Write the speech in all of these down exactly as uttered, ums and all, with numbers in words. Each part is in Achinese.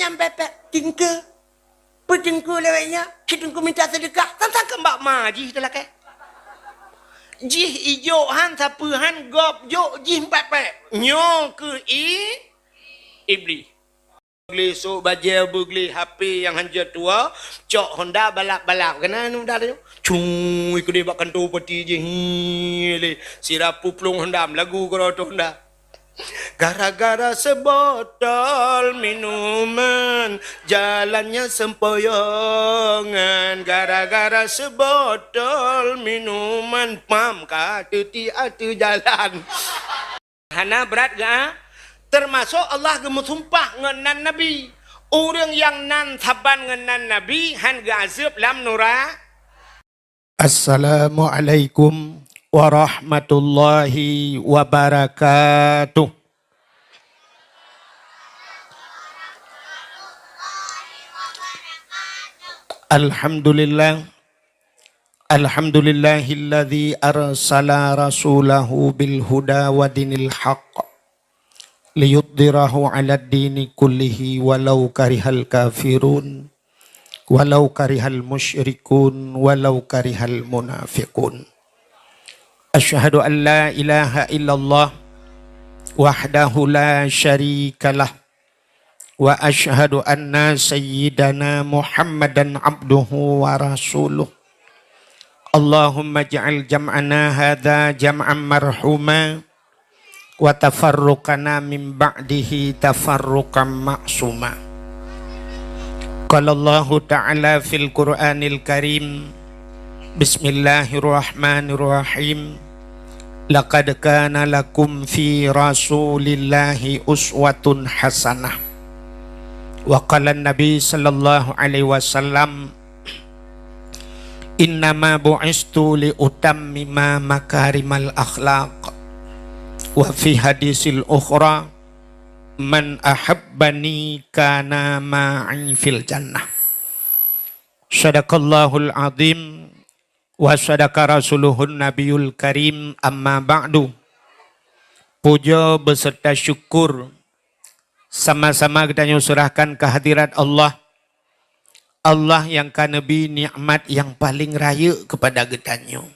Nyang pepek tingke. Peutingke lewat nya, si tingke minta sedekah. Tantang keu bak ma jih teulakée. Jih ijok han, sapeue han, gob jok, jih pepek. Nyoe keu i, Iblih. Glé sôk bajée, beuglé H P nyang hanjeuet tuwoe, cok Honda balap-balap. Keunan Honda tu. Cui keudeh bak kantô peuti jih. Hi, lé. Sira puplueng Honda, meulagu keudroe Honda. Gara-gara sebotol minuman, jalannya sempoyongan. Gara-gara sebotol minuman, pam ka teuti ateueh jalan. Hana brat geu, teumasok Allah geumeusumpah ngon nan Nabi. Ureuëng nyang nan saban ngon nan Nabi han geuazeueb lam nura. Assalamualaikum warahmatullahi wabarakatuh. Alhamdulillah. Alhamdulillahilladzi arsala rasulahu bil huda wa dinil haqq liyudhhirahu 'alad dini kullihi walau karihal kafirun, walau karihal musyrikun, walau karihal munafiqun. Asyhadu an la ilaha illallah wahdahu la syarikalah. Wa asyhadu anna sayyidana Muhammadan abduhu wa rasuluh. Allahumma ij'al jam'ana hadza jam'an marhuma, wa tafarruqana min ba'dihi tafarruqan ma'suma. Qala Allahu ta'ala fil Qur'anil Karim, Bismillahirrahmanirrahim. Laqad kana lakum fi Rasulillahi uswatun hasanah. Wa qala Nabi sallallahu alaihi wasallam, "Innama bu'istu li utammima makarimal akhlaq. Wa fi hadisil ukhra, man ahabbani kana ma'i fil jannah." Sadaqallahul azim. Wa sadaqa rasuluhun nabiyul karim, amma ba'du. Puja beserta syukur sama-sama geutanyoe serahkan kehadirat Allah. Allah nyang ka neubri nikmat nyang paleng rayeuk keupada geutanyoe.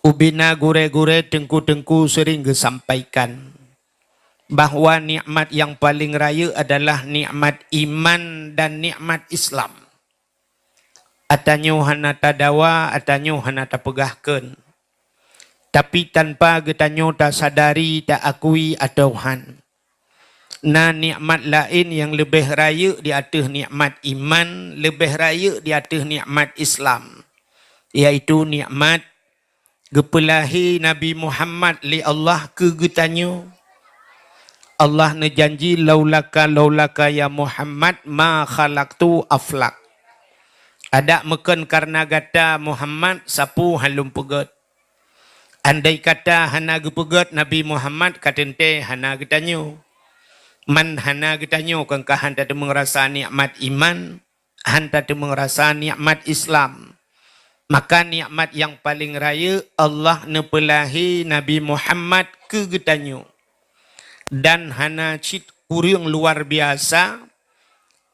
Ubena gurée-gurée, teungku-teungku sering geusampaikan bahwa nikmat nyang paleng rayeuk adalah nikmat iman dan nikmat Islam. Atanyoe hana tadawa, atanyoe hana tapeugah kheun. Tapi tanpa geutanyoe tasadari, taakui atawa han, na nikmat laén nyang leubeh rayeuk di ateueh nikmat iman, leubeh rayeuk di ateueh nikmat Islam, yaitu nikmat geupeulahé Nabi Muhammad lé Allah keu geutanyoe. Allah neujanji, "Laulaka, laulaka ya Muhammad, ma khalaqtu aflak." Adak meukheun kareuna gata Muhammad, sapeue han lôn peugét. Andai kata hana geupeugét Nabi Muhammad, ka teuntée hana geutanyoe. Man hana geutanyoe kon ka han tateumeung rasa nikmat iman, han tateumeung rasa nikmat Islam. Maka nikmat nyang paleng rayeuk Allah neupeulahé Nabi Muhammad keu geutanyoe. Dan hana cit kureueng luar biasa,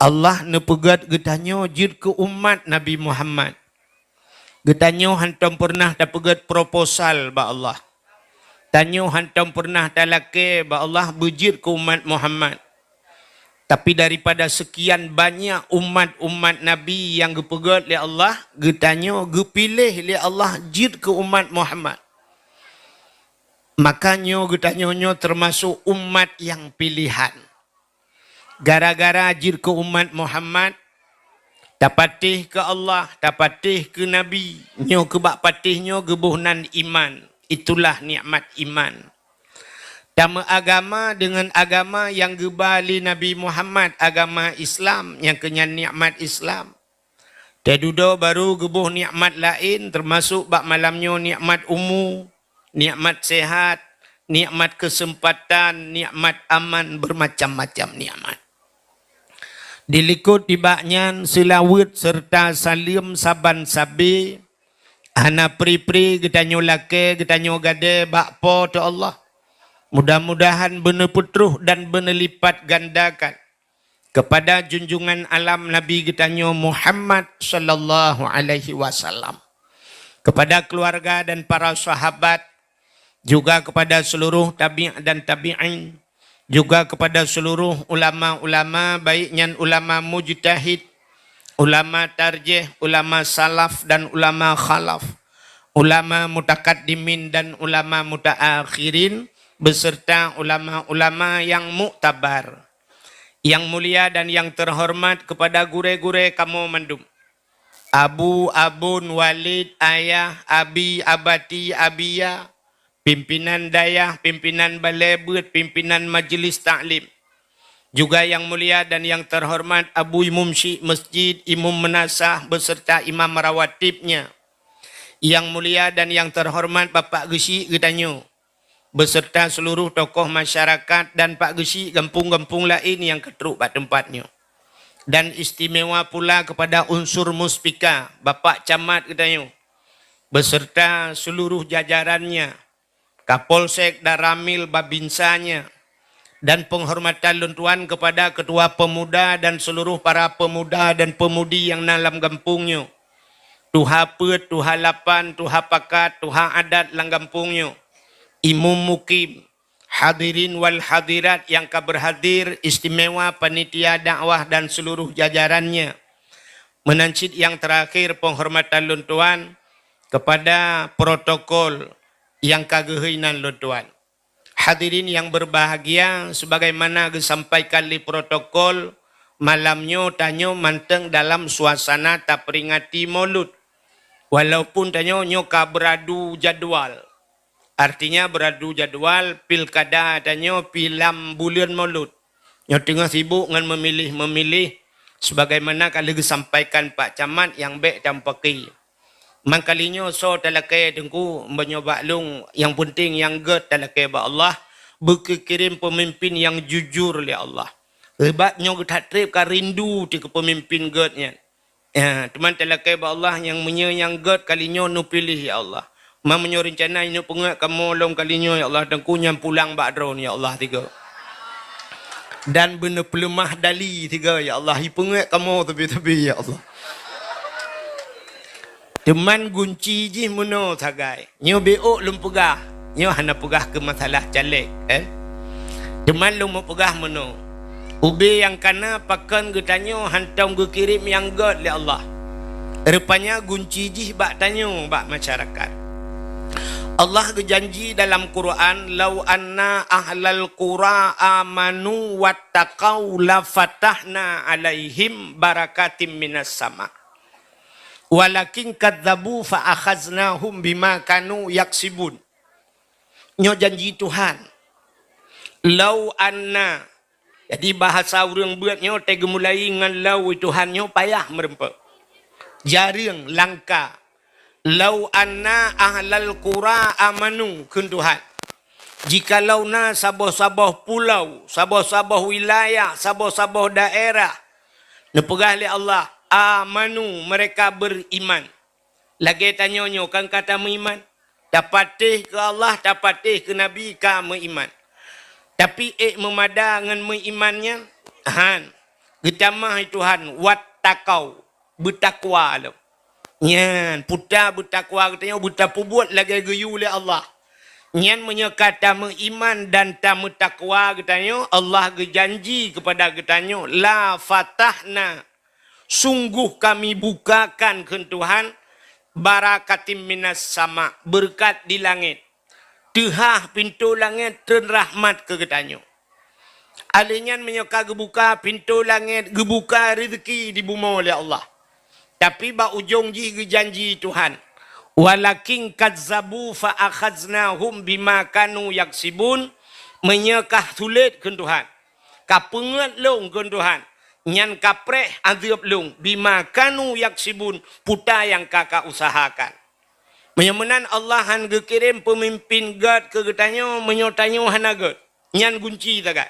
Allah neupeugét geutanyoe jeuet keu umat Nabi Muhammad. Geutanyoe hantom peureunah tapeugét proposal bak Allah. Tanyoe hantom peureunah talakée bak Allah beujeuet keu umat Muhammad. Tapi daripada seukian banyak umat-umat Nabi nyang geupeugét lé Allah, geutanyoe geupiléh lé Allah jeuet keu umat Muhammad. Maka nyoe geutanyoe nyoe teumasok umat nyang piléhan. Gara-gara jeuet keu umat Muhammad, tapatéh keu Allah, tapatéh keu Nabi, nyoe keu bak patéh nyoe geuboh nan iman. Itulah nikmat iman. Tameuagama deungon agama nyang geuba lé Nabi Muhammad, agama Islam, nyang keu nyan nikmat Islam. Teududoe barô geuboh nikmat laén, teumasok bak malam nyoe nikmat umu, nikmat sehat, nikmat keuseumpatan, nikmat aman, beumacam-macam nikmat. Dilikot nibak nyan seulaweuet seureuta saleuem saban sabé, hana pri-pri geutanyoe lakée, geutanyoe gadée bak Po teu Allah. Mudah-mudahan beuneupeutroh dan beuneulipat gandakan kepada junjungan alam Nabi geutanyoe Muhammad sallallahu alaihi wasallam, kepada keluarga dan para sahabat, juga kepada seluruh tabi' dan tabi'in, juga kepada seluruh ulama-ulama, baik nyan ulama mujtahid, ulama tarjih, ulama salaf dan ulama khalaf, ulama mutakaddimin dan ulama mutaakhirin, beserta ulama-ulama yang muktabar. Yang mulia dan yang terhormat kepada gurée-gurée kamoe mandum. Abu, Abon, Walid, Ayah, Abi, Abati, Abiya, pimpinan dayah, pimpinan balée beuet, pimpinan majlis taklim. Juga yang mulia dan yang terhormat Abu Imum Syik Masjid, Imum Meunasah beserta imam rawatibnya. Yang mulia dan yang terhormat Bapak Geusyik geutanyoe, beserta seluruh tokoh masyarakat dan Pak Geusyik gampông-gampông laén nyang ka trok bak teumpat nyoe. Dan istimewa pula kepada unsur muspika, Bapak Camat geutanyoe, beserta seluruh jajarannya, Kapolsek, Danramil, Babinsanya, dan penghormatan lôn tuan kepada Ketua Pemuda dan seluruh para pemuda dan pemudi nyang na lam gampông nyoe. Tuha peuet, tuha lapan, tuha pakat, tuha adat lam gampông nyoe. Imum mukim, hadirin wal hadirat nyang ka berhadir, istimewa panitia dakwah dan seluruh jajarannya. Meunan cit nyang terakhir penghormatan lôn tuan kepada protokol nyang ka geuhôi nan lôn tuan. Hadirin yang berbahagia, sebagaimana geusampaikan lé protokol, malam nyoe tanyoe mantong dalam suasana taperingati Maulud. Walaupun tanyoe nyoe ka beuradu jadwal. Artinya beuradu jadwal pilkada tanyoe pi lam buleuen Maulud. Nyoe teungoh sibuk ngon meumiléh-meumiléh, sebagaimana ka lheueh geusampaikan Pak Camat nyang bék tampaki. Mangkalinyoe soe talakée Teungku, meunyoe bak lôn nyang peunteng nyang gét talakée bak Allah, beukirém peumimpén nyang jujur lé Allah. Sabab nyoe geutat treb ka rindu teuh keu peumimpén gét nyan. Ya, teuma talakée bak Allah nyang meunyoe nyang gét kalinyoe neupiléh ya Allah. Ma meunyoe reuncana neupeungét kamoe lom kalinyoe ya Allah, Teungku nyan pulang bak droe ya Allah tiga. Dan beuneupeuleumah dali tiga ya Allah, ipeungét kamoe teubi-teubi ya Allah. Teuma gunci jih meunoe sagai. Nyoe bék lôn peugah. Nyoe hana peugah keu masalah caleg, eh. Teuma lôn meupeugah meunoe. Ubé nyang kana pakon geutanyoe hantom geukirém nyang gét lé Allah. Rupanya gunci jih bak tanyoe, bak masyarakat. Allah geujanji dalam Quran, "Lau anna ahlal qura amanu wattaqau lafatahna alaihim barakatim minas sama." Walakin kadzabu fa akhaznahum bima kanu yaksibun. Nyoe janji Tuhan. Lau anna. Jadi bahasa ureuëng beuet nyoe teugeumulai ngon lau Tuhan nyoe payah meureumpok. Jareueng langka. Lau anna ahlal qura amanu kheun Tuhan. Jikalau na saboh-saboh pulau, saboh-saboh wilayah, saboh-saboh daerah, neupeugah lé Allah, "Amanu," mereka beriman. Lagée tanyoe nyoe kan ka tameuiman. Tapatéh keu Allah, tapatéh keu Nabi ka meuiman. Tapi ék meumada ngon meuiman nyan? Han. Geutamah Tuhan, "Wattaqau," beutakwa lom. Nyan, puta beutakwa geutanyoe beutapeubuet lagée geuyue lé Allah. Nyan meunyoe ka tameuiman dan tameutakwa geutanyoe, Allah geujanji keupada geutanyoe, "La fatahna," sungguh Kami bukakan kheun Tuhan, "barakatim minas sama," beureukat di langét. Teuhah pintoe langét treun rahmat keu geutanyoe. Alheuh nyan meunyoe ka geubuka pintoe langét, geubuka reuzeuki di bumoe lé Allah. Tapi bak ujong jih geujanji Tuhan, "Walakin kazzabu fa akhaznahum bima kanu yaksibun," meunyoe ka sulet kheun Tuhan, ka peungét lôn kheun Tuhan, nyan ka preh azeub lôn, "bima kanu yaksibun," puta nyang ka ka usahakan. Meunyoe meunan Allah han geukirém peumimpén gét keu geutanyoe, meunyoe tanyoe hana gét. Nyan gunci sagai.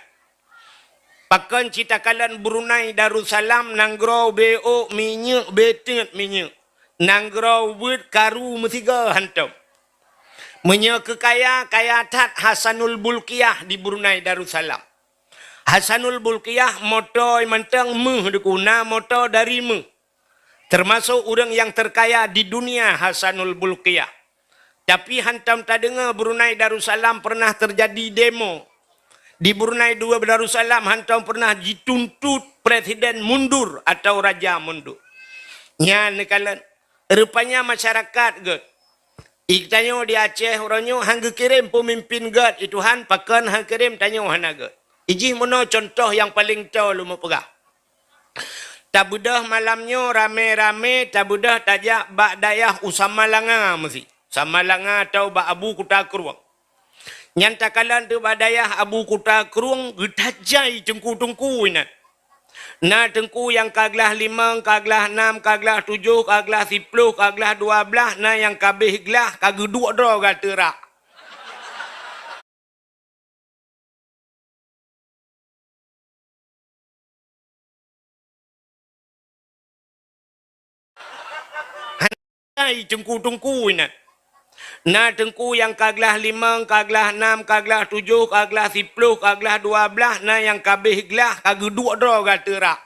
Pakon cit takalon Brunei Darussalam, nanggroe bék minyeuk, bék teungeut minyeuk. Nanggroe ubeuet karu meusigoe hantom. Meunyoe keu kaya, kaya that Hasanul Bolkiah di Brunei Darussalam. Hasanul Bolkiah moto mantong méuh, dikeu na moto dari méuh. Termasuk ureuëng nyang terkaya di dunia Hasanul Bolkiah. Tapi hantom tadeungoe Brunei Darussalam pernah terjadi demo. Di Brunei Darussalam hantom pernah jituntut presiden mundur atau raja mundur. Nyan neukalon, rupanya masyarakat gét. Geutanyoe di Aceh uroe nyoe han geukirém peumimpin gét, i Tuhan pakon han kirém, tanyoe hana gét. Ijih meunoe contoh nyang paleng toe lôn meupeugah. Tabeudôh malam nyoe ramé-ramé, tabeudôh tajak bak dayah u Samalanga meusi. Samalanga atau bak Abu Kuta Krueng. Nyan takalon teuk bak dayah Abu Kuta Krueng geutajai teungku-teungku inan. Na teungku nyang ka glaih limong, ka glaih nam, ka glaih tujoh, ka glaih siploh, ka glaih dua blaih, na nyang ka abéh glaih, ka geuduek droe gata rak. Hai teungku-teungku inan. Na teungku nyang ka glaih limong, ka glaih nam, ka glaih tujoh, ka glaih siploh, ka glaih dua blaih, na nyang ka abéh glaih, ka geuduek droe gata rak.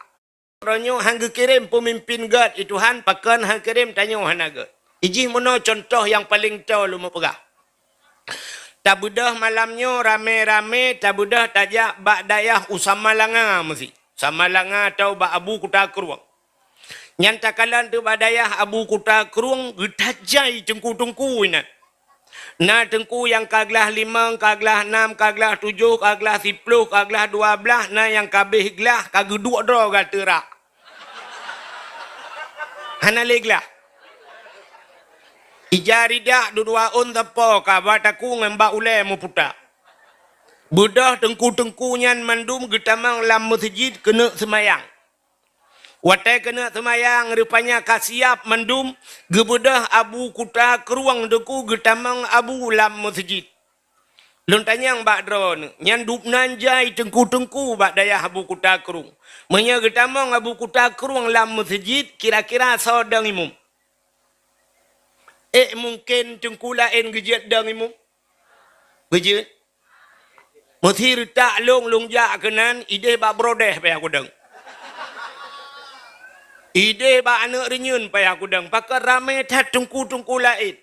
Uroe nyoe han geukirém peumimpin gét, i Tuhan pakon han kirém, tanyoe hana gét. Ijih meunoe contoh nyang paleng toe lôn meupeugah. Tabeudôh malam nyoe ramé-ramé, tabeudôh tajak bak dayah u Samalanga meusi. Samalanga atau bak Abu Kuta Krueng. Nyan takalon teuk bak dayah Abu Kuta Krueng geutajai teungku-teungku inan. Na teungku nyang ka glaih limong, ka glaih nam, ka glaih tujoh, ka glaih siploh, ka glaih dua blaih, na nyang ka abéh glaih, ka geuduek droe gata rak. Hana lé glaih. Ija ridak dudoe ôn sapo ka bak takue ngon bak ulée meuputa. Beudôh teungku-teungku nyan mandum geutamong lam meuseujid keuneuk seumayang. Watée keuneuk seumayang, rupanya ka siab mandum, geubeudôh Abu Kuta Krueng teungku geutamong Abu lam meuseujid. Lôn tanyong bak droeneuh, nyan dubnan jai teungku-teungku bak dayah Abu Kuta Krueng. Meunyoe geutamong Abu Kuta Krueng lam meuseujid, kira-kira soe dong imum? Ék mungken teungku laén geujeuet dong imum? Geujeuet. Meusi reutak lôn, lôn jak keunan, ideh bak brodeh payah kudong. Ideh bak aneuëk reunyeun payah kudong. Pakon ramé that teungku-teungku laén.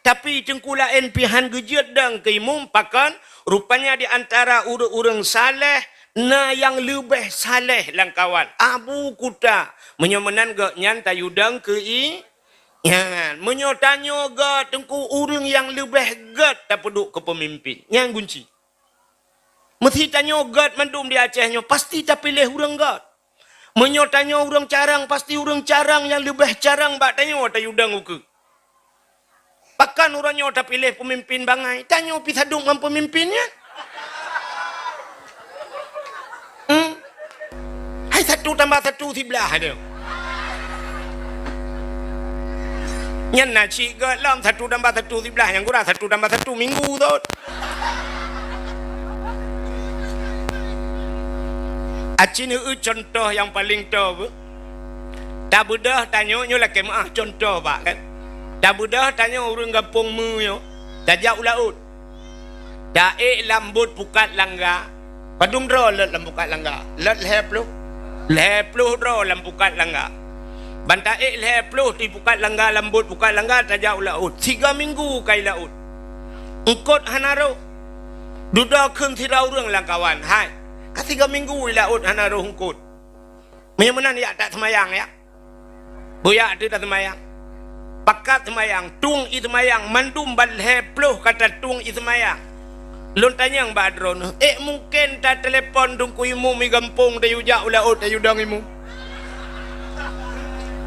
Tapi teungku laén pih han geujeuet dong keu imum, pakon? Rupanya di antara ureuëng-ureuëng saleh na nyang leubeh saleh lam kawan. Abu Kuta. Meunyoe meunan gobnyan tayue dong keu i Nyan, meunyoe tanyoe gét teungku ureuëng nyang leubeh gét tapeuduek keu peumimpin, nyan gunci. Meusi tanyoe gét mandum di Aceh nyoe, pasti tapiléh ureuëng gét. Meunyoe tanyoe ureuëng carông, pasti ureuëng carông nyang leubeh carông bak tanyoe tayue dong ukeue. Pakon uroe nyoe tapiléh peumimpin bangai, tanyoe pih sadum ngon peumimpin nyan. Hmm? Hai satu tambah satu siblaih aja. Nyan na cit gét lom satu tambah satu siblaih, nyang gura satu tambah satu minggu thot. Aci neueu contoh nyang paleng toe beuh. Tabeudôh tanyoe nyoe lakée meuáh contoh bak kan. Tabeudôh tanyoe ureuëng gampông meu nyoe, tajak u laôt. Taék lam bot pukat langga. Padum droe lôt lam pukat langga? Lôt lhée ploh. Lhée ploh droe lam pukat langga. Ban taék lhée ploh di pukat langga lam bot pukat langga tajak u laôt. Sigoe minggu kai laôt. Eungkot hana rhoh. Dudoe kheun sidroe ureuëng lam kawan, "Hai, ka sigoe minggu i laôt hana rhoh eungkot." Meunyoe meunan yak taseumayang yak. Beuyak teuk taseumayang. Pakat seumayang, tueng ie seumayang, mandum ban lhée ploh ka tatueng ie seumayang. Lôn tanyong bak droeneuh, ék mungken tatelepon teungku imum i gampông tayue jak u laôt tayue dong imum?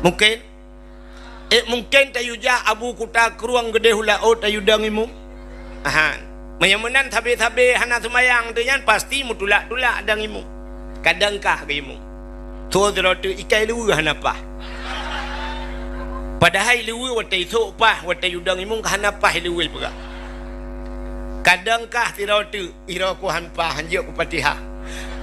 Mungken? Ék mungken tayue jak Abu Kuta Krueng geudeh u laôt tayue dong imum? Ahan. Meunyoe meunan sabe-sabe hana seumayang teunyan pasti meutulak-tulak dong imum. Kadang kah keu imum. Soe sidroe teuk ikai luweue hana paih. Padahai luweue watée isôk paih, watée yue dong imum ka hana paih luweue peugah. Kadang kah sidroe teuk, iroe ku han paih, han jeuet ku Fatihah.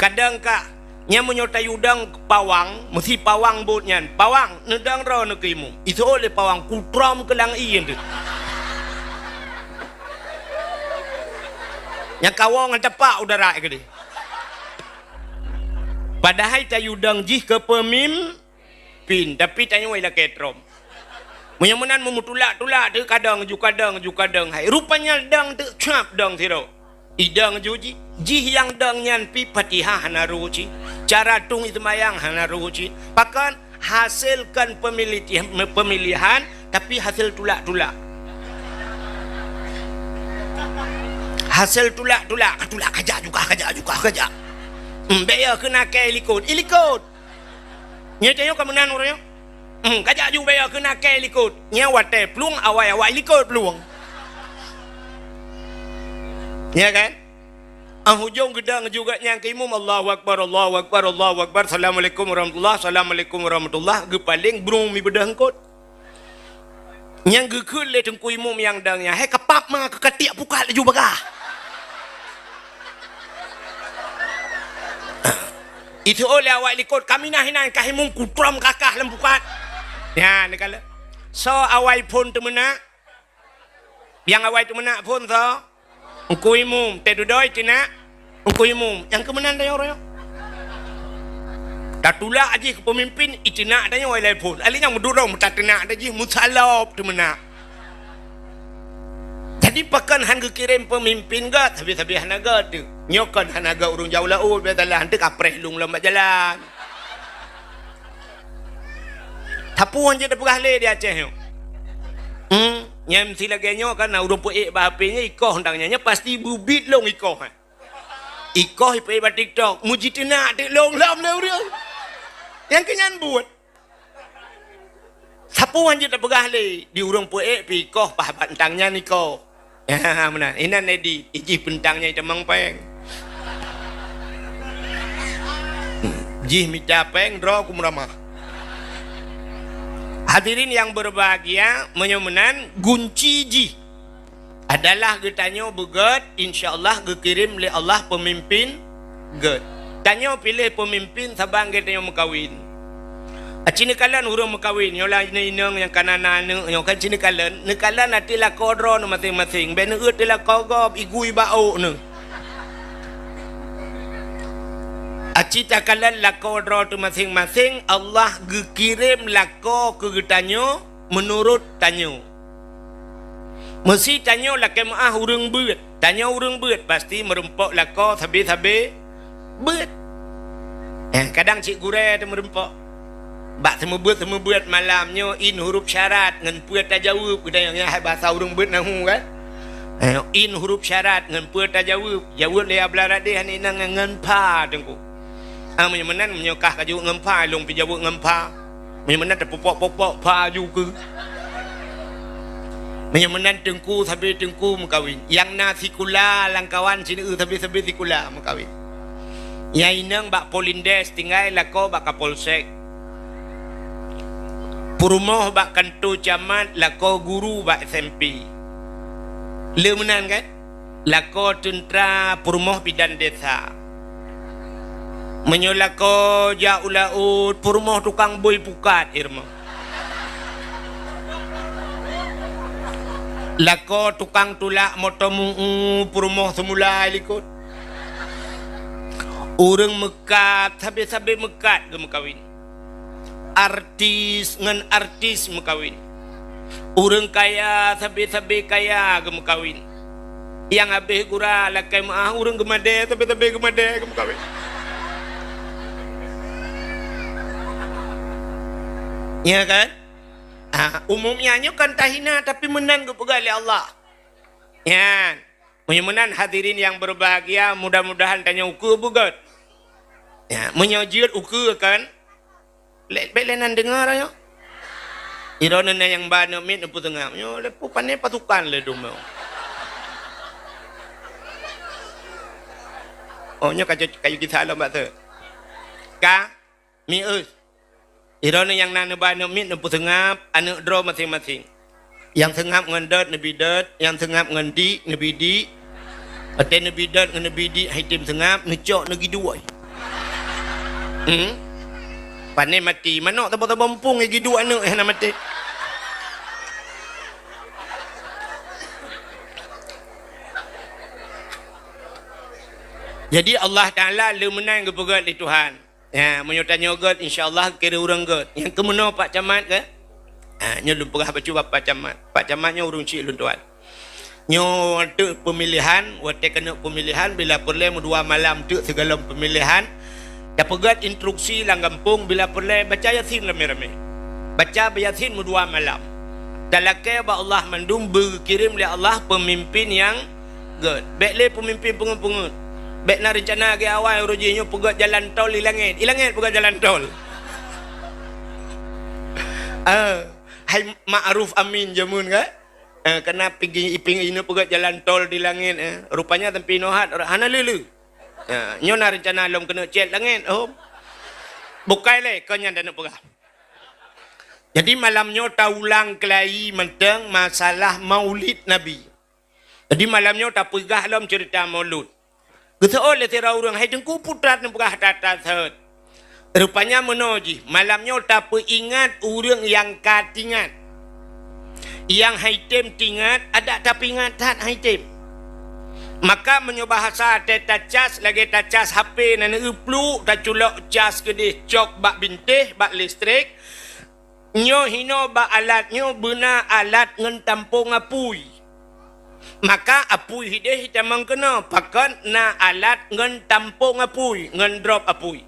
Kadang kah Nyan meunyoe tayue dong pawang, meusi pawang bot nyan. Pawang, neudong droeneuh keu imum. Iseuôt lé pawang, kutrom keu lam ié nyan teuk. Nyang kawong ngon tapak udara keudeh. Padahai tayue dong jih keu peumimpin, tapi tanyoe ilakée trom. Meunyoe meunan meumeutulak-tulak teuk kadang ju kadang ju kadang hai. Rupanya dong teuk cap dong sidroe. Idong ju jih, jih nyang dong nyan pi Fatihah hana rôh cit. Cara tueng seumayang hana rôh cit. Pakon? Hasilkan pemilih-, pemilihan, tapi hasil tulak-tulak. Hasil tulak-tulak, tulak kajak juga, kajak juga, kajak. Hmm, bék yo keunaké likot, ilikot. Nyoe tanyoe ka meunan ureuëng nyoe. Hmm, kajak ju bék yo keunaké likot. Nyoe watée plueng awai-awai likot plueng. Ya kan? Ah, ujong geudang juga nyang keu imum, Allahu Akbar, Allahu Akbar, Allahu Akbar, Assalamualaikum warahmatullah, Assalamualaikum warahmatullah, geupaleng brung mi beudeuh eungkot. Nyang geukheun lé teungku imum nyang dang nyan, "Hai kapap ma keu katiek pukat laju bagah." Itu oleh awak likot, "Kami nah hinan kah imum kutrom kakah lam pukat." Nyan, neukalon. So awai phon teumeunak. Nyang awai teumeunak phon so. Teungku imum, teududoe teunak. Teungku imum, nyang keu meunan tanyoe uroe nyoe. Tatulak jih keu peumimpin, iteunak tanyoe ilai phon. Alèh nyang meudurong tateunak jih meusalop teumeunak. Jadi pakon han geukirém peumimpin gét, sabe-sabe hana gét teuh. Nyoe kon hana gét ureuëng jauh laôt, biasalah, han teuka preh lôn lom bak jalan. Sapeue nyang jeuet tapeugah lé di Aceh nyoe. Hmm, nyang meusi lagée nyoe kan, na ureuëng peuék bak H P nyoe ikoh tang nyan, nyan pasti beubiet lôn ikoh, eh. Ikoh ipeuék bak TikTok, mujiteunak teuk lôn lom lé ureuëng. Nyang keu nyan buet. Sapeue nyang jeuet tapeugah lé di ureuëng peuék pi ikoh, paih bak tang nyan ikoh. Ha, meunan. Inan Edi, ijih peue tang nyang itamong péng. Jih mita péng, droe kumeuramah. Hadirin yang berbahagia, meunyoe meunan, gunci jih adalah geutanyoe beugét, insya Allah geukirém lé Allah peumimpin gét. Tanyoe piléh peumimpin saban geutanyoe meukawen. Aci neukalon ureuëng meukawen, nyoe lah inong-inong nyang ka na, na aneuëk nyoe kan ci neukalon, neukalon ateueh lakoe droeneuh maséng-maséng, bék neuôt ateueh lakoe gob, igui bak ôk neuh. Aci takalon lakoe droe teuh maséng-maséng, Allah geukirém lakoe keu geutanyoe meunurot tanyoe. Meusi tanyoe lakée meuáh ureuëng beuet. Tanyoe ureuëng beuet pasti meurumpok lakoe sabe-sabe beuet. Eh, kadang cit gurée teuh meurumpok. Bak seumeubeuet-seumeubeuet malam nyoe in huruf syarat ngon peue tajaweueb, geutanyoe nyan hai basa ureuëng beuet nahu kan? Eh, in huruf syarat ngon peue tajaweueb. Jaweueb lé Ablah Radeh hana inong ngon pha teungku. Ah, meunyoe meunan, meunyoe kah kajaweueb ngon pha, lôn pih jaweueb ngon pha. Meunyoe meunan tapupok-pupok pha ju keu. Meunyoe meunan teungku sabe teungku meukawen. Nyang na sikula lamkawan sineue sabe-sabe sikula meukawen. Nyang inong bak Polindes tinggai lakoe bak Kapolsek. Peurumoh bak kantô camat lakoe guru bak S M P. Le meunan kan? Lakoe teuntra peurumoh bidan desa. Meunyoe lakoe jak u laôt, peurumoh tukang bui pukat ireuma. Lakoe tukang tulak moto meu-u, peurumoh seumula likot. Ureuëng meukat, sabe-sabe meukat geumeukawen. Artis ngon artis meukawen. Ureuëng kaya sabe-sabe kaya geumeukawen. Nyang habéh gura lakée meuáh ureuëng geumadée sabe-sabe geumadée geumeukawen. Ya kan? Ah, umumnya nyoe kan tahina tapi meunan geupeugah lé Allah. Nyan. Meunyoe meunan hadirin yang berbahagia, mudah-mudahan tanyoe ukeue beugét. Ya, meunyoe jeuet ukeue kan, lé-, bék lé nan deungoe nyoe. Droeneuh na nyang ba aneuëk miet neupeuseungab. Nyoe lé peue pané pasukan lé dum nyoe. Oh, nyoe kayu, kayu kisah lom bak tu. Ka? Mius. Droeneuh nyang na neuba aneuëk miet neupeuseungab aneuëk droe maséng-maséng. Nyang seungab ngon dot neubi dot, nyang seungab ngon dik neubi dik. Watée neubi dot ngon neubi dik hai tem seungab, neucok neugiduek. Hmm? Pané maté, manök saboh-saboh muphom giduek aneuëk hana maté. Jadi Allah Taala le meunan geupeugét lé Tuhan. Ya, meunyoe tanyoe gét, insya Allah kira ureuëng gét. Nyang keumeunoe Pak Camat ke? Ha, nyoe lôn peugah bacut bak Pak Camat. Pak Camat nyoe ureuëng chik lôn tuan. Nyoe teuk pemilihan, watée keuneuk pemilihan, bila peureulée meudua malam teuk sigohlom pemilihan, tapeugét instruksi lam gampông, bila peureulée baca Yasin ramé-ramé. Baca Yasin meudua malam. Talakée bak Allah mandum, beukirém lé Allah peumimpén nyang gét. Bék lé peumimpén peungeut-peungeut. Bék na reuncana gét awai uroe jih nyoe peugét jalan tol di langét. Di langét peugét jalan tol. Eh, hai Ma'ruf Amin jameun kan? Eh, kana pigi iping inoe peugét jalan tol di langét, eh. Rupanya sampai inoe hat, hana lé-lé. Eh, nyoe na reuncana lom keuneuk cét langét, oh. Bukai lé, kon nyan taneuk peugah. Jadi malam nyoe taulang keulayi mantong masalah Maulid Nabi. Jadi malam nyoe tapeugah lom ceurita Maulud. Geuseuôt lé sidroe ureuëng, "Hai Teungku, peue that neupeugah that-that seuôt?" Rupanya meunoe jih, malam nyoe tapeuingat ureuëng nyang ka tingat. Nyang hai tem tingat, adak tapeuingat that hai tem. Maka meunyoe bahasa teuh tacas lagée tacas H P na neueu pluek, taculok cas keudeh cok bak bintéh, bak listrik, nyoe hinoe bak alat nyoe beuna alat ngon tampông apui. Maka apui hideh tamong keunoe, pakon na alat ngon tampông apui, ngon drop apui.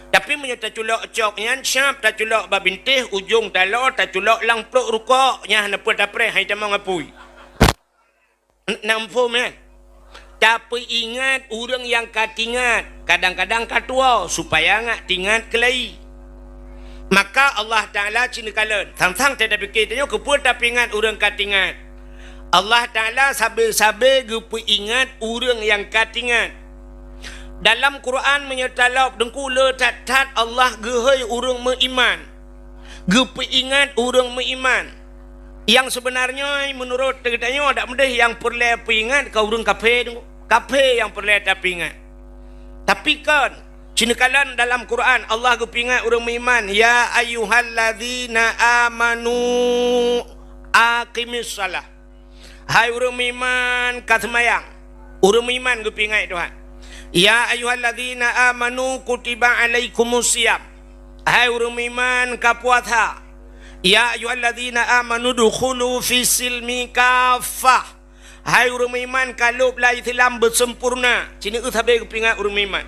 Tapi meunyoe taculok cok nyan, siab taculok bak bintéh, ujong taloe taculok lam plôk rukok, nyan hana peue tapreh hai tamong apui. N-, na muphom, eh? Tapeuingat ureuëng nyang ka tingat, kadang-kadang ka tuwoe, supaya ngat tingat keulayi. Maka Allah Taala cit neukalon, sang-sang teuh tapike tanyoe keupeue tapeuingat ureuëng ka tingat. Allah Taala sabe-sabe geupeuingat ureuëng nyang ka tingat. Dalam Quran meunyoe talop Teungku le that-that Allah geuhôi ureuëng meuiman. Geupeuingat ureuëng meuiman. Nyang seubeunarnyoe meunurot geutanyoe dak meudeh nyang peureulée peuingat ka ureuëng kafé, kafé nyang peureulée tapeuingat. Tapi kon, cit neukalon dalam Quran Allah geupeuingat ureuëng meuiman, "Ya ayyuhalladzina amanu aqimis shalah." Hai ureuëng meuiman ka seumayang. Ureuëng meuiman geupeuingat Tuhan. "Ya ayyuhalladzina amanu kutiba alaikumus shiyam." Hai ureuëng meuiman ka puasa. "Ya ayyuhalladzina amanu dukhulu fis silmi kaffah." Hai ureuëng meuiman ka lôb lam Islam beusempurna. Cit neueu sabe geupeuingat ureuëng meuiman.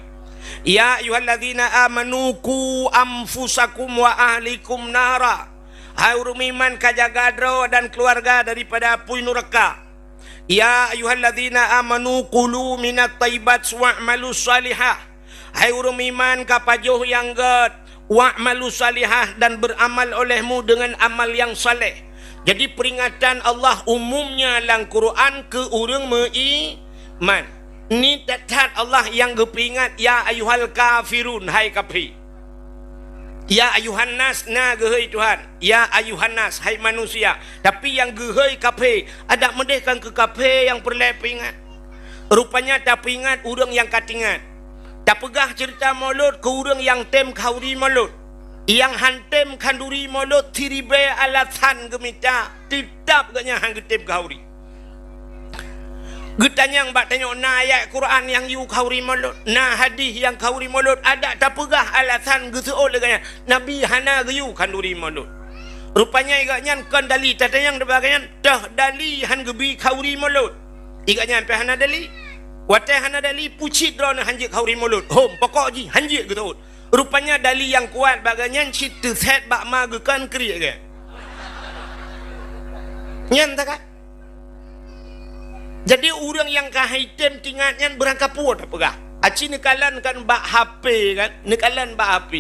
"Ya ayyuhalladzina amanu qu anfusakum wa ahlikum nara." Hai ureuëng meuiman ka jaga droe dan keuluwarga daripada apui nuraka. "Ya ayyuhalladzina amanu kulu minat thayyibat wa'malus shalihah." Hai ureuëng meuiman ka pajoh nyang gét, "Wa'malus shalihah," dan beramal olehmu dengan amal yang saleh. Jadi peringatan Allah umumnya lam Quran keu ureuëng meuiman. Ni that-that Allah nyang geupeuingat, "Ya ayyuhal kafirun," hai kafé. "Ya ayyuhan nas," na geuhôi Tuhan, "Ya ayyuhan nas," hai manusia. Tapi nyang geuhôi kafé, adak meudeh kan keu kafé nyang peureulée peuingat. Rupanya tapeuingat ureuëng nyang ka tingat. Tapeugah ceurita Maulud keu ureuëng nyang tem khanduri Maulud. Nyang han tem khanduri Maulud siribée alasan geumita, teutap gobnyan han geutem khanduri. Geutanyong bak tanyoe na ayat Quran nyang yue khanduri Maulud, na hadih nyang khanduri Maulud, adak tapeugah alasan geuseuôt lé gobnyan, Nabi hana geuyue khanduri Maulud. Rupanya gobnyan kon dali tatanyong bak gobnyan, toh dali han geubi khanduri Maulud. Gobnyan pih hana dali. Watée hana dali, pucit droeneuh han jeuet khanduri Maulud. Hom, pokok jih han jeuet geuseuôt. Rupanya dali nyang kuat bak gobnyan cit teusét bak ma geukheun kriek gét. Nyan that kan? Jadi ureuëng nyang ka hai tem tingat nyan beurangkapeue tapeugah. Aci neukalon kan bak H P kan? Neukalon bak H P.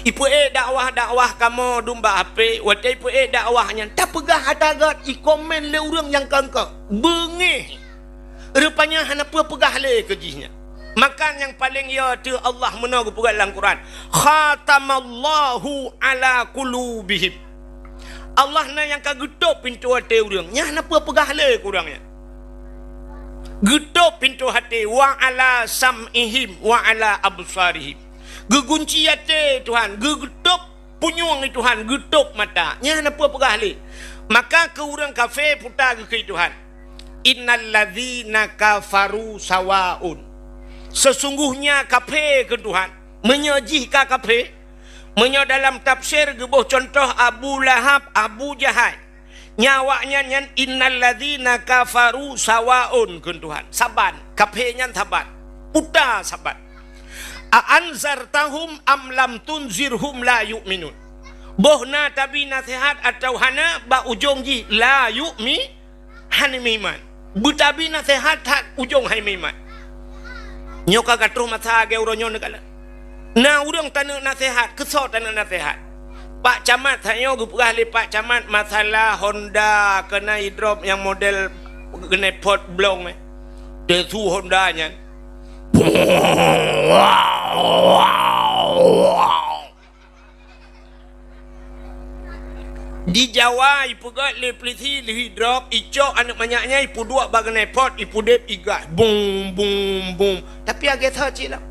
Ipeuék dakwah-dakwah kamoe dum bak H P, watée ipeuék dakwah nyan tapeugah ata gét, ikomen lé ureuëng nyang keu-keu. Beungéh. Rupanya hana peue peugah lé keu jih nyan. Maka nyang paleng yo teuh Allah meunoe geupeugah lam Quran, "Khatamallahu ala qulubihim." Allah na nyang ka geutôb pintoe até ureuëng, nyan hana peue peugah lé keu ureuëng nyan. Geutôb pintoe até, "Wa ala sam'ihim wa ala absarihim." Geugunci até Tuhan, geu-, geutôb punyueng Tuhan, geutôb mata. Nyan hana peue peugah lé. Maka keu ureuëng kafé puta geukheun Tuhan, "Innal ladzina kafaru sawaun." Sesungguhnya kafé keu Tuhan, Meunyoe jih ka kafé, meunyoe dalam tafsir geuboh cuntoh Abu Lahab, Abu Jahal, nyan awaknyan nyan, "Innal ladzina kafaru sawaun," kheun Tuhan. Saban, kafé nyan saban. Puta saban. "A anzartahum am lam tunzirhum la yu'minun." Boh na tabi naseuhat atawa hana, bak ujong jih la yu'mi-, hana meuiman. Beutabi naseuhat that ujong hai meuiman. Nyoe ka ka troh masa lagèe uroe nyoe neukalon. Na ureueng taneuk naseuhat, keusoe taneuk naseuhat. Pak Camat, tanyoe geupeugah lé Pak Camat masalah Honda keunan idrop nyang model keunan pot blong, eh. Teuh su Honda nyan. Di Jawa, ipeugöt lé peulisi, lheuh idrop, icok aneuk manyak nyan, ipeuduek bak keunan pot, ipeudeb, igas. Bum, bum, bum. Tapi lagèe soe cit lah.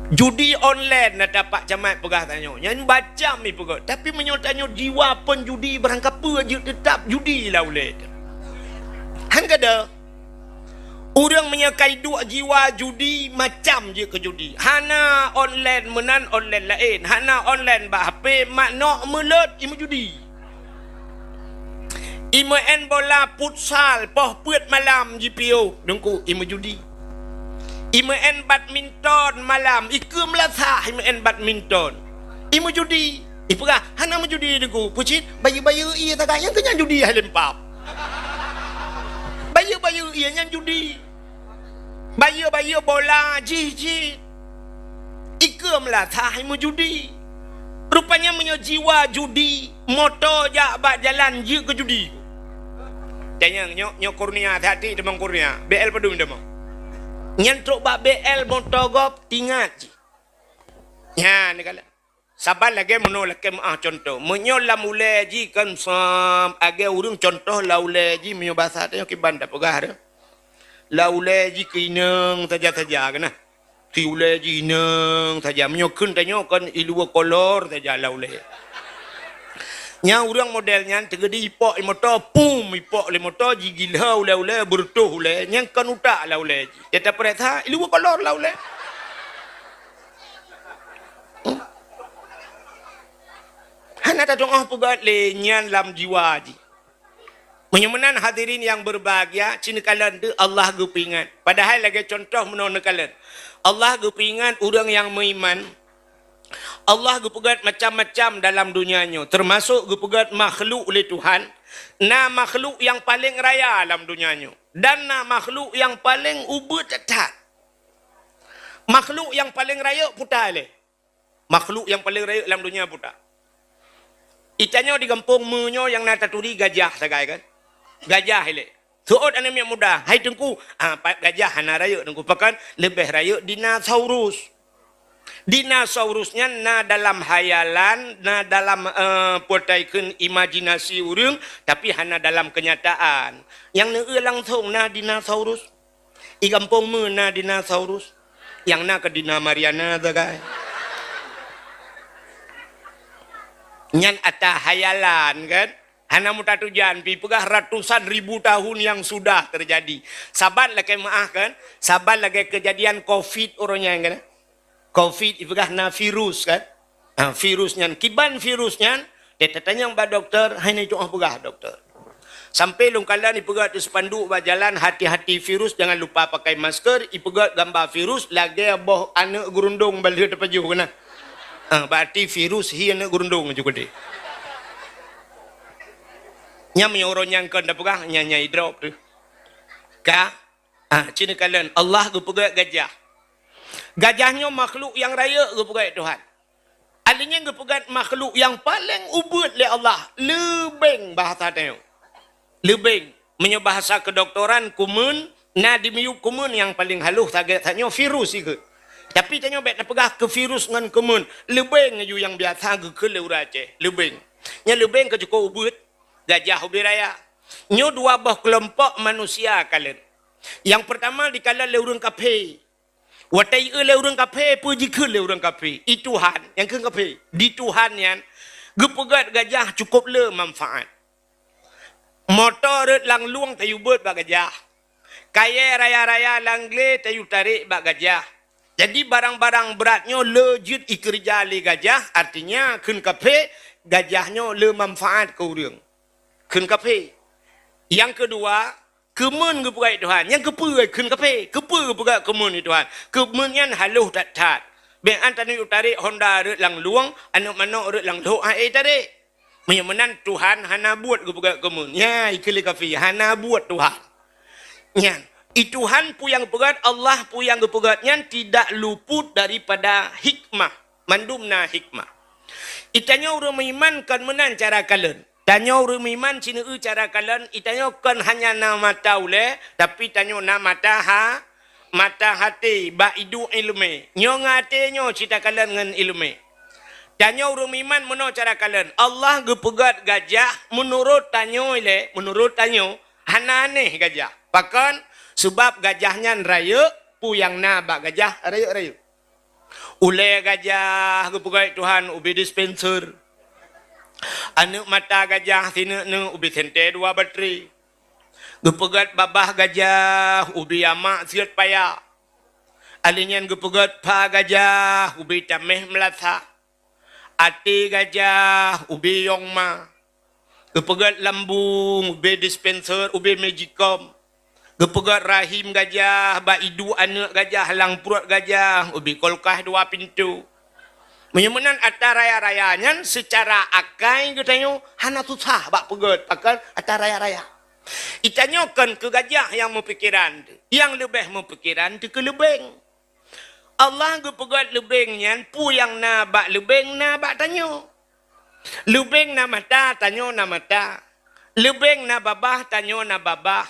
Judi online na tapak camat peugah tanyoe. Nyan macam ipeugöt. Tapi meunyoe tanyoe jiwa pun judi, barangkapeue jeuet teutap judi lah ulèe teuh. Han ka deuh. Ureueng meunyoe ka iduek jiwa judi, macam jeuet keu judi. Hana online meunan, online laén. Hana online bak H P, mak nok meulot, imeujudi. Imeu'en bola futsal, poh peuet malam jipiôh, Teungku, imeujudi. Imeu'en badminton malam, ikeue meulasah imeu'en badminton. Imeujudi. Ipeugah, hana meujudi, Teungku. Peucit, bayeue-bayeue ie tagai, nyang keu nyan judi hai lempap. Bayeue-bayeue ie nyan judi. Bayeue-bayeue bola jih-jih. Ikeue meulasah hai meujudi. Rupanya meunyoe jiwa judi, moto jak bak jalan jeuet keu judi. Tanyong, nyoe, nyoe Kurnia, hati-hati teumong Kurnia. B L padum teumong. Nyan trok bak B L moto gob, tingat jih. Nyan, neukalon. Saban lagèe meunoe lakèe meu'ah cuntoh. Meunyoe lam ulèe jih kan sam, lagèe ureueng cuntoh lam ulèe jih meunyoe basa tanyoe kiban tapeugah deh. Lam ulèe jih keu inong saja-saja keunan. Si ulèe jih inong saja. Meunyoe kheun tanyoe kan i luwa kolor saja lam ulèe. Nyan ureueng model nyan teugedi ipok i moto, pum, ipok lé moto, jigilha ulèe-ulèe, beureutoh ulèe, nyan kan utak lam ulèe jih. Dia tapeuriksa, i luwa kolor lam ulèe. Hana tatu'oh peugöt lé nyan lam jiwa jih. Meunyoe meunan hadirin nyang beureubahagia, ci neukalon teuh Allah geupeuingat. Padahai lagèe cuntoh meunoe neukalon. Allah geupeuingat ureueng nyang meuiman. Allah geupeugöt macam-macam dalam donya nyoe, teumasok geupeugöt makhluk lé Tuhan. Na makhluk nyang paleng raya lam donya nyoe, dan na makhluk nyang paleng ubeut that-that. Makhluk nyang paleng rayeuk peue lé? Makhluk nyang paleng rayeuk lam donya peue? Di tanyoe di gampông meunyoe nyang na taturi gajah sagai kan? Gajah ilèe. Seuôt aneuk miet muda, "Hai Teungku, ah, pa-, gajah hana rayeuk Teungku, pakon leubeh rayeuk dinosaurus." Dinosaurus nyan na dalam hayalan, na dalam, eh, peue ta kheun imajinasi ureueng, tapi hana dalam keunyataan. Nyang neueu langsong na dinosaurus. Di gampông meu na dinosaurus. Nyang na keu Dina Mariana sagai. Nyan ata hayalan kan? Hana meutujuan pih, peugah ratusan ribu tahun yang sudah terjadi. Saban lakèe meu'ah kan? Saban lagèe keujadian covid uroe nyan kan? Covid ipeugah na virus kan? Ha, virus nyan. Kiban virus nyan? Dia tatanyong bak dokto, hai nyan tu'oh peugah dokto. Sampai lôn kalon ipeugöt di spanduk bak jalan, "Hati-hati virus, jangan lupa pakai masker." Ipeugöt gamba virus lagèe boh aneuk geurundong ban lheueh teupajoh keunan. Ah, berarti virus hi aneuk geurundong ju keudeh. Nyan meunyoe uroe nyan kon tapeugah, nyan, nyan idrop teuh. Ka? Ah, ci neukalon, Allah geupeugöt gajah. Gajah nyoe makhluk nyang rayeuk geupeugöt Tuhan. Alèh nyan geupeugöt makhluk nyang paleng ubeut lé Allah, leubeng bahasa tanyoe. Leubeng. Meunyoe bahasa kedokteran, kumeun, na di miyueb kumeun nyang paleng halôh sagai tanyoe virus ikheun. Tapi tanyoe bèk tapeugah keu virus ngon kumeun. Leubeng aju nyang biasa geukheun lé ureueng Aceh. Leubeng. Nyan leubeng ka cukôp ubeut, gajah ubé raya. Nyoe dua boh keulompok manusia kalon. Nyang peurtama dikalon lé ureueng kafé. Watèe ieu lé ureueng kafé, peue jikheun lé ureueng kafé? I Tuhan, nyang kheun kafé. Di Tuhan nyan, geupeugöt gajah cukôp le manfaat. Moto rhot lam lueng tayue beuet bak gajah. Kayèe raya-raya lam glé tayue tarek bak gajah. Jadi, barang-barang brat nyoe le jeuet ikeureuja lé gajah, artinya kheun kafé, gajah nyoe le manfaat keu ureuëng. Kheun kafé. Nyang keudua, keumeun geupeugah Tuhan. Nyang keupeue kheun kafé? Keupeue geupeugah keumeun Tuhan? Keumeun nyan halôh that-that. Bék an taneuk tarek honda rot lam lueng, aneuëk manok rot lam lhok, han ék tarek. Meunyoe meunan Tuhan hana buet geupeugah keumeun. Nyan, ikheun lé kafé, hana buet Tuhan. Nyan, i Tuhan peue nyang geupeugah, Allah peue nyang geupeugah nyan tidak luput daripada hikmah. Mandum na hikmah. Itanyoe ureuëng meuiman kon meunan cara kalon. Tanyoe ureuëng meuiman sineuk cara kalon, itanyoe kon hanya na mata ulée, tapi tanyoe na mata ha-, mata haté bak iduek iéleumé. Nyoe ngon até nyoe cit takalon ngon iéleumé. Tanyoe ureuëng meuiman meunoe cara kalon. Allah geupeugét gajah meunurot tanyoe ilée, meunurot tanyoe hana aneh gajah. Pakon? Sabab gajah nyan rayeuk, peue nyang na bak gajah rayeuk-rayeuk. Ulée gajah geupeugét Tuhan ubé dispenser. Aneuëk mata gajah sineuk-neuk ubé sentée dua batri. Geupeugét babah gajah ubé amak siot paya. Alé nyan geupeugét pha gajah ubé taméh meulasa. Até gajah ubé yong ma. Geupeugét lambung ubé dispenser, ubé magicom. Geupeugét rahim gajah bak iduek aneuëk gajah, lam pruet gajah ubé kulkas dua pintoe. Meunyoe meunan atra raya-raya nyan, seucara akai geutanyoe hana susah bak peugét, pakon atra raya-raya. Itanyoe kon keu gajah nyang meupikeran, nyang leubeh meupikeran teuh keu leubeng. Allah geupeugét leubeng nyan, peue nyang na bak leubeng na bak tanyoe. Leubeng na mata, tanyoe na mata. Leubeng na babah, tanyoe na babah.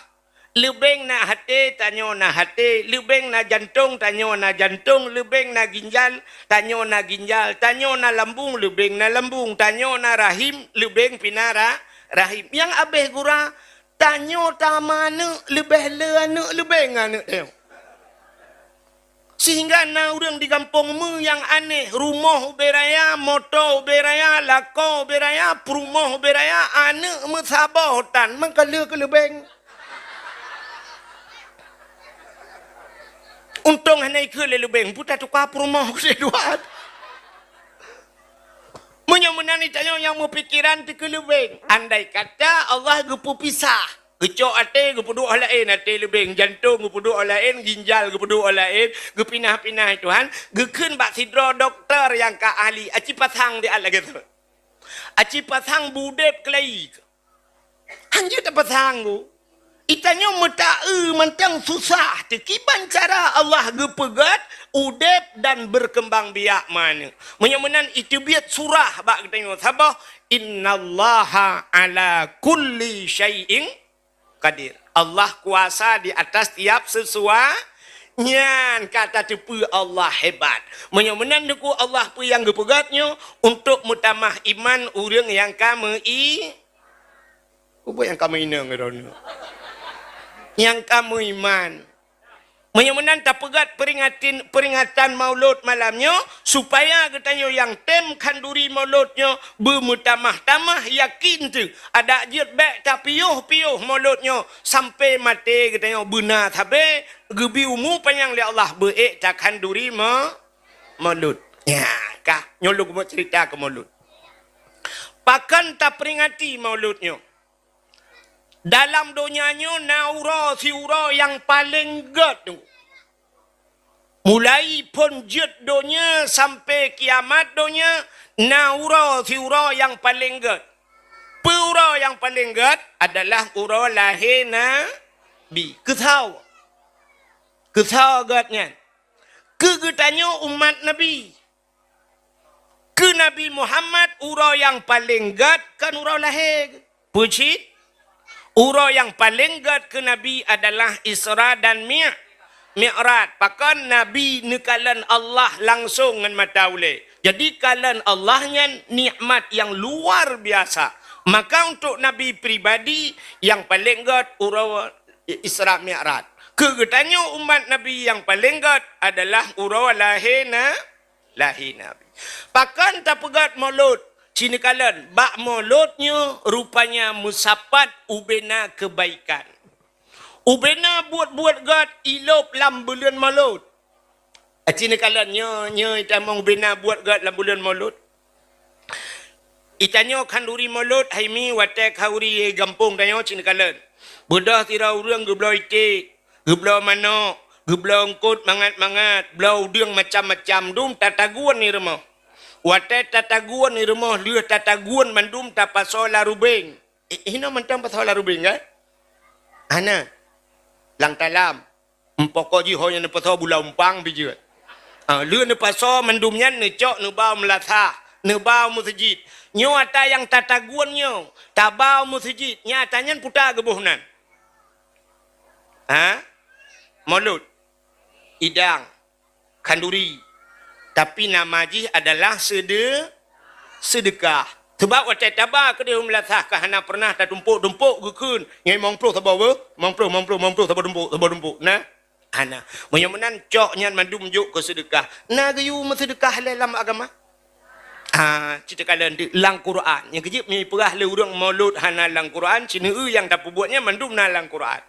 Leubeng na haté, tanyoe na haté. Leubeng na jantong, tanyoe na jantong. Leubeng na ginjal, tanyoe na ginjal. Tanyoe na lambung, leubeng na lambung. Tanyoe na rahim, leubeng pih na ra-, rahim. Nyang abéh gura, tanyoe tameuaneuëk leubeh le aneuëk leubeng aneuëk tanyoe. Sehingga na ureuëng di gampông meu nyang aneh, rumoh ubé raya, moto ubé raya, lakoe ubé raya, peurumoh ubé raya, aneuëk meusaboh tan meukaleuh keu leubeng. Untông hana ikheun lé leubeng, peue tatuka peurumoh sidua. Meunyoe meunan tanyoe nyang meupikeran teuh keu leubeng. Andai kata Allah geupeupisah, geucok até geupeuduek laén, até leubeng, jantong geupeuduek laén, ginjal geupeuduek laén, geupinah-pinah Tuhan, geukheun bak sidroe dokto nyang ka ahli, aci pasang di alat lagée nyoe. Aci pasang beudeb keulayi. Hanjeuet tapasang, Bu. Itanyoe meutaeu mantong susah teuh kiban cara Allah geupeugét udeb dan berkembang biak meuaneuëk. Meunyoe meunan iteubiet surah bak geutanyoe saboh, "Innallaha ala kulli syai'in qadir." Allah kuasa di atas tiap sesuatu. Nyan ka tateupeue Allah hebat. Meunyoe meunan Teungku, Allah peue nyang geupeugét nyoe untuk meutamah iman ureuëng nyang ka meu-i-, Ubak nyang ka meuinong droeneuh. Nyang ka meuiman. Meunyoe meunan tapeugét peuringatin-, peuringatan Maulud malam nyoe, supaya geutanyoe nyang tem khanduri Maulud nyoe beumeutamah-tamah yakin teuh. Adak jeuet bék tapiôh-piôh Maulud nyoe sampoe maté geutanyoe beuna sabe, geubri umu panyang lé Allah beu ék takhanduri ma-, Maulud. Nyan ka, nyoe lôn keumeung cerita keu Maulud. Pakon tapeuringati Maulud nyoe? Dalam donya nyoe na uroe siuroe nyang paleng gét. Mulai phon jeuet donya sampoe kiamat donya, na uroe siuroe nyang paleng gét. Peue uroe nyang paleng gét? Adalah uroe lahé Nabi. Keusoe? Keusoe gét nyan? Keu geutanyoe umat Nabi. Keu Nabi Muhammad, uroe nyang paleng gét kon uroe lahé. Peue cit? Uroe nyang paleng gét keu Nabi adalah Isra dan Mi-, Mi'raj. Pakon? Nabi neukalon Allah langsong ngon mata ulée. Jadi, kalon Allah nyan nikmat nyang luar biasa. Maka, untuk Nabi pribadi, nyang paleng gét uroe Isra Mi'raj. Keu geutanyoe umat Nabi, nyang paleng gét adalah uroe lahé na-, lahé Nabi. Pakon tapeugét Maulud? Ci neukalon, bak Maulud nyoe rupanya meusapat ubena keubaikan. Ubena buet-buet gét ilôb lam buleuen Maulud. Aci neukalon nyoe, nyoe itamong bina buet gét lam buleuen Maulud. Itanyoe khanduri Maulud, hai mi watée khanduri gampông tanyoe ci neukalon. Beudôh sidroe ureuëng geubloe iték, geubloe manok, geubloe eungkot mangat-mangat, bloe udeueng macam-macam dum tatagun di rumoh. Watée tatagun di rumoh lheueh tatagun mandum tapasoe larubeng. Eh, hinoe mantong pasoe larubeng kan? Hana. Lam talam. Meupakoe jih ho nyang neupasoe bula umpang pi jeuet. Ah, lheueh neupasoe mandum nyan neucok neuba u meulasah, neuba u meuseujid. Nyoe ata nyang tatagun nyoe, taba u meuseujid, nyang ata nyan puta geuboh nan. Ha? Maulud. Idang. Khanduri. Tapi nama jih adalah sede-, sedekah. Sebab watée taba keudeh u meulasah ka hana pernah tatumpok-tumpok geukheun. Nyoe limong ploh saboh beuh, limong ploh, limong ploh, limong ploh saboh tumpok, saboh tumpok. Nah, hana. Meunyoe meunan cok nyan mandum jok keu sedekah. Na geuyue meuseudeukah lé lam agama? Ah, ci teukalon teuk lam Quran. Nyang keujeuet meupeugah lé ureuëng Maulud hana lam Quran, ci neueu nyang tapeubuet nyan mandum na lam Quran.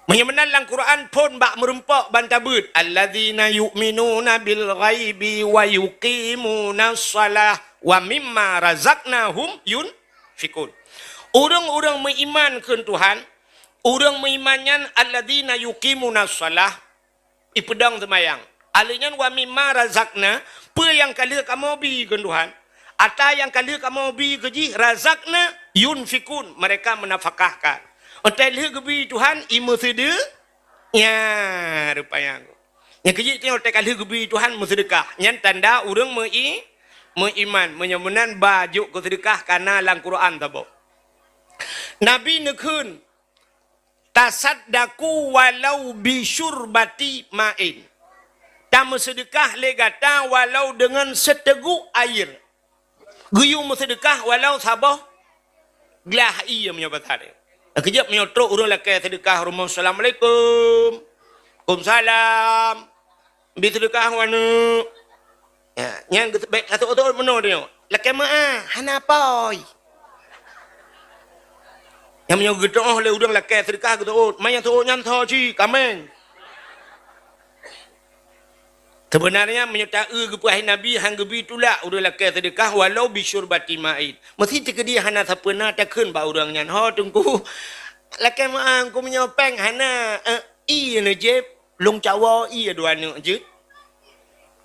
Meunyoe meunan lam Quran phon bak meurumpok ban tabeuet, "Alladzina yu'minuna bil ghaibi wa yuqimunas shalah wa mimma razaqnahum yunfikun." Ureuëng-ureuëng meuiman keu Tuhan, ureuëng meuiman nyan alladzina yuqimunas shalah, ipeudong seumayang. Aleuh nyan wa mimma razaqna, peue nyang ka lheueh kamoe bi keu Tuhan. Ata nyang ka lheueh kamoe bi keu jih, razaqna yunfikun, mereka menafkahkan. Watée lheueh geubi Tuhan, i meuseude-, nya, rupanya. Nyang keujeuet nyoe watée ka lheueh geubi Tuhan meuseudeukah. Nyan tanda ureuëng meu-i-, meuiman. Meunyoe meunan ba jok keu seudeukah kana lam Quran saboh. Nabi neukheun, "Tasaddaqu walau bi syurbati ma'in." Tameuseudeukah lé gata walau deungon seuteugok air. Geuyue meuseudeukah walau saboh glah ié meunyoe basa teuh. Keujeuet meunyoe trok ureuëng lakée seudeukah rumoh, "Assalamualaikum." "Waalaikumsalam." Bi seudeukah u aneuk. Ya, nyan geuteubiet satu otot meunoe tanyoe. Lakée meu'ah, hana poi. Nyang meunyoe geuteu'oh lé ureuëng lakée seudeukah geuteu'ot, ma nyang teu'ot nyan tho cit, kaméng. Seubeunarnya meunyoe taeu geupeugah Nabi han geubi tulak ureuëng lakée seudeukah walau bi syurbati ma'in. Meusti teukeudi hana sapeue na takheun bak ureuëng nyan, "Ho Teungku, lakée meu'ah keu meunyoe péng hana, eh, ié neujép." Lôn cawoe ié dua aneuk jeuet.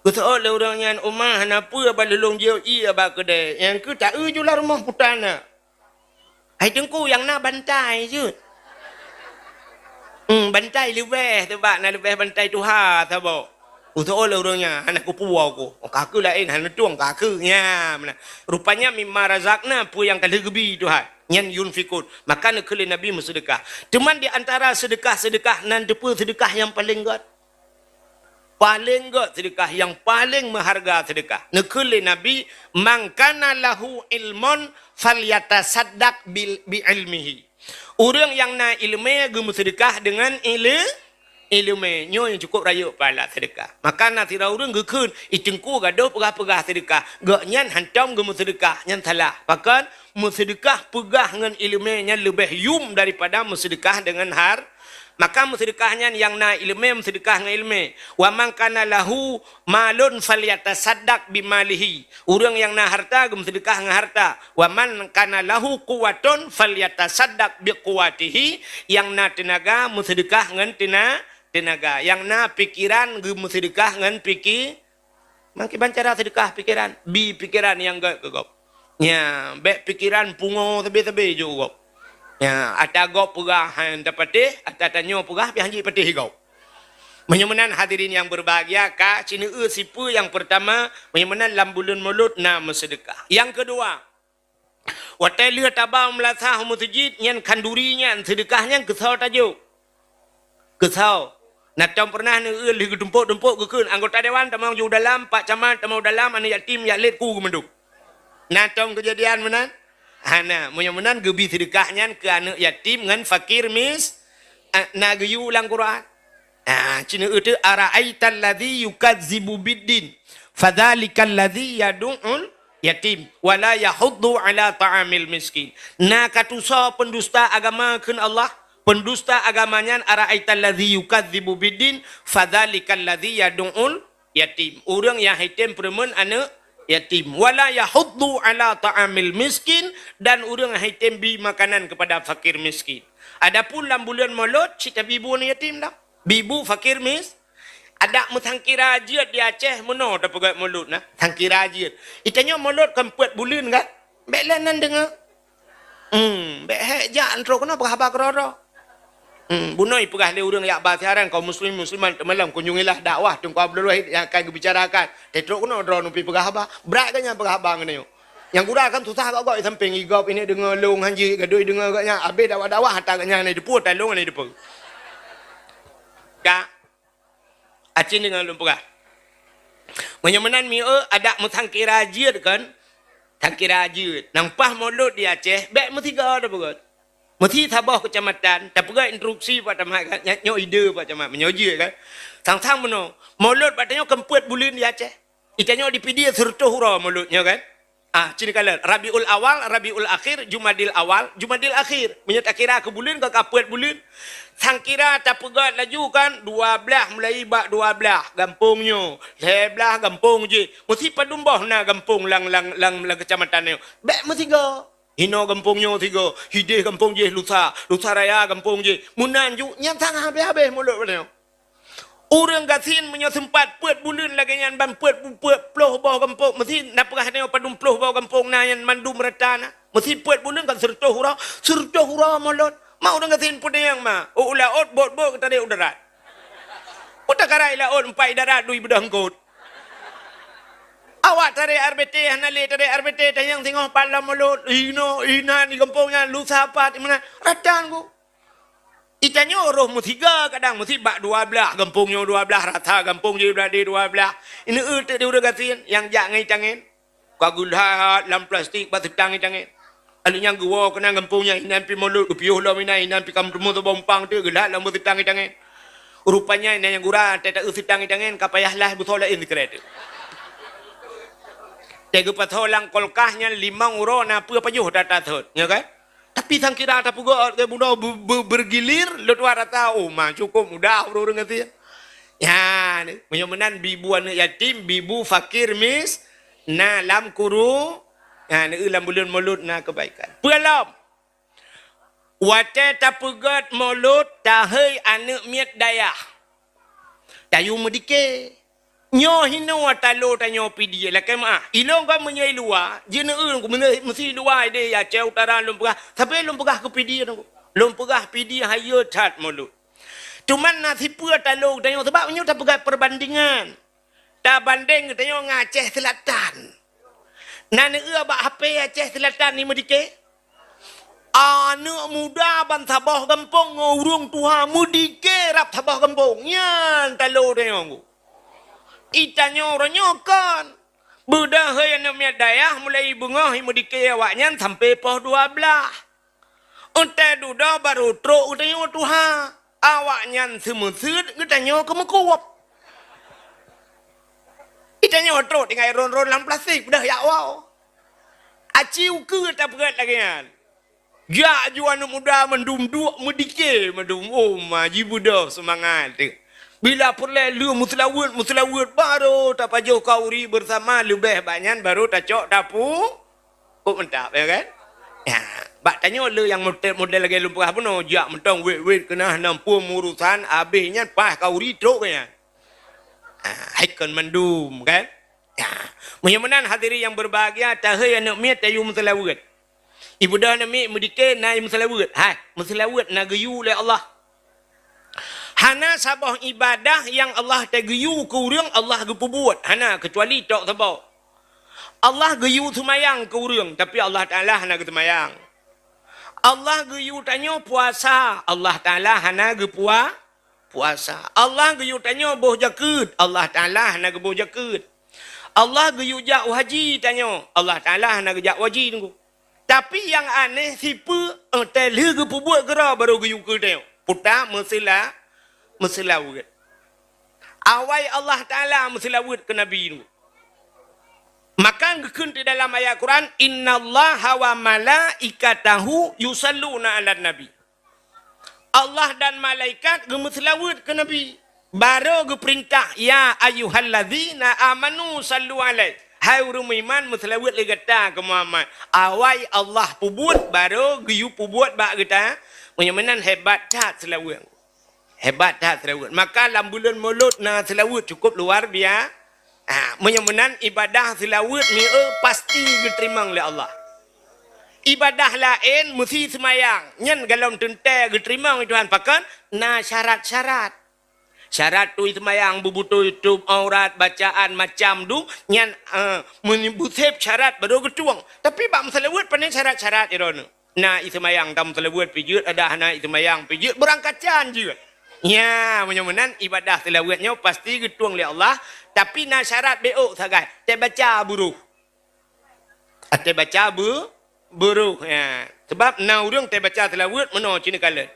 Geuseuôt lé ureuëng nyan, "Uma, hana peue, ba lôn jiôh ié bak keudée. Nyang keu taeu ju lam rumoh puta na." "Hai Teungku, nyang na bantai jeuet." "Hmm, bantai leubeh, teubak na leubeh bantai tuha saboh." Geuseuôt lé ureuëng nyan, "Hana kupuwoe ku. Ka keu laén, hana tueng ka keu." Nya, meunan. Rupanya mimma razaqna, peue nyang ka lheueh geubi Tuhan. Nyan yunfikun. Maka neukheun lé Nabi meuseudeukah. Teuma di antara seudeukah-seudeukah nan teupeue seudeukah nyang paleng gét? Paleng gét seudeukah, nyang paleng meuharga seudeukah. Neukheun lé Nabi, "Man kana lahu ilmun falyatasaddaq bil, bi ilmihi." Ureuëng nyang na iéleumé geumeuseudeukah deungon ilé-, iéleumé. Nyoe nyang cukup rayeuk pahala seudeukah. Maka na sidroe ureuëng geukheun, "I Teungku gadôh peugah-peugah seudeukah." Gobnyan hantom geumeuseudeukah, nyan salah. Pakon? Meuseudeukah peugah ngon iéleumé nyan leubeh yum daripada meuseudeukah deungon har-, maka meuseudeukah nyan nyang na iéleumé meuseudeukah ngon iéleumé. "Wa man kana lahu malun falyatasaddaq bimalihi." Ureuëng nyang na hareuta geumeuseudeukah ngon hareuta. "Wa man kana lahu quwwatun falyatasaddaq biquwwatihi." Nyang na teunaga meuseudeukah ngon teuna-, teunaga. Nyang na pikeran geumeuseudeukah ngon pike-, Mangkiban cara seudeukah pikeran, bi pikeran nyang gét keu gob. Nya, bék pikeran pungo sabe-sabe jok gob. Nya, ata gob peugah han tapatéh, ata tanyoe peugah pih han jipatéh gob. Meunyoe meunan hadirin nyang berbahagia, ka ci neueu sipeue nyang peurtama, meunyoe meunan lam buleuen Maulud na meuseudeukah. Nyang keudua, watée lheueh taba meulasah u meuseujid nyan khanduri nyan seudeukah nyan keusoe tajok. Keusoe. Na tom peureunah neueu lheueh geutumpok-tumpok geukheun anggota dewan tamong ju dalam, pak camat tamong dalam, aneuk yatim jak lét ku geumandum. Na tom keujadian meunan? Hana. Meunyoe meunan geubi seudeukah nyan keu aneuk yatim ngon fakir mis-, ah, na geuyue lam Quran. Ah, ci neueu teuk, "Ara'aital ladzi yukazzibu biddin, fadzalikal ladzi yadu'ul yatim, wala yahuddu ala ta'amil miskin." Na ka tusoe peundusta agama kheun Allah, Pendusta agama nyan, ara'aital ladzi yukadzibu biddin, fadzalikal ladzi yadu'ul yatim. Ureuëng nyang hai tem peureumeun aneuëk yatim. Wala yahuddu ala ta'amil miskin, dan ureuëng hai tem bi makanan kepada fakir miskin. Adapun lam buleuen Molot, cit tabi bu aneuëk yatim dah. Bi bu fakir mis-, adak meusangkira jeuet di Aceh meunoe tapeugah Molot nah. Sangkira jeuet. Itanyoe Molot kan peuet buleuen kan? Bék lé nan deungoe. Hmm, bék hék jak trok keunoe peugah haba keudroe-droe. Hmm, bunoe peugah lé ureuëng yak ba siaran kaum muslimin muslimat teumalam kunjungilah dakwah Teungku Abdul Wahid nyang akan geubicarakan. Teutrok keunoe droeneuh pih peugah haba. Brat geuh nyan peugah haba ngon nyoe. Nyang gura kan susah gok-gok di sampéng, i gob ini deungoe lôn hanji gadoi deungoe gobnyan. Habéh dakwah-dakwah ata gobnyan hana jiteupeu, talong hana jiteupeu. Ka. Acin deungon lôn peugah. Meunyoe meunan mieu adak meusangkira jeuet kan? Sangkira jeuet. Nang paih Molot di Aceh, bék meusigoe tapeugah. Meusi saboh keucamatan, tapeugah instruksi Pak Camat kan? Nyoe ide Pak Camat, meunyoe jeuet kan? Sang-sang meunoe, Molot bak tanyoe kan peuet buleuen di Aceh. Itanyoe di Pidie sireutôh uroe Molot nyoe kan? Ah, cit kalon. Rabiul Awal, Rabiul Akhir, Jumadil Awal, Jumadil Akhir. Meunyoe takira keu buleuen, ka peuet buleuen. Sangkira tapeugah laju kan, dua blaih, mulai bak dua blaih, gampông nyoe. Lhée blaih, gampông jih. Meusi padum boh na gampông lam, lam, lam, lam keucamatan nyoe. Bék meusigoe. Hinoe gampông nyoe sigoe, hideh gampông jih lusa, lusa raya gampông jih. Meunan ju, nyan sang habéh-habéh Molot bak tanyoe. Ureuëng gasien meunyoe seumpat peuet buleuen lagée nyan ban peuet, peuet ploh boh gampông, meusi na peugah nyoe padum ploh boh gampông na nyan mandum rata na. Meusi peuet buleuen kan sireutôh uroe, sireutôh uroe Molot. Ma ureuëng gasien peudayang ma, u laôt bot-bot ka tarek u darat. Peue takarai laôt empat i darat dui beudoh eungkot. Awak tarek R B T hana lé tarek R B T tanyong singoh pat lam Molot, inoe, inan di gampông nyan, lusa pat, di meunan, rata ngon. Itanyoe roh meusigoe kadang meusi bak dua blaih, gampông nyoe dua blaih, rata gampông jih blah di dua blaih. Ini eu teuk di ureuëng gasien nyang jak ngon itangen. Ka geulhat lam plastik bak seutang itangen. Aneuk nyan geuwoe keunan gampông nyan, inan pih Molot, geupiôh lom inan, inan pih ka meuteumé saboh umpang teuk geulhat lam bak seutang itangen. Rupanya inan nyang gura, teuta eu seutang itangen, ka payah lah beusoe laén sikrek teuk. Teugeupeusoe lam kulkas nyan limong uroe na peue pajoh that-that thot, nyo kan? Tapi sangkira tapeugah lagée bunoe be-, be-, bergilir, leutuat rata, oh, ma, cukup mudah ureuëng-ureuëng gasien. Nyan, meunyoe meunan bi bu aneuëk yatim, bi bu fakir mis-, na lam kuru, nyan, lam buleuen Molot na keubaikan. Peue lom? Watée tapeugét Molot, tahei aneuëk miet dayah. Tayue meudike. Nyoe hinoe talo tanyoe Pidie, lakée meuáh. Ilôn ka meunyoe i luwa, jineuk eu meusi luwa ideh ya, Aceh Utara lôn peugah, sabe lôn peugah keu Pidie nyoe. Lôn peugah Pidie hayeue that Molot. Teuma na sipeue talo tanyoe, sabab nyoe tapeugah perbandingan. Tabandeng tanyoe ngon Aceh Selatan. Na neueu bak H P Aceh Selatan ni meudike? Aneuëk muda ban saboh gampông ngon ureuëng tuha meudike rab saboh gampông. Nyan talo tanyoe. Itanyoe uroe nyoe kon. Beudahai aneuëk miet dayah mulai beungoh meudike awaknyan sampai poh dua blaih. Untée dudoe barô trok geutanyoe tuha. Awaknyan seumeuseut geutanyoe keumeukuwöb. Itanyoe trok tinggai ron-ron lam plastik, peudeh jak woe. Aci ukeue tapeugét lagée nyan. Jak ju aneuëk muda mandum duek meudike mandum, oh ma jibeudôh seumangat teuh. Bila peureulée lheueh meuseulaweuet, meuseulaweuet barô tapajoh kauri beusama leubeh bak nyan barô tacok tapu. Kok mantap, ya kan? Ya, bak tanyoe le nyang model, model lagée lôn peugah bunoe, jak mantong wet-wet keunah nam pom urusan, abéh nyan paih kauri trok nyan. Ha, hai kon mandum, kan? Ya. Meunyoe meunan hadirin yang berbahagia, tahei aneuëk miet tayue meuseulaweuet. Ibeudôh aneuëk miet meudike na meuseulaweuet. Hai, meuseulaweuet na geuyue lé Allah. Hana saboh ibadah nyang Allah tageuyue keu ureuëng Allah geupeubuet. Hana, keucuali tok saboh. Allah geuyue seumayang keu ureuëng, tapi Allah Taala hana geuseumayang. Allah geuyue tanyoe puasa, Allah Taala hana geupua-, puasa. Allah geuyue tanyoe boh jakeuet, Allah Taala hana geuboh jakeuet. Allah geuyue jak u haji tanyoe, Allah Taala hana geujak u haji teungku. Tapi nyang aneh sipeue, eh, teuh lheueh geupeubuet keudroe barô geuyue keu tanyoe. Puta meuseula-, meuseulaweuet. Awai Allah Taala meuseulaweuet keu Nabi nyoe. Maka geukheun di dalam ayat Quran, "Innallaha wa malaikatahu yusalluna 'alan nabi." Allah dan malaikat geumeuseulaweuet keu Nabi. Barô geupeurintah, "Ya ayyuhallazina amanu sallu alaihi." Hai ureuëng meuiman, meuseulaweuet lé gata keu Muhammad. Awai Allah peubuet, barô geuyue peubuet bak gata. Meunyoe meunan, hebat that seulaweuet. Hebat that seulaweuet. Maka lam buleuen Mulod na seulaweuet cukup luar bia-, ha, meunyoe meunan ibadah seulaweuet mieu pasti geuteurimong lé Allah. Ibadah laén meusi seumayang, nyan golom teuntée geuteurimong lé Tuhan. Pakon? Na syarat-syarat. Syarat tui seumayang, beubutôi tueb aurat, bacaan macam dum, nyan, eh, meunyoe beuseb syarat baru geutueng. Tapi bak meuseulaweuet pane syarat-syarat droeneuh. Na i seumayang tam seulaweuet pih jeuet, adak hana i seumayang pih jeuet, beurangkacan jeuet. Nya, meunyoe meunan ibadah seulaweuet nyoe pasti geutueng lé Allah, tapi na syarat bék sagai, teubaca buruh. Teubaca bu-, buruh. Ya. Sebab na ureuëng teubaca seulaweuet meunoe cit neukalon.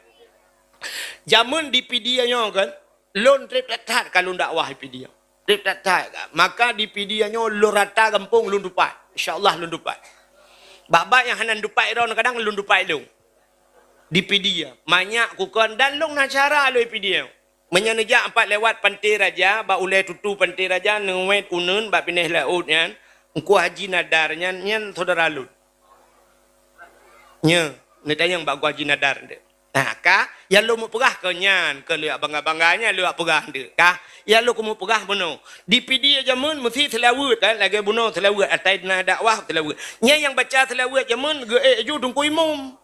Jameun di Pidie nyoe kan, lôn treb that-that ka lôn dakwah di Pidie. Treb that-that ka. Maka di Pidie nyoe lôn rata gampông lôn tupat. Insya Allah lôn tupat. Bak-bak nyang hana tupat droe kadang lôn tupat lôn. Di Pidie. Manyak kukon dan lôn na syedara lôn di Pidie. Meunyoe neujak pat lewat Panté Raja, bak ulée tutu Panté Raja, neuwet uneuen bak pinéh laôt nyan, Teungku Haji Nadar nyan, nyan syedara lôn. Nyoe, neutanyong bak Teungku Haji Nadar. Nah, ka, nyang lôn meupeugah keu nyan, keu lheueh bangga-bangga nyan lôn peugah nyan, ka. Nyang lôn keumeung peugah bunoe. Di Pidie jameun meusi seulaweuet, kan, lagée bunoe seulaweuet, asai na dakwah seulaweuet. Nyan nyang baca seulaweuet jameun geuék ju Teungku Imum.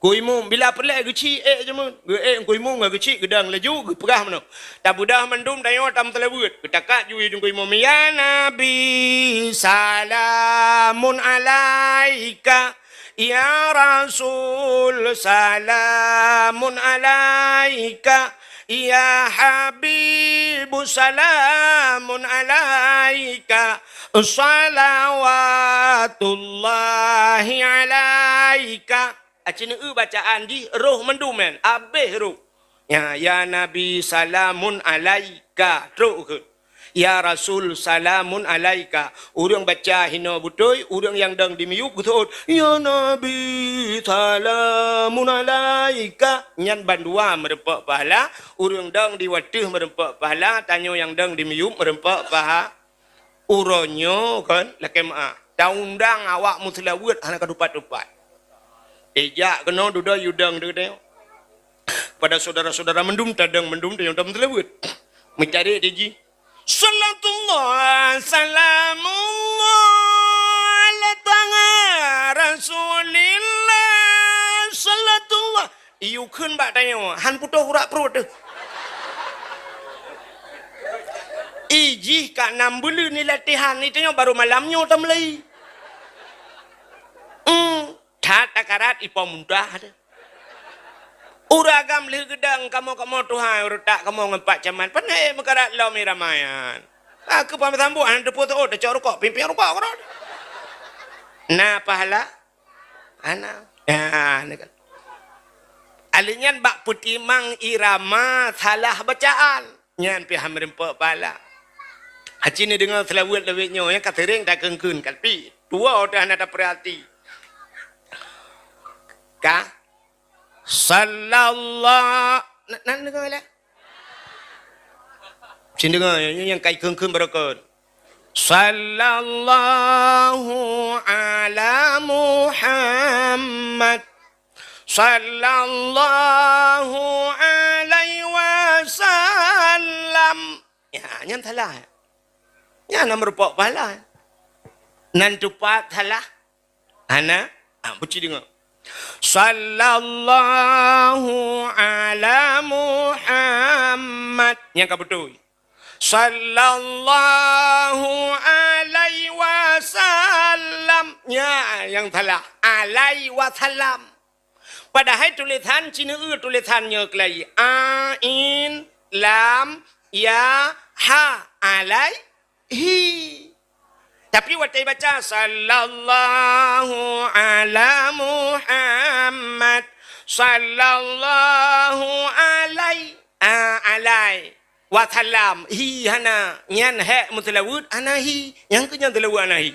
Teungku Imum, bila peureulée geuchik ék jameun. Geuék Teungku Imum ngon geuchik geudong laju geupeugah bunoe. Tabeudôh mandum tanyoe tam seulaweuet. Geutakak ju Teungku Imum, "Ya Nabi, salamun alaika." "Ya Rasul, salamun alaika. Ya Habibu, salamun alaika. Salawatullahi alaika." Aci neueu bacaan jih roh mandum nyan, abéh roh. Ya, ya Nabi, salamun alaika. Trok kheun. Ya Rasul, salamun alaika. Ureuëng baca hinoe beutôi, ureuëng nyang dong di miyueb geuseuôt, "Ya Nabi, salamun alaika." Nyan bandua meureumpok pahala, ureuëng dong di wateuh meureumpok pahala, tanyoe nyang dong di miyueb meureumpok paha-, uroe nyoe kon lakée meuáh. Taundang awak meuseulaweuet hana ka tupat-tupat. Ijak keunoe dudoe yue dong deungon tanyoe. Pada syedara-syedara mandum tadong mandum tanyoe tam seulaweuet. Meucari di jih. Salatullah, salamullah, ala taha Rasulillah, salatullah. Iyue kheun bak tanyoe, han putôh urak pruet teuh. Ijih ka nam buleuen ni latihan, ni tanyoe baru malam nyoe tameulai. Hmm, that takarat ipo mudah teuh. Ureuëng agam lheueh geudong kamoe-kamoe tuha, ureuëng tak kamoe ngon Pak Camat. Pane meukarat lom irama nyan. Aku paham sambung, hana teupeu teuôt, tacok rukok, pimpin rukok keudroe. Na pahala? Hana. Ya, ni kan. Aleuh nyan bak peutimang irama salah bacaan. Nyan pih han meureumpok pahala. Aci neudeungoe seulaweuet lawét nyoe, nyang ka seuréng takheun-kheun, tapi tuwoe teuh hana tapeurati. Ka? Sallallah-, na, na deungoe lé? Cit deungoe, nyoe nyang ka ikheun-kheun barokon. Sallallahu ala Muhammad. Sallallahu alaihi wasallam. Ya, nyan salah. Nyan na meureumpok pahala. Nan tupat salah. Hana? Ah, beuci deungoe. Sallallahu ala Muhammad. Nyang ka beutôi. Sallallahu alaihi wasallam. Nya, nyang salah. Alaihi wasallam. Padahai tulésan cit neueu tulésan nyoe keulayi. Ain, lam, ya, ha. Alaihi. Tapi watée baca, "Sallallahu ala Muhammad, sallallahu alai-, a, alai wasallam." Hi hana, nyan hék meuseulaweuet hana hi. Nyang keu nyan seulaweuet hana hi.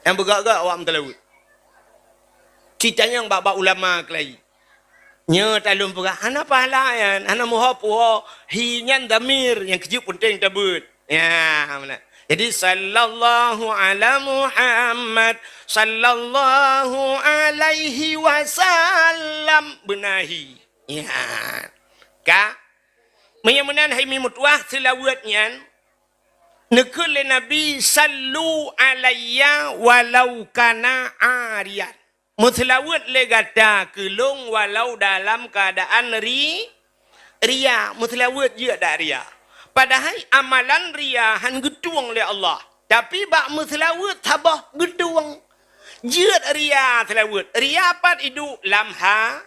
Nyang beugak-gak awak meuseulaweuet. Ci tanyong bak-bak ulama keulayi. Nyoe talôn peugah, hana pahala nyan, hana muho puho, hi nyan dhamir, nyang keujeuet peunteng tabeuet. Ya, meunan. Jadi, sallallahu ala Muhammad, sallallahu alaihi wasallam, beuna hi. Ya. Ka? Meunyoe meunan hai mi meutuwah, seulaweuet nyan, neukheun lé Nabi, "Sallu alayya walau kana ariyan." Meuseulaweuet lé gata keu lôn walau dalam keuadaan ri-, ria. Meuseulaweuet jeuet dak ria. Padahai amalan ria han geutueng lé Allah. Tapi bak meuseulaweuet saboh geutueng. Jeuet ria seulaweuet. Ria pat iduek lam ha-,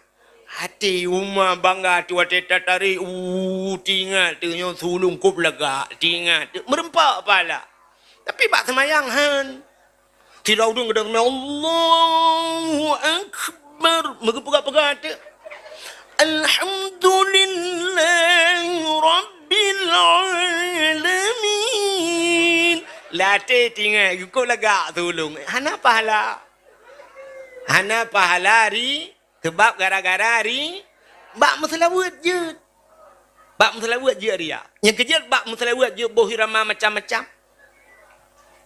hati. Uma bangga tu watée tatarek, uh, tingat tu nyoe sulung kop lagak, tingat tu meureumpok pala. Tapi bak seumayang han. Sidroe ureuëng geudong, "Allahu Akbar." Meugeupeugah-peugah teuk. "Alhamdulillahi Rabbil Alamin." Latée tingat, geukok lagak tulông. Hana pahala. Hana pahala ri Seubab gara-gara ri-, bak meuseulaweuet jeuet. Bak meuseulaweuet jeuet ria. Nyang keujeuet bak meuseulaweuet jeuet boh irama macam-macam.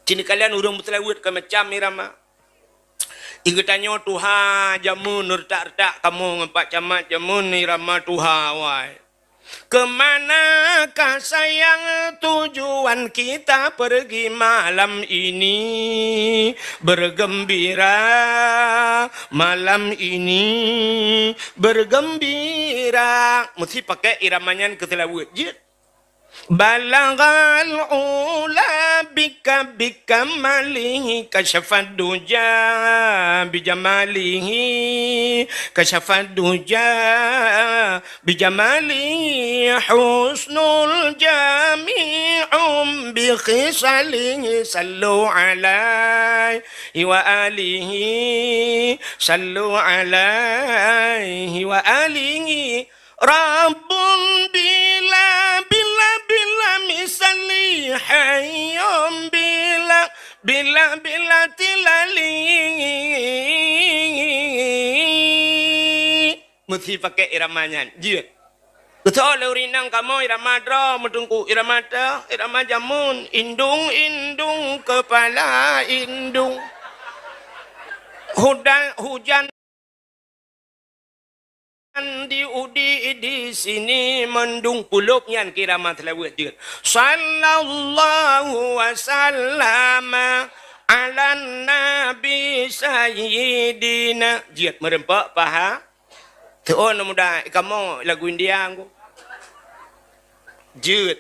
Ci neukalian ureuëng meuseulaweuet ka macam irama. I geutanyoe tuha jameun, retak-retak kamoe ngon Pak Camat jameun irama tuha awai. Ke manakah sayang tujuan kita pergi malam ini? Bergembira malam ini, bergembira. Meusti pakai irama nyan keu seulaweuet jeuet. Balaghal ula bika bikamalihi, kasyafad duja bijamalihi, kasyafad duja bijamalihi, husnul jami'un bikhisalihi, sallu alaihi wa alihi, sallu alaihi wa alihi. Rabbun bila, bila, bila misali, hayyun bila, bila, bila tilali. Meusti pakai irama nyan. Jeuet. Beutôi lé ureuëng inong kamoe irama droe meuteungku, irama teuh, irama jameun, indung, indung, kepala indung. Hudan, hujan di udi di sini mendung pulop nyan kira mah seulaweuet jeuet. Sallallahu wasallama ala nabi sayyidina. Jeuet meureumpok paha. Teuon muda kamoe lagu India ngku. Jeuet.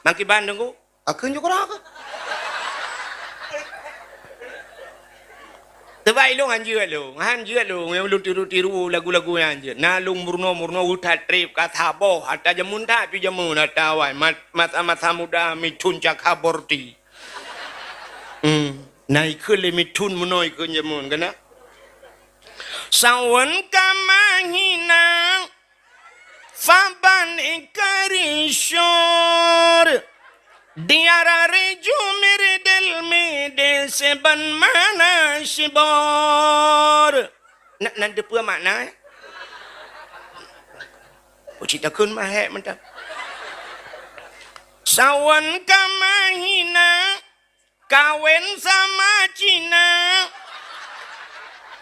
Makiban ngku. Akeun jukra ke? Teubai lôn han jeuet lôn, han jeuet lôn, nyang lôn tiru-tiru lagu-lagu nyang han jeuet. Na lôn meurunoe-meurunoe utat treb ka saboh, ata jameun that pi jameun ata awai, mat-, masa-masa muda mithun cakha borti. Hmm, na ikheun lé mithun meunoe ikheun jameun, keunan? Sawan ka mahina Faban ikarisyur, diara reju mirdel mide seban mana sibor. Nak nan teupeue makna, eh? Uci takun mahek mentang. Sawan ka mahina, Kawen sama Cina.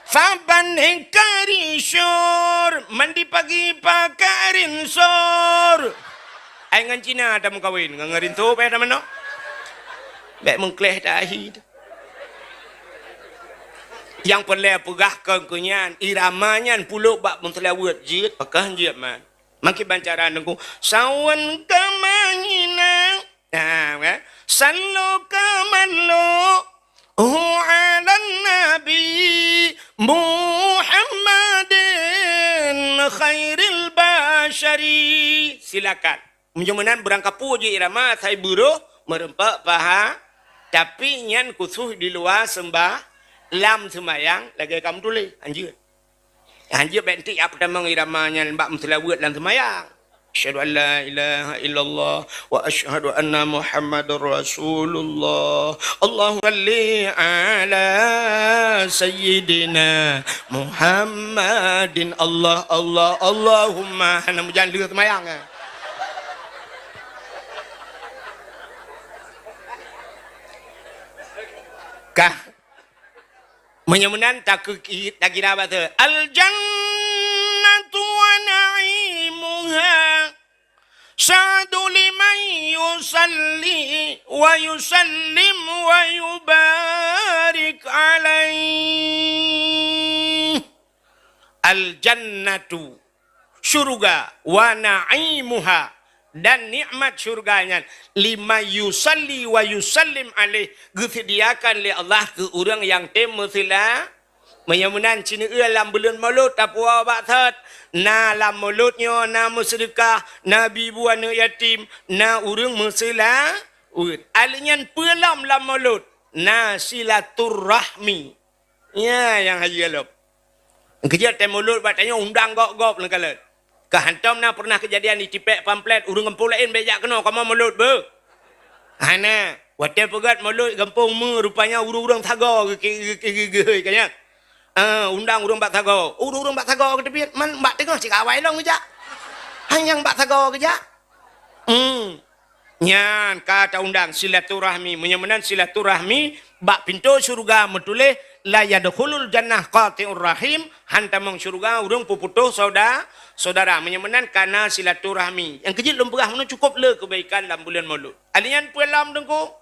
Faban hingkari syur, mandi pagi pakai rinsur. Ai ngon Cina tameukawen, ngon rinsur payah tameunoe. Bèk meukleh tahi. Nyang peureulèe peugah kon keu nyan, irama nyan pulôk bak meuseulaweuet jeuet, pakon jeuet man. Makiban cara nunggu sawan keu manyinang. Nah, kan? Sallu keu manlu hu alan nabi Muhammadin khairil basyari. Silakan. Meunyoe meunan beurangkapeue jih irama, sai beuroh, meureumpok paha, tapi nyan khusus di luwa seumbah-, lam seumayang lagèe ka meutuléh. Hanjeuet. Hanjeuet bèk entik jak peutamong irama nyan bak meuseulaweuet lam seumayang. Asyhadu an la ilaha illallah wa asyhadu anna Muhammadar Rasulullah. Allahumma shalli ala sayyidina Muhammadin. Allah, Allah, Allahumma. Hana meujan lheueh seumayang, eh. Kah? Meunyoe meunan, takeu-, takira bak thee. Al-jannatu wa na'imuha syahdu liman yusalli wa yusallim wa yubarik alaih. Al-jannatu, syuruga, wa na'imuha, dan nikmat syuruga nyan, liman yusalli wa yusallim alaih, geuseudiakan lé Allah keu ureuëng nyang tem meusila-, meunyoe meunan, sineue lam buleuen Molot tapuwoe bak thot, na lam Molot nyoe na meuseudeukah, na bi bu aneuëk yatim, na ureuëng meusila-, uet. Aleuh nyan peue lom lam Molot? Na silaturahmi. Nyan nyang hayeue lom. Keujeuet tée Molot bak tanyoe undang gob-gob neukalon. Ka hantom na pernah keujadian jitipék pamflet, ureuëng gampông laén bék jak keunoe kamoe Molot beuh. Hana. Watée peugét Molot gampông meu, rupanya ureuëng-ureuëng sagoe geuki-, geuki-, geuhôi ka nyan. Ah, undang ureuëng bak sagoe. Ureuëng-ureuëng bak sagoe geuteubiet, man bak teungoh cit awai lom geujak. Hanyang bak sagoe geujak. Hmm. Nyan ka taundang silaturahmi. Meunyoe meunan silaturahmi, bak pintoe syeuruga meutuléh, "La yadkhulul jannah qati'ur rahim," han tamong syeuruga ureuëng peuputôh sauda-, saudara. Meunyoe meunan ka na silaturahmi. Nyang keujeuet lôn peugah meunoe cukôp le keubaikan lam buleuen Molot. Aleuh nyan peue lom Teungku?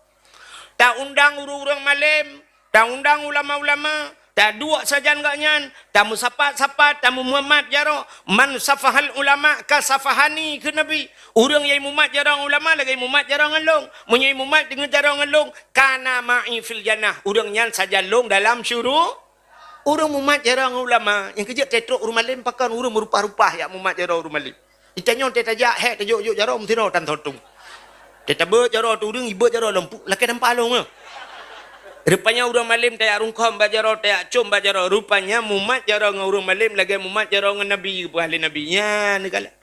Taundang ureuëng-ureuëng malém, taundang ulama-ulama, taduek sajan gobnyan, tameusapat-sapat, tameumat jaroe. "Man safahal ulama ka safahani," kheun Nabi. Ureuëng nyang mumat jaroe ulama lagée mumat jaroe ngon lôn. Meunyoe mumat deungon jaroe ngon lôn, kana ma'i fil jannah. Ureuëng nyan sajan lôn dalam syuru-, ureuëng mumat jaroe ngon ulama. Nyang keujeuet teutrok ureuëng malém pakon ureuëng meurupa-rupa jak mumat jaroe ureuëng malém. Di tanyoe teuh tajak hék tajok-jok jaroe meusidroe tan thotong. Teuh tabeuet jaroe teuh ureuëng, ibeuet jaroe lom pu-, lakée tampa lom nyoe. Rupanya ureuëng malém tajak rungkôm bak jaroe, tajak com bak jaroe. Rupanya mumat jaroe ngon ureuëng malém lagée mumat jaroe ngon Nabi, geupeugah lé Nabi. Nyan neukalon.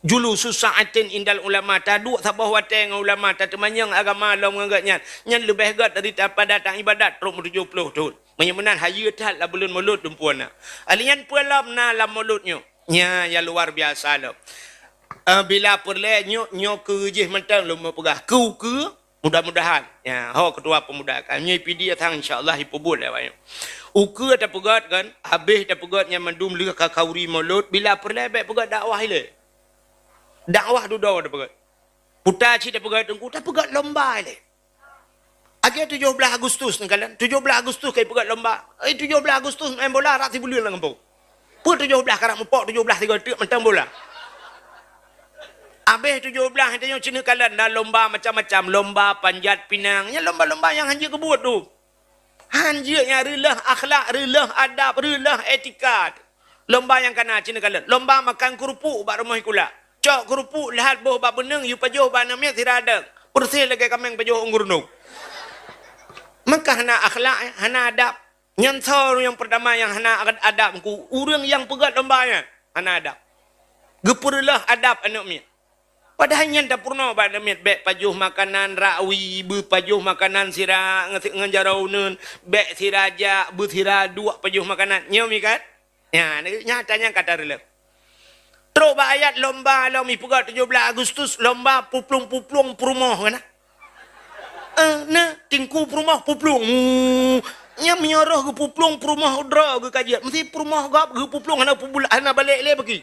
Julusu sa'atin indal ulama, taduek saboh watée ngon ulama, tateumanyong agama lom ngon gobnyan. Nyan leubeh gét dari daripada taibadat trok meutujoh ploh thon. Meunyoe meunan hayeue that lam buleuen Molot dumpeue na. Aleuh nyan peue lom na lam Molot nyoe. Nya, nyang luar biasa lom. Eh, bila peureulée nyoe, nyoe keu jih mantong lôn meupeugah. Keu, keu, mudah-mudahan. Ya, ho ketua pemuda kan. Nyoe P D datang, insya Allah, ipeubuet lé awak nyoe. Ukeue tapeugét kan, habéh tapeugét nyan mandum lheueh ka khauri Molot, bila peureulée bék peugét dakwah ilée. Dakwah dudoe tapeugét. Puta cit tapeugét Teungku, tapeugét lomba ilée. Lagée tujoh blaih Agustus neukalon. Tujoh blaih Agustus ka ipeugét lomba. Eh, tujoh blaih Agustus main bola rot sibuleuen lam gampông. Peue tujoh blaih karab mupok, tujoh blaih sigoe teuk mantong bola. Abéh tujoh blaih tanyoe cit neukalon na lomba macam-macam, lomba panjat pinang. Nyan lomba-lomba nyang hanjeuet geubuet tu. Hanjeuet nyang reuloh akhlak, reuloh adab, reuloh etika. Lomba nyang kana cit neukalon. Lomba makan keurupuk bak rumoh sikula. Cok keurupuk lheueh boh bak beuneueng, yue pajoh bak aneuk miet sira deuek. Peureuseh lagée kaméng pajoh ôn gurundong. Maka hana akhlak, eh, hana adab. Nyan soe nyang peurtama nyang hana ad-, adab Teungku. Ureuëng nyang peugét lomba nyan hana adab. Geupeureuloh adab aneuk miet. Padahai nyan tapeurunoe bak aneuk miet, bék pajoh makanan rakwi, beupajoh makanan sira ngon, ngon jaroe uneuen, bék sira jak, beusira duek pajoh makanan. Nyoe mi kan? Nya, nyata nyan ka tareuloh. Trok bak ayat lomba lom ipeugah tujoh blaih Agustus, lomba puplueng-puplueng peurumoh kan? Eh, na, Teungku peurumoh puplueng. Hmm, nyan meunyoe roh geupuplueng peurumoh droe geukajiet. Meusti peurumoh gob geupuplueng hana peubula-, hana balek lé bagi.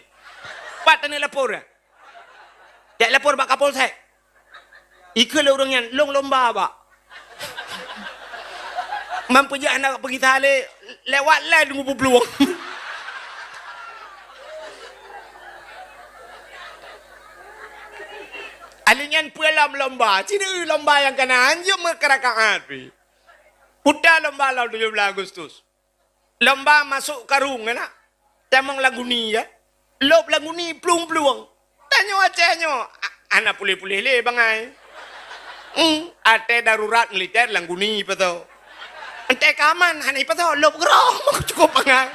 Pat taneuk lapor, eh? Jak lapor bak Kapolsek. Ikeu lé ureuëng nyan, lôn lomba bak. Man peujak hana peugisa lé, lewat lé deungon peuplueng. Aleuh nyan peue lom lomba? Cit lomba nyang kana, hanjeuet meukeurakaat pih. Puta lomba lom tujoh blaih Agustus. Lomba masôk karung, kan? Tamong lagu ni, ya. Lôb lagu ni plueng-plueng. Tanyoe Aceh nyoe, a-, hana puléh-puléh lé bangai. Hmm, até darurat militer lagu ni ipasoe. Até keamanan hana ipasoe, lôb geurôh cukôp bangai.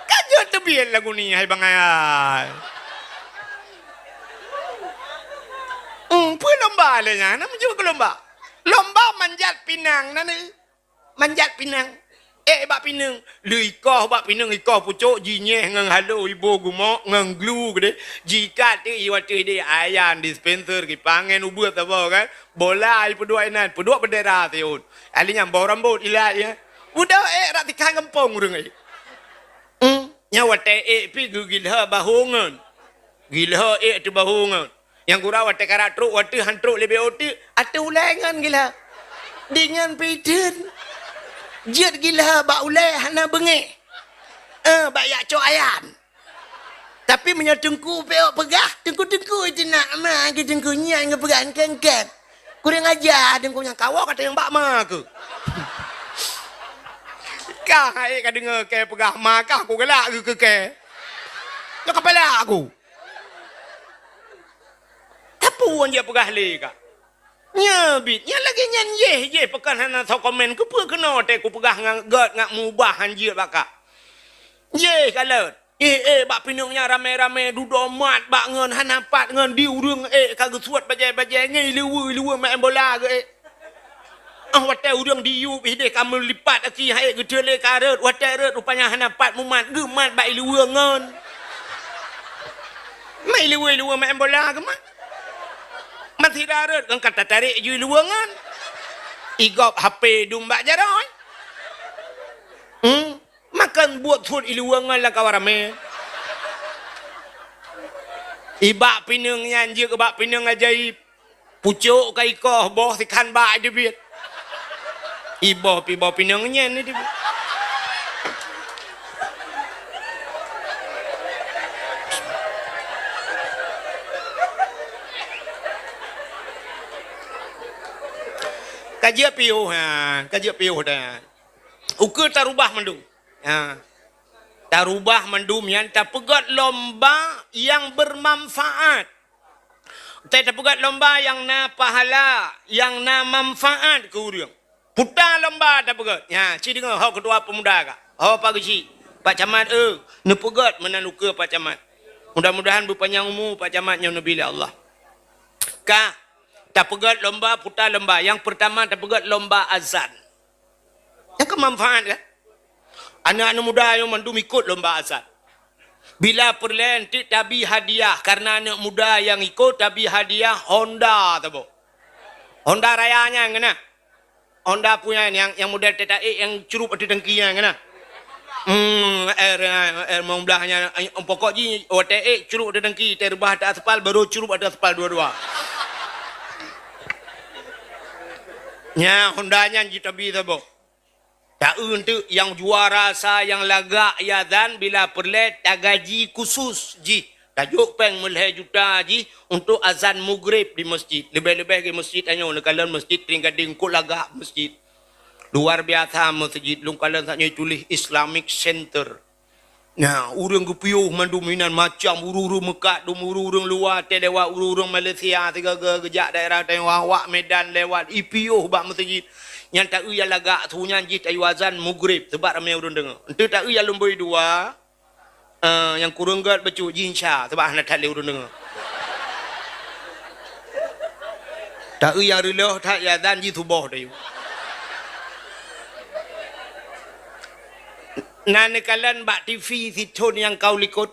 Ka jeuet teubiet lagu ni, hai bangai ai. Hmm, peue lomba lé nyan? Hana meujeuet keu lomba. Lomba manjat pinang na neuh. Manjat pinang. Eh, bak pineung. Lheueh ikoh bak pineung, ikoh pucok, jinyeh ngon halo iboh gumok, ngon glu keudeh. Jikat teuk ié watèe deh, ayan dispenser, kipangen ubeut saboh kan. Bola ipeuduek inan, peuduek bendera siôn. Ahli nyan boh rambot ilat ya. Udah eh, rak tikah gampông ureueng eh. Hmm, nyan watèe ék pih geugilha bahô ngon. Gilha ék teuh bahô ngon. Nyang gura watèe karat trok, watèe han trok leubeh oteuk, ateueh ulèe ngon gilha. Dingon pih theun. Jeuet gilha bak ulèe hana beungéh. Eh, bak jak cok ayan. Tapi meunyoe teungku peuék peugah, teungku-teungku itu nak ma ke teungku nyan geupeugah engken-engken. Kurang aja teungku nyang kawoe kata nyang bak ma keuh. Kah hai ka deungoe kèe peugah ma kah ku galak geuh keu kèe. Nyoe kapala aku. Tapuon jih peugah lé kah. Nyan bit, nyan lagèe nyan yeh, yeh pakon hana soe komen. Keupeue keunoe teuh kupeugah ngon gèt ngon mubah han jeuet bak kah. Yeh kalon. Eh, eh, bak pineung nyan ramè-ramè dudoe mat bak ngon hana pat ngon di ureueng eh ka geusuet bajèe-bajèe ngon ileue-ileue maén bola geuh eh. Ah, watèe ureueng diyueb ideh ka meulipat aki hai geuteulé ka rhot, watèe rhot rupanya hana pat mumat, geumat bak ileue ngon. Ma ileue-ileue maén bola geumat. Ma sira rhot ngon ka tatarek ju ileue ngon. Igop H P dum bak jaroe. Hmm, makan buet suet ileue ngon lam kawan ramè. Ibak pineung nyan jeuet bak pineung ajaib. Pucok ka ikoh, boh sikhan bak teubiet. Iboh pi boh pineung nyan ni teubiet. Ka jeuet piôh, ha, ka jeuet piôh dah. Ukeue tarubah mandum. Ha. Tarubah mandum nyan tapeugèt lomba nyang bermanfaat. Watèe tapeugèt lomba nyang na pahala, nyang na manfaat keu ureueng. Puta lomba tapeugèt. Nyan, ci deungoe ho ketua pemuda ka. Ho Pak Geuchik, Pak Camat, eh, neupeugèt meunan ukeue Pak Camat. Mudah-mudahan beupanyang umu Pak Camat nyoe neubi lé Allah. Ka, tapeugèt lomba, puta lomba. Nyang peurtama tapeugèt lomba azan. Nyan kan manfaat kan? Aneuk-aneuk muda nyoe mandum ikot lomba azan. Bila peureulèe enteuk tabi hadiah, karena aneuk muda nyang ikot tabi hadiah Honda saboh. Honda Raya nyan keunan. Honda punya nyang, nyang model teuta ék nyang curup ateueh tangki nyan keunan. Hmm, R, R lima belas nyan, pokok jih watèe ék curup ateueh tangki, teureubah ateueh aspal, baru curup ateueh aspal dua-dua. Nyan Honda nyan jitabi saboh. Ta-eu enteuk nyang juara sa nyang lagak azan bila peureulèe tagaji khusus jih. Tajok péng meulhèe juta jih untuk azan mugrib di masjid. Leubeh-leubeh di masjid tanyoe neukalon masjid Tring Gadeng kok lagak masjid. Luar biasa masjid lôn kalon saat nyoe tuléh Islamic Center. Nah, ureueng geupiôh mandum inan macam ureueng-ureueng meukat dum ureueng-ureueng luwa teuh lewat ureueng-ureueng Malaysia sigoe-goe geujak daerah Taiwan awak Medan lewat ipiôh bak meuseujid. Nyan ta-eu nyang lagak su nyan jih tayue azan mugrib seubab ramé ureueng deungoe. Enteuk ta-eu nyang lumbôi dua, eh, nyang kureueng gèt bacut jih insya seubab hana that lé ureueng deungoe. Ta-eu nyang reuloh that azan jih suboh tayue. Na neukalon bak TV sithon nyang ka u likot.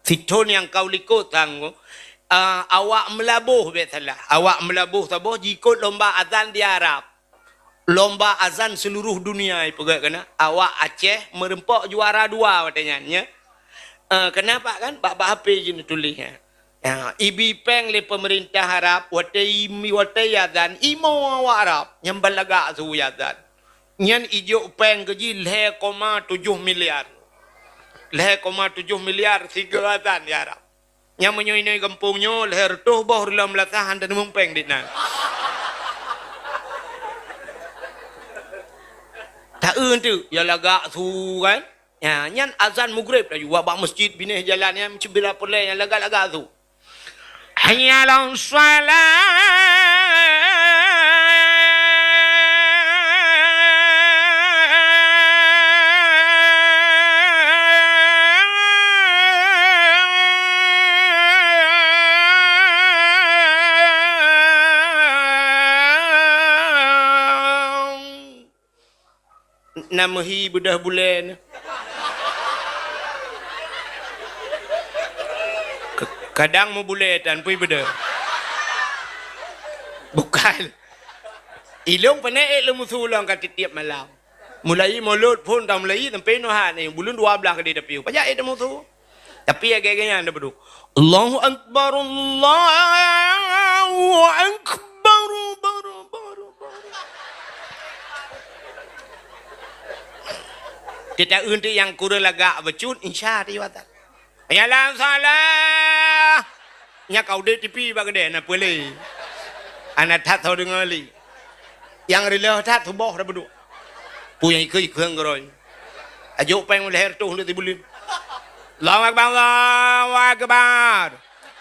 Sithon nyang ka u likot tanggong, ah, awak meulaboh bèk salah. Awak meulaboh saboh jikot lomba azan di Arab. Lomba azan seluruh dunia ipeugèt keunan. Awak Aceh meureumpok juara dua watèe nyan, nya. Eh, kenapa kan? Bak, bak H P jih neutuléh, ya. Ya, ibi péng lé peumeurintah Arab, watèe imi, watèe azan, imo awak Arab nyang ban lagak su azan. Nyan ijok péng keu jih lhèe koma tujoh miliar. Lhèe koma tujoh miliar sigoe azan di Arab. Nyan meunyoe inoe gampông nyoe lhèe reutôh boh reuloh meulasah han teuneumeueng péng dit na. Ta-eu enteuk, ya lagak su kan? Ya, nyan azan mugrib laju. Wak bak meuseujid binéh jalan nyan, meucubila peureulèe nyan lagak-lagak su. Hayya 'alas shalah. na meuhi beudôh bulèe nyoe. K-, kadang meubulèe tan pui beudôh. Bukan. Ilông pane ék lôn meusu lôn ka tiep-tiep malam. Mulai mulod phôn ka mulai sampai nyoe ha nyoe, buleuen dua blaih ka di tapi. Pajak ék teumusu. Tapi lagèe nyan dah beudôh. Allahu Akbar, Allahu Akbar, bar, bar, bar. Kita untuk yang kurang lagak becut, insya Allah. Hayya 'alas shalah. Nya kau dek tipi bak gede na peulé. Ana that tho deungoe lé. Nyang rilah that tuboh dah beudôh. Pu nyang ikeu-ikeu ngeuroi. Ajok péng leher tuh untuk tibuleuen. Allahu Akbar, Allahu Akbar.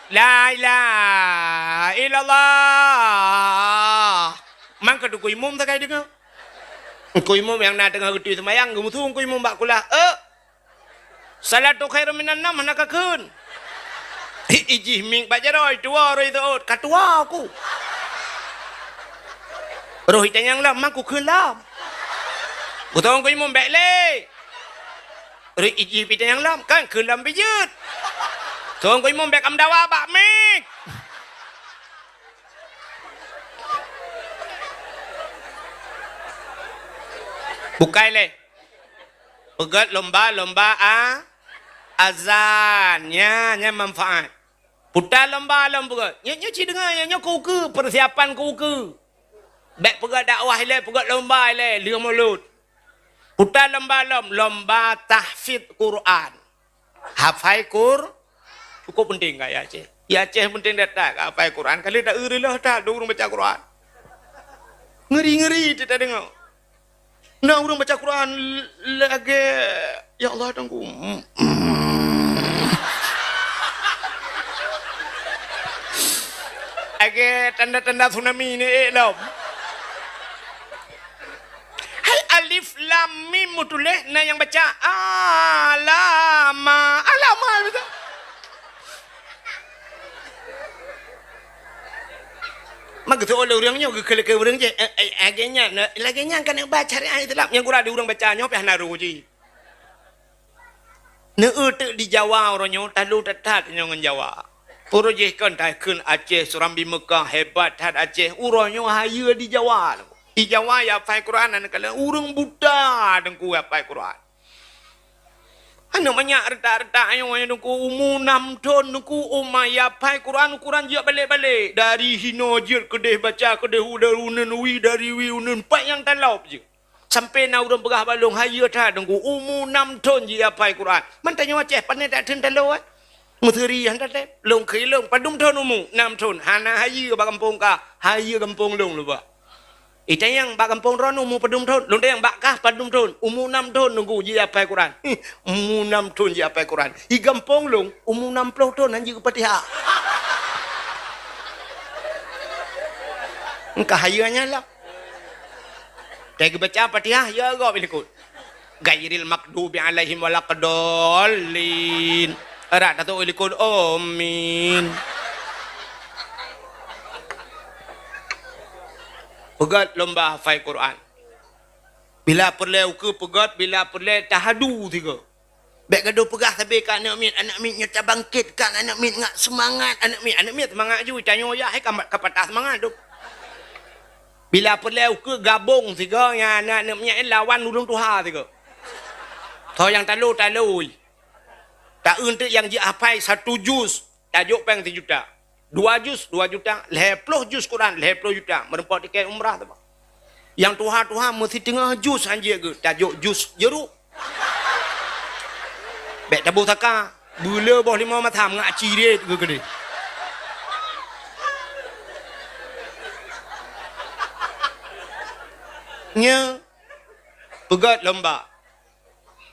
La ilaha illallah. Mangka tu ku imum sagai deungoe. Ku imum nyang na teungoh geutui seumayang geumusu ku imum bak kulah. Eh, Salatu khairun minan naum hana kakheun. Ijih mieng bak jaroe, tuwoe roh itu ôt, ka tuwoe ku. Roh itanyong lom, ma kukheun lom. Kutong ku imum bèk lé. Roh ijih itanyong lom, kan kheun lom bijeuet. Tong ku imum bèk amdawa bak mieng. Bukai lé. Peugöt lomba-lomba a-, azan. Nya, nya manfaat. Puta lomba lom peugöt. Nyoe, nyoe ci deungoe, nyoe, nyoe keu ukeue, persiapan keu ukeue. Bèk peugöt dakwah ilèe, peugöt lomba ilèe, lheueh mulod. Puta lomba lom, lomba tahfidz Quran. Hafai Qur-, cukup penting ka ya Aceh. Ya Aceh penting that-that ka hafai Quran. Kali tak iri lah that, dua ureueng baca Quran. Ngeri-ngeri teudeungoe. Na ureueng baca Quran l-, lagèe, "Ya Allah, Tuhanku." Lagèe tanda-tanda tsunami ni, eh, lom. Hai alif lam mim meutuléh, na nyang baca alama, alama, beutôi. Maka geuseuôt lé ureueng nyoe, geukheun-kheun ureueng jih, eh, eh, lagèe nyan, lagèe nyan kan ba syariat Islam nyang gura di ureueng baca nyoe pih hana roh jih. Neueu teuk di Jawa uroe nyoe, talo that-that nyoe ngon Jawa. Uroe jih kon takheun Aceh, Surambi Meukah, hebat that Aceh. Uroe nyoe hayeue di Jawa. Di Jawa ya hafai Quran, aneuk kala ureueng buta teungku ya hafai Quran. Aneuk manyak retak-retak nyoe, nyoe teungku umu nam thon teungku, uma ya hafai Quran, Quran jeuet balek-balek. Dari hinoe jeuet keudeh baca, keudeh u-, dari uneuen wi, dari wi uneuen pat nyang talop jeuet. Sampai na ureueng peugah bak lôn, hayeue that teungku, umu nam thon ji hafai Quran. Man tanyoe Aceh, pane that thon talo, eh? Meuseuri han tatém. Lôn kheun lôn, padum thon umu? Nam thon. Hana hayeue bak gampông kah, hayeue gampông lôn luba. Itanyong bak gampông droeneuh umu padum thon? Lôn tanyong bak kah padum thon? Umu nam thon teungku ji hafai Quran. Umu nam thon ji hafai Quran. Di gampông lôn, umu nam ploh thon han jeuet keu Fatihah. Engka hayeue nyan lah. Teuh geubaca Fatihah, ya gob ilikot. Ghairil maghdubi alaihim waladdallin. Rak tato ilikot, amin. Peugöt lomba hafai Quran. Bila peureulèe ukeue peugöt, bila peureulèe tahadu sigoe. Bèk gadôh peugah sabe keu aneuk miet, aneuk miet nyoe tabangkét kan, aneuk miet ngat seumangat, aneuk miet, aneuk miet seumangat ju, tanyoe yah hai ka, ka patah seumangat tu. Bila peureulèe ukeue gabong sigoe nyan, aneuk miet lawan ureueng tuha sigoe. Tho nyang talo, talo. Taeun teuk nyang jeuet hafai satu juz, tajok péng sijuta. Dua juz, dua juta, lhèe ploh juz Quran, lhèe ploh juta, meureumpok tiket umrah teuma. Nyang tuha-tuha meusiteungoh juz han jeuet geuh, tajok juz jeuruk. Bèk taboh saka, beuleu boh limong masam ngat ciret geuh keudeh. Nyoe, peugöt lomba.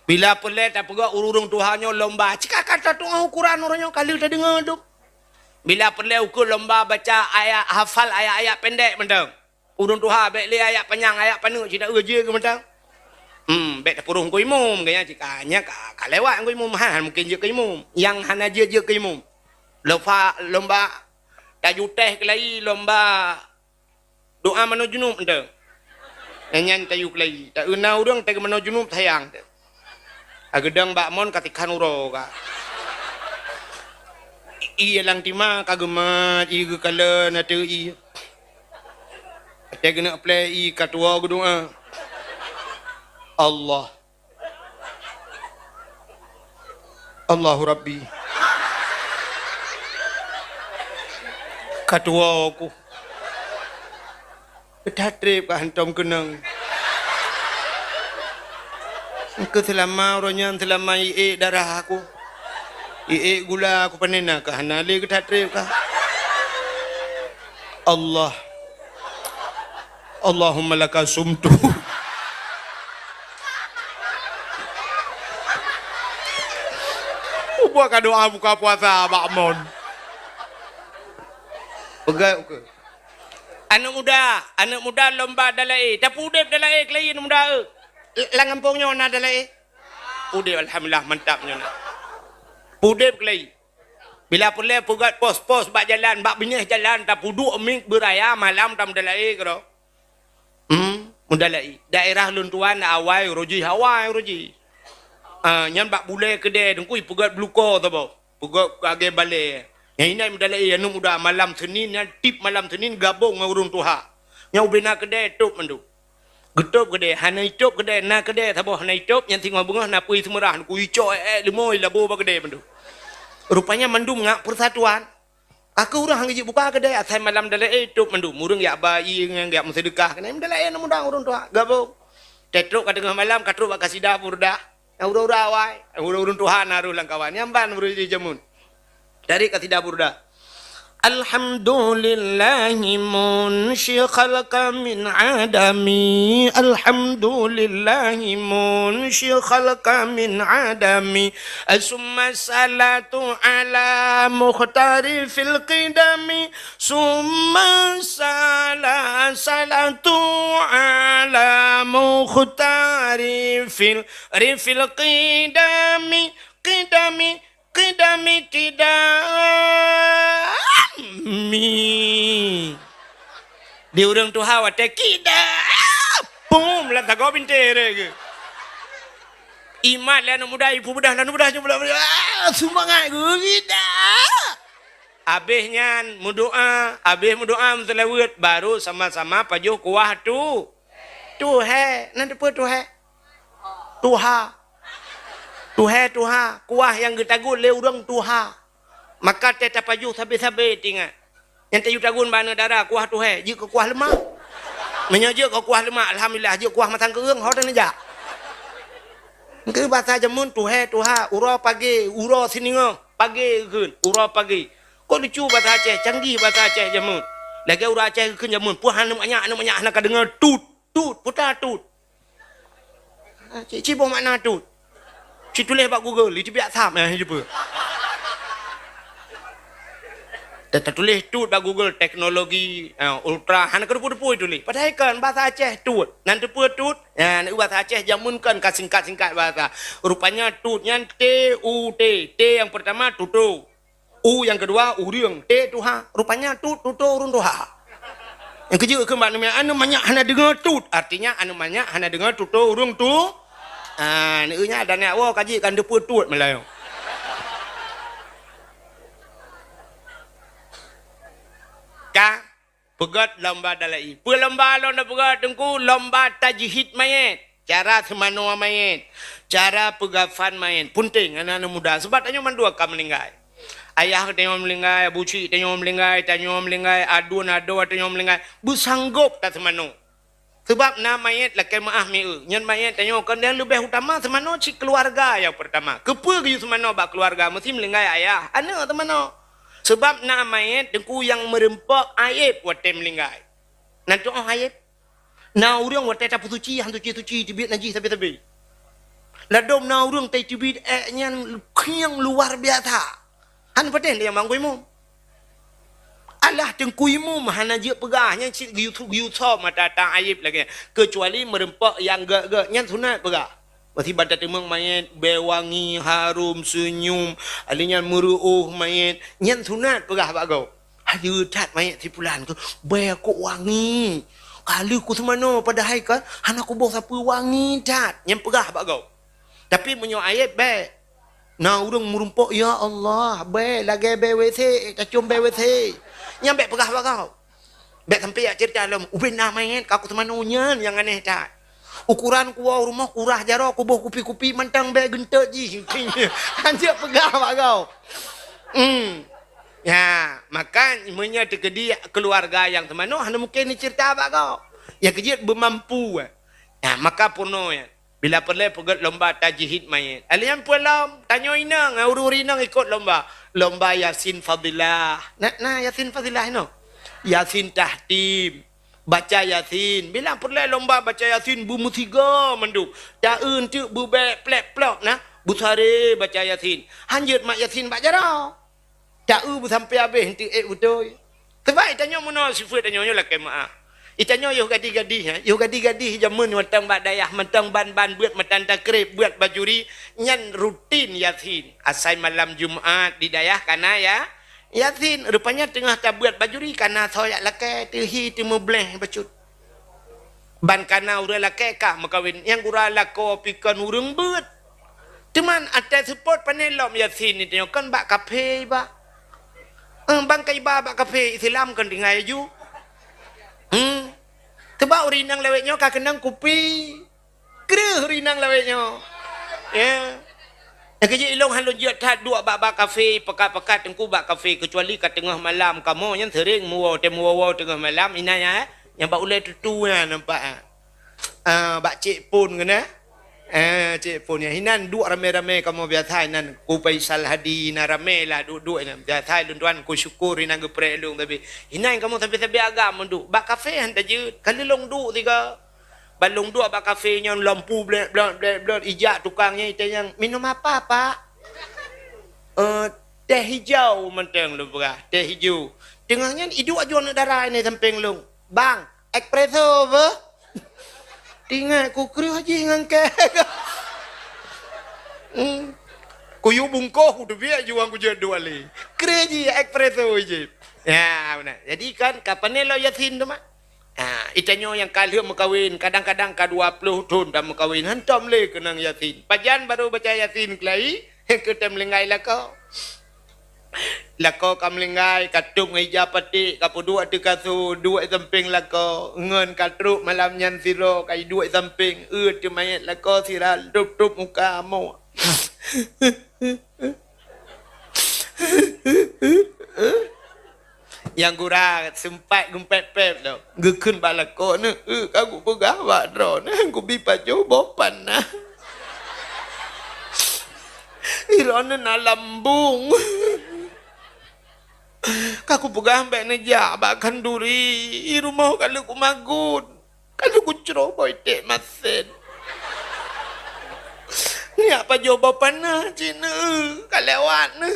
Bila peureulèe tapeugah ureueng tuha nyoe lomba, cit ka, ka tatu'oh ukuran ureueng nyoe, ka lheueh tadeungoe dum. Bila peureulèe ukeue lomba baca ayat, hafal ayat-ayat pendek mantong. Ureueng tuha bèk lé ayat panyang, ayat paneuk cit taeu jeuet keu mantong. Hmm, bèk tapeuruh ngon imum, gaya cit ka, nyan ka, ka lewat ngon imum, han, han mungken jeuet keu imum. Nyang hana jeuet, jeuet keu imum. Lomba, lomba tajutèh keulayi, lomba doa manoe junub mantong. Nyan tayue keulayi. Taeu na ureuëng teurimanoe junub sayang teuh. Ageudong bak mon ka tikhan uroe ka. Ie lam tima ka geumat, ie geukalon ateueh ie. Watée geuneuk plé ie ka tuwoe geudoá. Allah. Allahu Rabbi. Ka tuwoe ku. That treb ka hantom keunong. Keu seulama uroe nyan seulama iék darah aku. Iék gula aku panen na ka hana lé geuthat treb ka. Allah. Allahumma laka sumtu. Buka doa buka puasa bak mon. Peugah ukeue. Aneuëk muda, aneuëk muda lomba dalaé. Tapeuudeb dalaé keulayi aneuëk muda, eu. Lam gampông nyoe na dalaé? Udeb, alhamdulillah, mantap nyoe na. Udeb keulayi. Bila peureulée peugét pos-pos bak jalan, bak binéh jalan, tapeuduek miet beuraya malam tameudalaé keudroe. Hmm, meudalaé. Daerah lôn tuan awai uroe jih, awai uroe jih. Ah, nyan bak bulée keudée teungku peugét bluko saboh. Peugét lagée balée. Nyang inan meudalaé aneuëk muda malam Senin nyan, tiep malam Senin gabong ngon ureuëng tuha. Nyang ubé na keudée tôb mandum. Geutôb keudée, hana itôb keudée, na keudée saboh hana itôb, nyang singoh beungoh na peue seumurah, ku icok ék-ék leumo ilabo bak keudée mandum. Rupanya mandum ngak persatuan. Ka keu ureuëng hana jibuka keudée, asai malam dalaé itôb mandum. Ureuëng jak ba ié ngon jak meuseudeukah keunan, dalaé na muda ureuëng tuha gabong. Teutrok ka teungoh malam, ka trok bak kasidah burdah. Nyang uroe-uroe awai, ureuëng-ureuëng tuha na rôh lam kawan. Nyang ban ureuëng jameun. Dari kasidah burdah. Alhamdulillahi munshi khalqa min adami. Alhamdulillahi munshi khalqa min adami. Summa salatu ala mukhtari fil qidami. Summa sala-, salatu ala mukhtari fil, fil qidami. Qidami, qidami, qidami. Di ureuëng tuha watée kida. Pum, lam tagoe bintéh re ke. Imat lé aneuëk muda, ipu beudah lé aneuëk muda, nyoe beudah, beudah. Ah, seumangat ke kida. Abéh nyan meudoá, abéh meudoá meuseulaweuet, baru sama-sama pajoh kuah tu. Tuhé, nan teupeue tuhé? Tuha. Tuhé tuha, kuah nyang geutagun lé ureuëng tuha. Maka tée tapajoh sabe-sabe tingat. Nyang tayue tagun bak aneuëk dara kuah tuhé, jeuet keu kuah leumak. Meunyoe jeuet keu kuah leumak, alhamdulillah, jeuet kuah masang keureung, ho taneujak. Keu basa jameun tuhé tuha, uroe pagée, uroe siningoh, pagée geukheun, uroe pagée. Kok lucu basa Aceh, canggih basa Aceh jameun. Lagée ureuëng Aceh geukheun jameun, peue hana manyak, hana manyak, hana ka deungoe tut, tut, peue tut. Ah, ci, ci boh makna tut. Ci tuléh bak Google, iteubiet asam, eh, jeupeue. Ta-, tatuléh tut bak Google, teknologi, eh, ultra, hana keudeupu-deupu ituléh. Padahai kan bahasa Aceh tut. Nan teupeue tut? Ya, nan bahasa Aceh jameun kan ka singkat-singkat bahasa. Rupanya tut nyan T U T. T yang pertama tutu. U nyang keudua, ureuëng. T tuha. Rupanya tut tutoe ureuëng tuha. Nyang keujeuet keu bak neumia, aneuëk manyak hana deungoe tut. Artinya, aneuëk manyak hana deungoe tutoe ureuëng tu. Ah, neueu nyan dan nyak woe kaji kan deupeu tut meulayeue. Ka peugét lomba dalai. Peue lomba lôn peugét teungku? Lomba tajhid mayét. Cara seumanoe mayét, cara peugafan mayét, punteng aneuëk-aneuëk muda. Sabab tanyoe mandua ka meuninggai. Ayah tanyoe meuninggai, abu cik tanyoe meuninggai, tanyoe meuninggai, aduen adoe tanyoe meuninggai. Beusanggop taseumanoe. Sabab na mayét lakée meuáh mieu. Nyan mayét tanyoe kon nyang leubeh utama seumanoe cit keuluwarga nyang peurtama. Keupeue geuyue seumanoe bak keuluwarga meusi meuninggai ayah, aneuëk seumanoe? Sabab na mayét teungku nyang meureumpok aéb watée meuninggai. Nan tuoh aéb. Na ureuëng watée tapeusuci, han suci-suci, teubiet najih sabe-sabe. Ladom na ureuëng tai teubiet ék nyan khieng luar biasa. Han patéh lé nyang manggui mum. Alah teungku imum hana jeuet peugah, nyan cit geuyue-, geuyue som mata ta aéb lagée. Keucuali meureumpok nyang gét-gét, nyan sunat peugah. Meusiban tateumeung mayét, bée wangi, harôm, seunyum, ali nyan meureuôh mayét, nyan sunat peugah bak gob. Hayeue that mayét si pulan keuh, bée kok wangi. Ka lheueh kuseumanoe padahai kan hana kuboh sapeue, wangi that. Nyan peugah bak gob. Tapi meunyoe ayeb bèk. Na ureueng meurumpok, "Ya Allah, bèk lagèe bèe WC, tacôm bèe WC." Nyan bèk peugah bak gob. Bèk sampai jak ceurita lom, "Ubé na manyét ka kuseumanoe." Nyan nyang aneh that. Ukoran kuwoe u rumoh, kurah jaroe, kuboh kupi-kupi, mantong bèe geuntot jih. Hanjeuet peugah bak gob. Hmm. Ya, maka meunyoe teukeudi keuluwarga nyang seumanoe, hana mungken neuceurita bak gob. Nyang keujeuet beumampu. Ya, maka peurunoe nyan. Bila peureulèe peugöt lomba tajhid manyét. Alèh nyan peue lom, tanyoe inong, ureueng inong ikot lomba. Lomba Yasin Fadilah. Na, na Yasin Fadilah inoe. Yasin Tahtim. Baca Yasin. Bila peureulèe lomba baca Yasin, beumeusigoe mandum. Ta-eu teuk beubèk plek-plok na. Beusaré baca Yasin. Hanjeuet mat Yasin bak jaroe. Ta-eu beusampoe habéh, eunteuk ék beutôi. Sabab geutanyoe meunoe sifeuet tanyoe nyoe lakèe meu'ah. Geutanyoe yoh gadih-gadih, ha? Yoh gadih-gadih jameun mantong bak dayah, mantong ban-ban beuet matan takrib, beuet bajuri, nyan rutin Yasin. Asai malam Jumat di dayah kana ya, Yasin. Rupanya teungoh tabeuet bajuri kana soe jak lakèe, teuhi teumeubleh bacut. Ban kana ureueng lakèe ka meukawen, nyang gura lakoe pih kon ureueng beuet. Teuma até seupôt pané lom Yasin nyoe kon bak kafe iba. Eh, ban ka iba bak kafe Islam kon tinggai aju. Hmm. Teuma ureueng inong lawét nyoe ka keunong kupi. Kreueh ureueng inong lawét nyoe. Ya. Nyang keujeuet ilong han lôn jeuet that duek bak, bak kafe, pekat-pekat teungku bak kafe, keucuali ka teungoh malam kamoe nyan seuring meuwoe, tém woe-woe teungoh malam, inan nyan, eh. Nyang bak ulèe tutu nyan nampak, eh. Ah, bak Cik Pon keunan. Eh, Cik Pon nyan. Inan duek ramé-ramé kamoe biasa inan. Ku Faisal Hadi inan ramé lah duek-duek inan. Biasa lôn tuan ku syukur inan geupreh lôn tapi. Inan kamoe sabe-sabe agam duek. Bak kafe han tajeuet. Ka lheueh lôn duek sigoe. Ban lôn duek bak kafe nyan lampu blèt, blèt, blèt, blèt, ijak tukang nyan itanyong, "Minum apa, Pak?" "Eh, teh hijau," mantong lôn peugah, "teh hijau." Teungoh nyan iduek aju aneuk dara inan sampéng lôn, "Bang, espresso beuh?" Teuingat ku kreueh jih ngon kèe. Hmm. Kuyue bungkôh kuteubiet aju ngon kujeuet duek lé. Kreueh jih espresso jih. Ya, beuna. Jadi kan ka pané lom Yasin teuma. Ha, geutanyoe nyang ka lheueh meukawen, kadang-kadang ka dua ploh thon tameukawen, hantom lé keunong Yasin. Pajan barô baca Yasin keulai, keu tém linggai lakoe. Lakoe ka meulinggai, ka tôb ngon ija paték, ka peuduek ateueh kasô, duek sampéng lakoe, ngon ka trok malam nyan sidroe, ka iduek sampéng, eu teuh manyét lakoe sira, tôb-tôb muka amoe. Nyang gura seumpat geumpép-pép lom. Geukheun bak lakoe, "Neu-eu ka kupeugah bak droeneuh, kubi pajoh boh panah. Droeneuh na lambông. Ka kupeugah bèk neujak bak khanduri, rumoh ka lheueh kumagun." Ka lheueh kucroh boh iték masén. Neujak pajoh boh panah cit neu-eu ka lewat neu.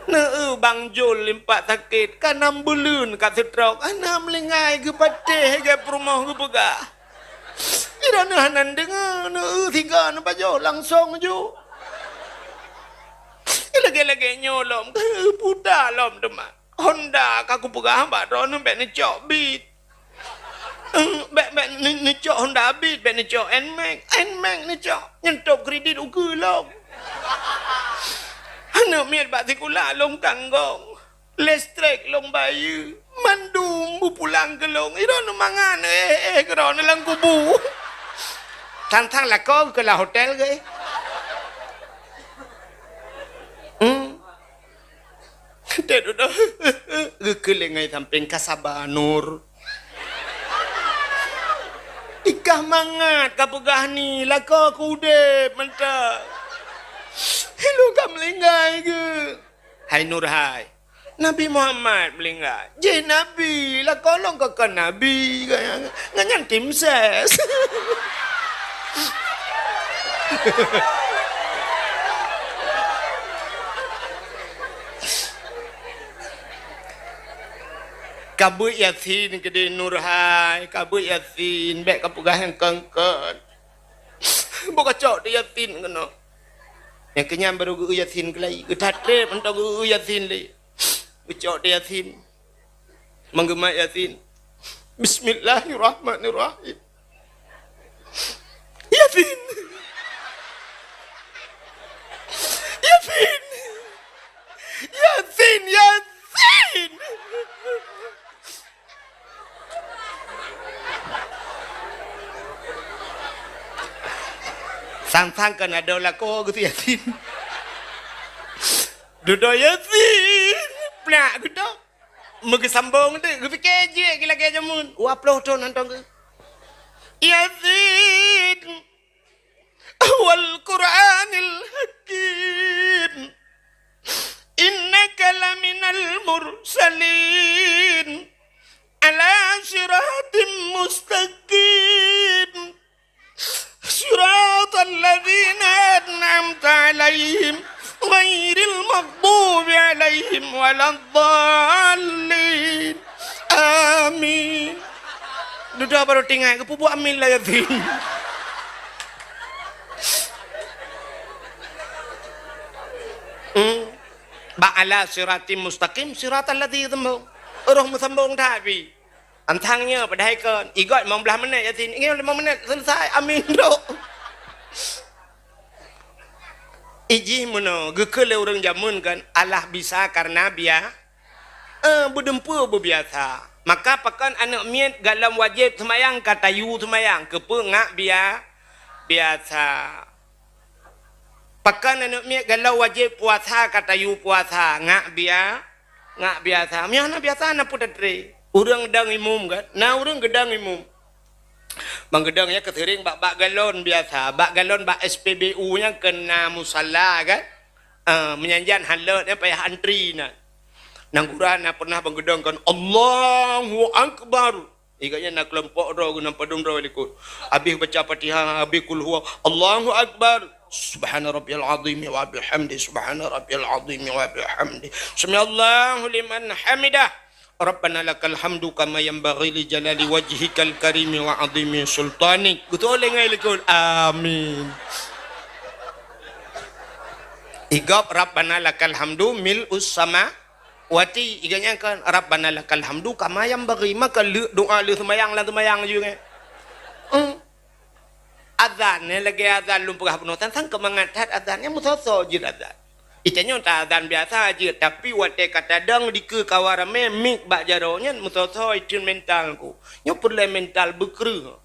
Neu-eu Bang Jul limpat sakét, ka nam buleuen ka seutrok, hana meulinggai geupatéh lagèe peurumoh geupeugah. Droeneuh hana deungö, neu-eu sigoe neupajoh langsong ju. Lagèe-lagèe nyoe lom, puta lom teuma. Honda ka kupeugah bak droeneuh bèk neucok Beat. Eh, bèk, bèk neu-, neucok Honda Beat, bèk neucok Nmax. Nmax neucok, nyan tôb kredit ukeue lom. Aneuk miet bak sikula lôn tanggong. Listrik lôn bayeue. Mandum beupulang keu lôn. Droeneuh mangat, eh, eh, keu droeneuh lam kubu. Thang-thang lakoe keu lam hotel geuh. Hmm. Teuh dudoe, geukheun lé ngon sampéng, "Ka saba, Nur. Ikah mangat ka peugah ni, lakoe keu udép mantong. Ilôn ka meulinggai geuh." "Hai Nur hai, Nabi Muhammad meulinggai." "Jih Nabi, lakoe lôn ka kon Nabi, ngon nyan tim ses." Ka beuet Yasin keudéh Nur hai, ka beuet Yasin, bèk ka peugah nyang kon-kon. Boh kacok teuh Yasin keunoe. Nyang keunyan barô geu-eu Yasin keulai, geuthat trép mantong geu-eu Yasin lé. Geucok di Yasin. Meugeumah Yasin. Bismillahirrahmanirrahim. Yasin. Yasin. Yasin, Yasin. Sang-sang kan ada lakoe geutu Yasin. Dudoe Yasin. Plak geudoe. Meugeusambong teuk, geupike jeuet lagèe jameun. Dua ploh thon hantom geuh. Yasin. Wal Qur'anil Hakim. Innaka laminal mursalin. Ala siratim mustaqim. Siratal ladzina an'amta 'alaihim, ghairil maghdubi 'alaihim waladdallin. Amin. Dudoe baru tinggai, geupeubuet amin lah Yasin. Hmm. Bak ala siratim mustaqim, siratal ladzi sambong. Roh meusambong that pih. Antang nyoe padahai kon, igot limong blaih menit Yasin, ingat limong menit selesai, amin trok. Ijih meunoe, geukheun lé ureueng jameun kan, Allah bisa karena bia-, eh, beudeumpue beubiasa. Maka pakon aneuk miet galom wajéb seumayang ka tayue seumayang, keupeue ngak bia-, biasa. Pakon aneuk miet galom wajéb puasa ka tayue puasa, ngak bia-, Ngak biasa. Meunyoe hana biasa, na peue tatré. Ureueng geudong imum kan? Na ureueng geudong imum. Ban geudong nyan keuh seuring bak, bak galon biasa. Bak galon bak S P B U nyan keu na musala kan? Ah, meunyan jan han lôt nyan payah antri na. Nanggroe na pernah ban geudong kan, "Allahu Akbar." Iga nyan na keulompok droe geuh, na padum droe likot. Habéh baca Fatihah, habéh Qul Huwa, Allahu Akbar. Subhana rabbiyal azimi wa bihamdi, subhana rabbiyal azimi wa bihamdi. Sami'allahu liman hamidah. Rabbana lakal hamdu kama yanbaghi li jalali wajhikal karimi wa azimi sultanik. Beutôi lé ngai likot. Amin. Igob Rabbana lakal hamdu mil'us sama wati, iga nyan kan, "Rabbana lakal hamdu kama yanbaghi." Maka lé doa lé seumayang lam seumayang ju nyan. Hmm. Azan nyan lagèe azan lôn peugah bunoe, sang-sang keu mangat that azan nyan meusoe-soe jeuet azan. Itanyoe ta azan biasa jeuet, tapi watèe ka tadong dikeue kawa ramè mik bak jaroe nyan meusoe-soe instrumental ku. Nyoe peureulèe mental beukreueh.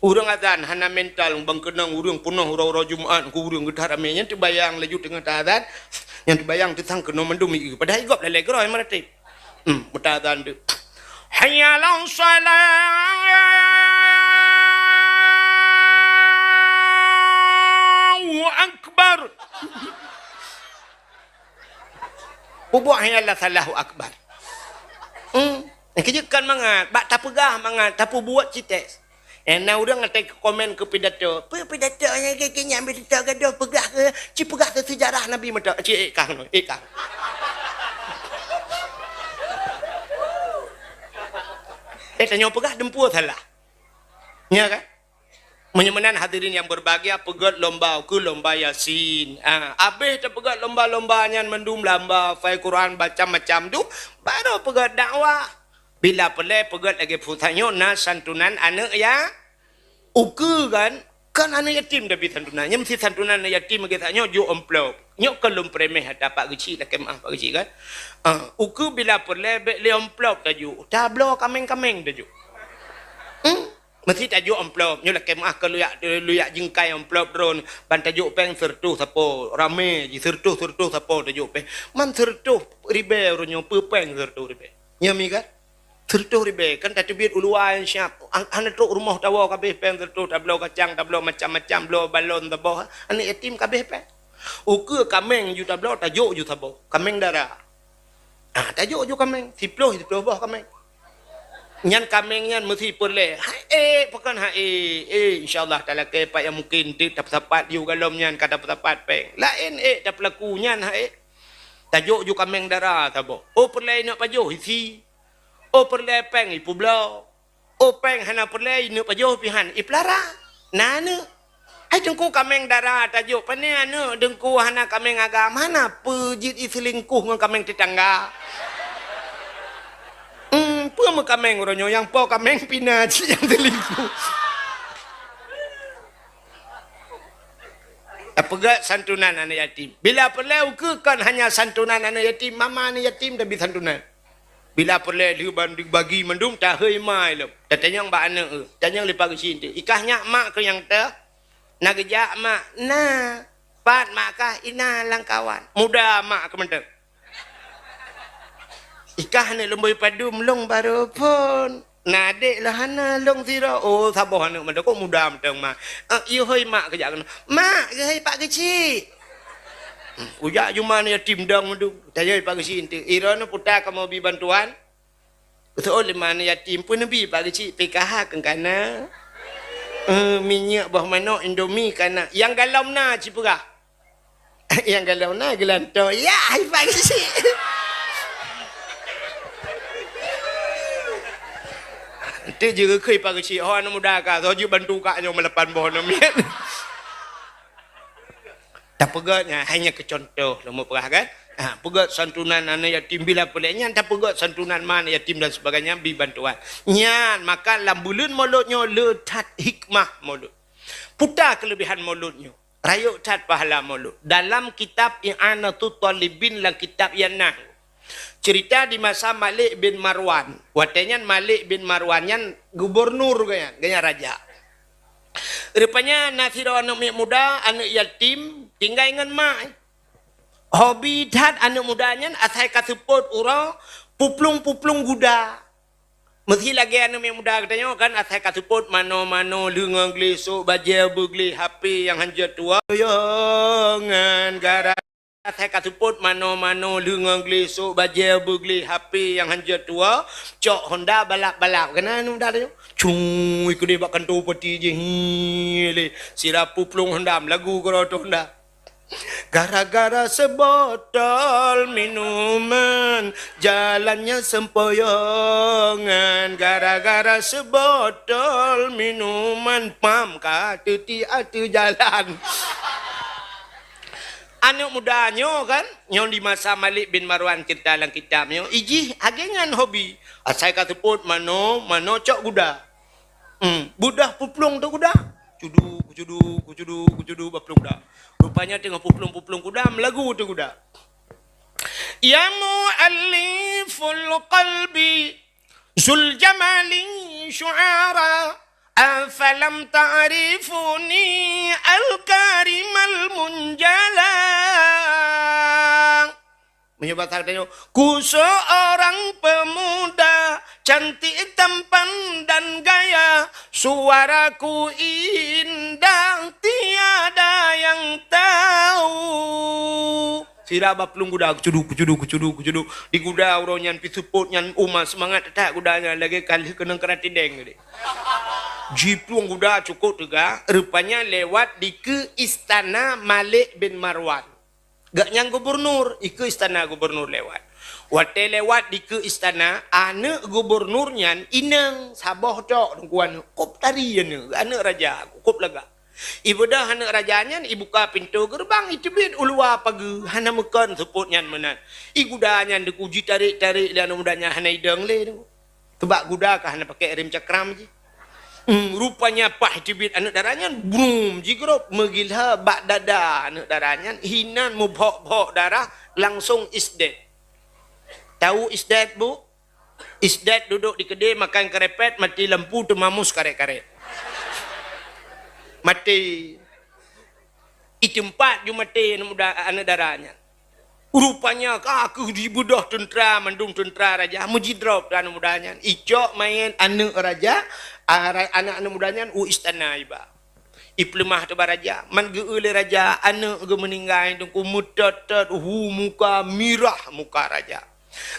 Ureueng azan hana mental, ban keunong ureueng peunoh uroe-uroe Jumat, keu ureueng geuthat ramè. Nyan teubayang laju teungoh ta azan, nyan teubayang teusang keunoe mandum ié. Padahai igob lalè keudroe meuratéb. Hmm, meuta azan tu. Hayya 'alas shalah. Allahu Akbar. Peubuet hayya 'alas shalah, Allahu Akbar. Hmm, keujeuet kon mangat, bak tapeugah mangat, tapeubuet cit teuh. Eh, na ureueng até komen keu pidato. Peue pidato nyang keu, keu nyan pidato gadoh peugah keu, ci peugah keu seujarah Nabi mantong. Ci ék kah nyoe, ék kah. Eh, tanyoe peugah deumpue salah. Nya kan? Meunyoe meunan hadirin yang berbahagia, peugöt lomba, keu lomba Yasin. Ah, abéh tapeugöt lomba-lomba nyan mandum, lomba hafai Quran, macam-macam tu, baru peugöt dakwah. Bila peureulèe peugöt lagèe peue tanyoe na santunan aneuk ya-, ukeue kan, kan aneuk yatim tapi santunan. Nyan meusti santunan aneuk yatim lagèe tanyoe jok amplop. Nyoe kon lôn peuremeh ata Pak Geuchik, lakèe meu'ah Pak Geuchik kan. Ah, ukeue bila peureulèe bèk lé amplop tajok, tabloe kaméng-kaméng tajok. Hmm? Meusti tajok amplop. Nyoe lakèe meu'ah kon lôn jak, lôn jak jingkai amplop droen, ban tajok péng sireutôh sapo, ramè jih sireutôh, sireutôh sapo tajok péng. Man sireutôh ribèe uroe nyoe peue péng sireutôh ribèe. Nyoe mi kan? Sireutôh ribèe, kan tateubiet u luwa nyang siap. An-, hana trok rumoh tawoe kabéh péng sireutôh, tabloe kacang, tabloe macam-macam, bloe balon saboh, aneuk yatim kabéh péng. Ukeue kaméng ju tabloe, tajok ju saboh, kaméng dara. Ah, tajok ju kaméng, siploh, siploh boh kaméng. Nyan kaméng nyan meusti peureulèe. Hai ék, pakon hai ék. Eh, insya Allah talakèe pat nyang mungken, deuek tapeusapat ju galom nyan ka tapeusapat péng. Laén ék tapeulaku nyan hai ék. Tajok ju kaméng dara saboh. Oh, peureulèe ineuk pajoh, isi. Oh, peureulèe péng ipeubloe. Oh, péng hana peureulèe ineuk pajoh pih han ipeulara. Na aneuk. Hai teungku, kaméng dara tajok, pané aneuk teungku hana kaméng agam, hana peue jeuet iseulingkoh ngon kaméng tetangga. Meukaméng uroe nyoe, nyang po kaméng pina cit nyang teulingku. Tapeugét santunan aneuk yatim. Bila peureulée ukeue kon hanya santunan aneuk yatim, mama aneuk yatim tabi santunan. Bila peureulée lheueh ban dibagi mandum, tahôi ma lom. Tatanyong bak aneuk, eh, tanyong lé Pak Geuchik teuh. Ikah nyak mak keuh nyang teuh? Na geujak mak? Na. Pat mak kah? Ina lam kawan. Muda mak keuh mantong. Ikah aneuk lôn bui padum, lôn barô phon. Na adék lôn hana, lôn sidroe. Oh, saboh aneuk mantong, kok muda mantong ma. Eh, yue hôi mak keuh jak keunoe. Mak, geuhôi Pak Geuchik. Hmm, kujak jumah aneuk yatim dong mantong. Tayue Pak Geuchik teuh. Iroe nyoe puta kamoe bi bantuan. Beutôi lé ma aneuk yatim pun neubi Pak Geuchik P K H keu kana. Eh, minyeuk boh manok Indomie kana. Nyang galom na cit peugah. Nyang galom na geulantoe. Ya, hai Pak Geuchik. Ente jeureukhui Pak Geuchik. Ho aneuk muda ka, soe jeuet bantu kak nyoe meulapan boh aneuk miet. Tapeugét nyan hanya keu contoh lom peugah kan. Ha, peugét santunan aneuk yatim bila peureulée nyan, tapeugét santunan ma aneuk yatim dan sebagainya, bi bantuan. Nyan maka lam buleuen Molot nyoe le that hikmah Molot. Puta keuleubehan Molot nyoe. Rayeuk that pahala Molot. Dalam kitab I'anatut Thalibin lam kitab nyan na. Cerita di masa Malik bin Marwan. Watée nyan Malik bin Marwan nyan gubernur geuh nyan, geuh nyan raja. Rupanya na sidroe aneuk miet muda, aneuk yatim, tinggai ngon mak. Hobi that aneuk muda nyan asai ka seupôt uroe puplueng-puplueng guda. Meusi lagée aneuk miet muda geutanyoe kan asai ka seupôt mano-mano, leungeung gleh, sôk bajée beugleh, H P nyang hanjeuet tuwoe. Yo ngon gara Asai ka seupôt mano-mano, leungeung gleh, sôk bajée beugleh, H P nyang hanjeuet tuwoe, cok Honda balap-balap. Keunan Honda tu. Cui keudeh bak kantô peuti jih. Hi lé. Sira puplueng Honda, meulagu keudroe teuh Honda. Gara-gara seubotol minuman, jalannya sempoyongan. Gara-gara seubotol minuman, pam ka teuti ateueh jalan. Aneuk muda nyoe kan, nyoe di masa Malik bin Marwan cerita lam kitab nyoe, ijih lagée nyan hobi. Asai ka seupôt mano, mano cok guda. Hmm, beudôh puplueng teuh guda. Cudu, kucudu, kucudu, kucudu, bak plueng guda. Rupanya teungoh puplueng-puplueng guda, meulagu teuh guda. Ya mu'allifal qalbi, zul jamali syu'ara, afalam ta'rifuni al-karimal munjala. Meunyoe basa geutanyoe, ku seorang pemuda cantik tampan dan gaya, suaraku indah tiada yang tahu. Sira bak plueng guda, kucudu, kucudu, kucudu, kucudu. Di guda uroe nyan pih seupôt nyan uma seumangat that guda nyan lagée ka lheueh keunong karate deng tadi. Jiplueng guda cukôp teuga, rupanya lewat dikeue istana Malik bin Marwan. Gobnyan gubernur, dikeue istana gubernur lewat. Watée lewat dikeue istana, aneuk gubernur nyan inong saboh tok teungku aneuk, kôb tari aneuk, aneuk raja, kôb lagak. Ibeudôh aneuk raja nyan, ibuka pintoe geureubang, iteubiet u luwa pageue, hana meukon seupôt nyan meunan. Iguda nyan teungku jitarek-tarek lé aneuk muda nyan, hana idong lé teungku. Teubak guda ka hana pakai rem cakram jih. Hmm, rupanya paih teubiet aneuk dara nyan, brum, jigrob meugila bak dada aneuk dara nyan, hinan mubhok-bhok darah, langsung isdet. Tahu isdet, Bu? Isdet duduk di keudè makan karepet, mati lampu, teumamus karet-karet. Mati. Iteumpat ju maté aneuk muda, aneuk dara nyan. Rupanya ka keuh jibeudôh teuntra, mandum teuntra raja meujidrob aneuk muda nyan. Icok manyét aneuk raja, ara-, aneuk, aneuk muda nyan u istana iba. Ipeuleumah teuh bak raja, man geu-eu lé raja aneuk geuh meuninggai teungku, meutot-tot hu muka, mirah muka raja.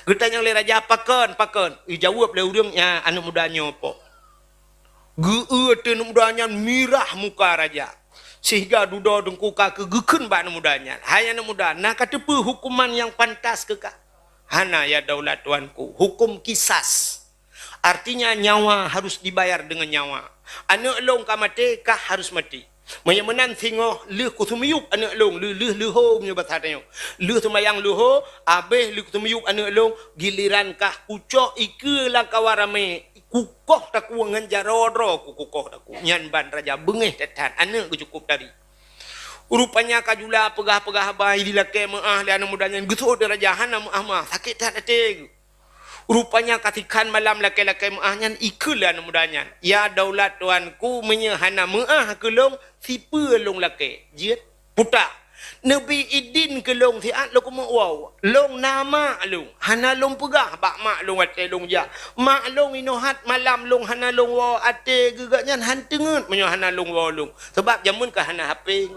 Geutanyong lé raja, "Pakon, pakon?" Ijaweueb lé ureuëng nyan, "Aneuk muda nyoe po." Geu-eu ateueh aneuk muda nyan mirah muka raja, sehingga dudoe teungku ka keuh geukheun bak aneuk muda nyan, "Hai aneuk muda, na kateupeue huköman nyang pantas keu kah?" "Hana, ya daulat tuanku, huköm kisas. Artinya nyawa harus dibayar dengan nyawa. Aneuk lôn ka maté, kah harus maté." Meunyoe meunan singoh lheueh kuseumiyueb aneuëk lôn, lheueh, lheueh leuhô meunyoe basa tanyoe. Lheueh seumayang leuhô, abéh lheueh kuseumiyueb aneuëk lôn, giliran kah kucok ikeue lam kawan ramé, kukoh takue ngon jaroe droe ku kukoh takue. Nyan ban raja beungéh that-that, aneuëk geucukôp tari. Rupanya ka jula peugah-peugah haba ilakée meuáh lé aneuëk muda nyan, geuseuôt lé raja hana meuáh-meuáh, sakét that até geuh. Rupanya ka sikhan malam lakée-lakée meuáh nyan ikheun lé aneuëk muda nyan, "Ya daulat tuanku, meunyoe hana meuáh keu lôn, sipeue lôn lakée? Jeuet, puta. Neubi idin keu lôn siat lôn keumeuk woe. Lôn na mak lôn, hana lôn peugah bak mak lôn watée lôn jak. Mak lôn inoe hat malam lôn hana lôn woe, até geuh gobnyan han teungeut meunyoe hana lôn woe lôn, sabab jameun ka hana H P."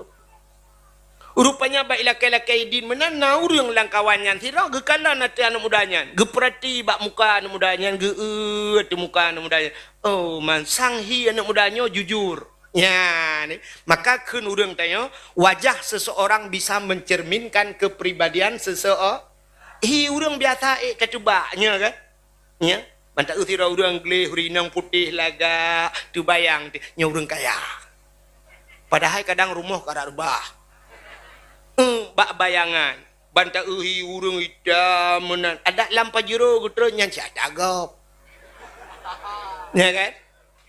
Rupanya bak ilakée-lakée idin meunan na ureuëng lam kawan nyan sidroe geukalon ateueh aneuëk muda nyan, geupeurati bak muka aneuëk muda nyan, geu-eu ateueh muka aneuëk muda nyan. Oh, mansang hi aneuëk muda nyoe jujur. Nyan, maka kheun ureuëng tanyoe, wajah seseorang bisa mencerminkan kepribadian seseo-, hi ureuëng biasa ék tateuba, nya kan? Nya, ban taeu sidroe ureuëng gleh, ureuëng inong putéh lagak, teubayang teuh, nyoe ureuëng kaya. Padahai kadang rumoh ka rot reubah. Eung, bak bayangan, ban taeu hi ureuëng itam meunan, adak lam pajero geutrön nyan siat gob. Nya kan?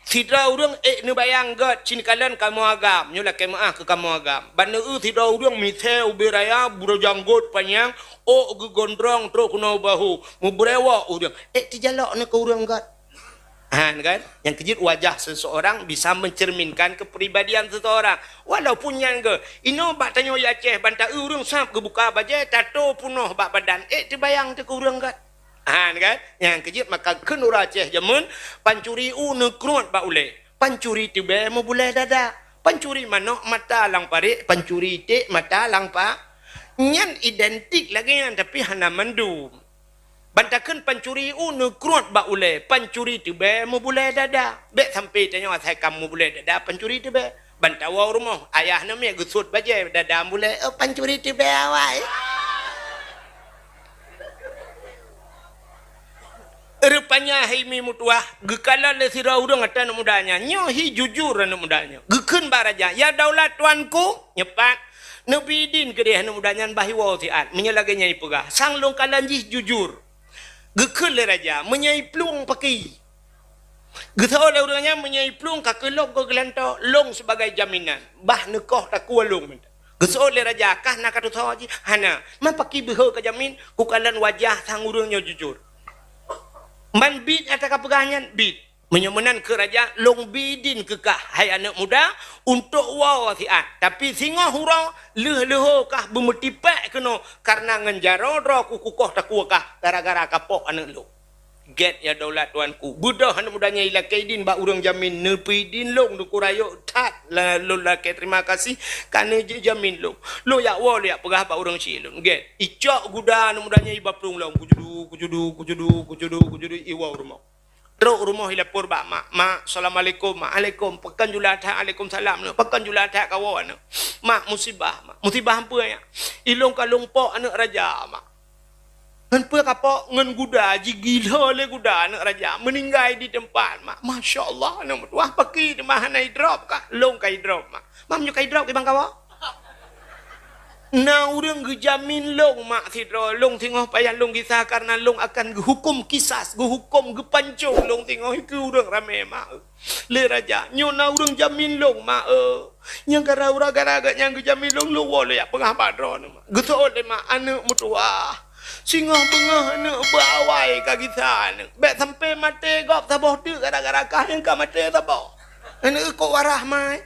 Sidroe ureuëng ék neubayang gét, cit neukalon kamoe agam, nyoe lakée meuáh keu kamoe agam. Ban neueu sidroe ureuëng misée ubé raya, buroe janggôt panyang, ôk geugondrong trok keunoe u bahô, meubrewok ureuëng, ék teujalok neuh keu ureuëng gét. Han kan? Nyang keujeuet wajah seseorang bisa mencerminkan kepribadian seseorang. Walaupun nyan geuh, inoe bak tanyoe di Aceh, ban taeu ureuëng sab geubuka bajée, tato punoh bak badan, ék teubayang teuh keu ureuëng gét. Han kan? Nyang keujeuet maka kheun ureuëng Aceh jameun, pancuri u neukruet bak ulée, pancuri teubée meubulée dada, pancuri manok mata lam parék, pancuri iték mata lam pa-, nyan identik lagée nyan, tapi hana mandum. Ban takheun pancuri u neukruet bak ulée, pancuri teubée meubulée dada. Bék sampai tanyoe asai ka meubulée dada pancuri teubée. Ban tawoe u rumoh, ayah neumiet geusuet bajée dada meubulée, "Oh, pancuri teubée awai." Rupanya hai mi meutuwah, geukalon lé sidroe ureuëng ateueh aneuëk muda nyan. Nyoe hi jujur aneuëk muda nyoe. Geukheun bak raja, "Ya daulat tuanku," nyoe pat, neubi idin keudeh aneuëk muda nyan bah iwoe siat. Meunyoe lagée nyan ipeugah, sang lôn kalon jih jujur. Geukheun lé raja, "Meunyoe iplueng paki." Geuseuôt lé ureuëng nyan, "Meunyoe iplueng ka keuh lôn keu geulantoe, lôn sibagai jaminan, bah neukoh takue lôn." Geuseuôt lé raja, "Kah na ka tusoe jih?" "Hana." "Man paki beuhe ka jamin?" "Kukalon wajah sang ureuëng nyoe jujur." "Man biet ata ka peugah nyan?" "Biet." "Meunyoe meunan," kheun raja, "lôn bi idin keu kah, hai aneuëk muda, untôk woe siat. Tapi singoh uroe lheueh leuhô kah beumeutipék keunoe, kareuna ngon jaroe droe ku kukoh takue kah gara-gara kapok aneuëk lôn." "Gét, ya daulat tuanku." Beudôh aneuëk muda nyan ilakée idin bak ureuëng jamin, "Neubi idin lôn, neukurayok that la-, lôn lakée terima kasih ka neujeuet jamin lôn. Lôn jak woe, lôn jak peugah bak ureuëng syik lôn." Gét, icok guda aneuëk muda nyan iba plueng lom, kujudu, kujudu, kujudu, kujudu, kujudu, iwoe u rumoh. Trok u rumoh ilapor bak mak, "Mak, assalamualaikum, Mak." "Alaikum." "Pakon jula that?" "Alaikumsalam." "Pakon jula that kawoe aneuëk?" "Mak, musibah, Mak." "Musibah peue, Yak?" "Ilôn ka lôn pok aneuëk raja, Mak." "Ngon peue kapok?" "Ngon guda, jigila lé guda aneuëk raja, meuninggai di teumpat, Mak." "Masya Allah, aneuëk meutuwah, paki teuma hana idrop kah?" "Lôn ka idrop, Mak." "Mak, meunyoe ka idrop, kiban kawoe?" "Na ureuëng geujamin lôn, Mak, sidroe. Lôn singoh payah lôn gisa kareuna lôn akan geuhuköm kisas, geuhuköm geupancong lôn singoh ikeue ureuëng ramé, Mak." Lé raja, "Nyoe na ureuëng jamin lôn, Mak, eu. Nyang gara-gara gata nyan geujamin lôn, lôn woe lôn jak peugah bak droeneuh, Mak." Geuseuôt lé mak, "Aneuëk meutuwah, singoh beungoh aneuëk beuawai ka gisa aneuëk. Bék sampai maté gob saboh teuk gara-gara kah nyang ka maté saboh. Aneuëk kok warah mai.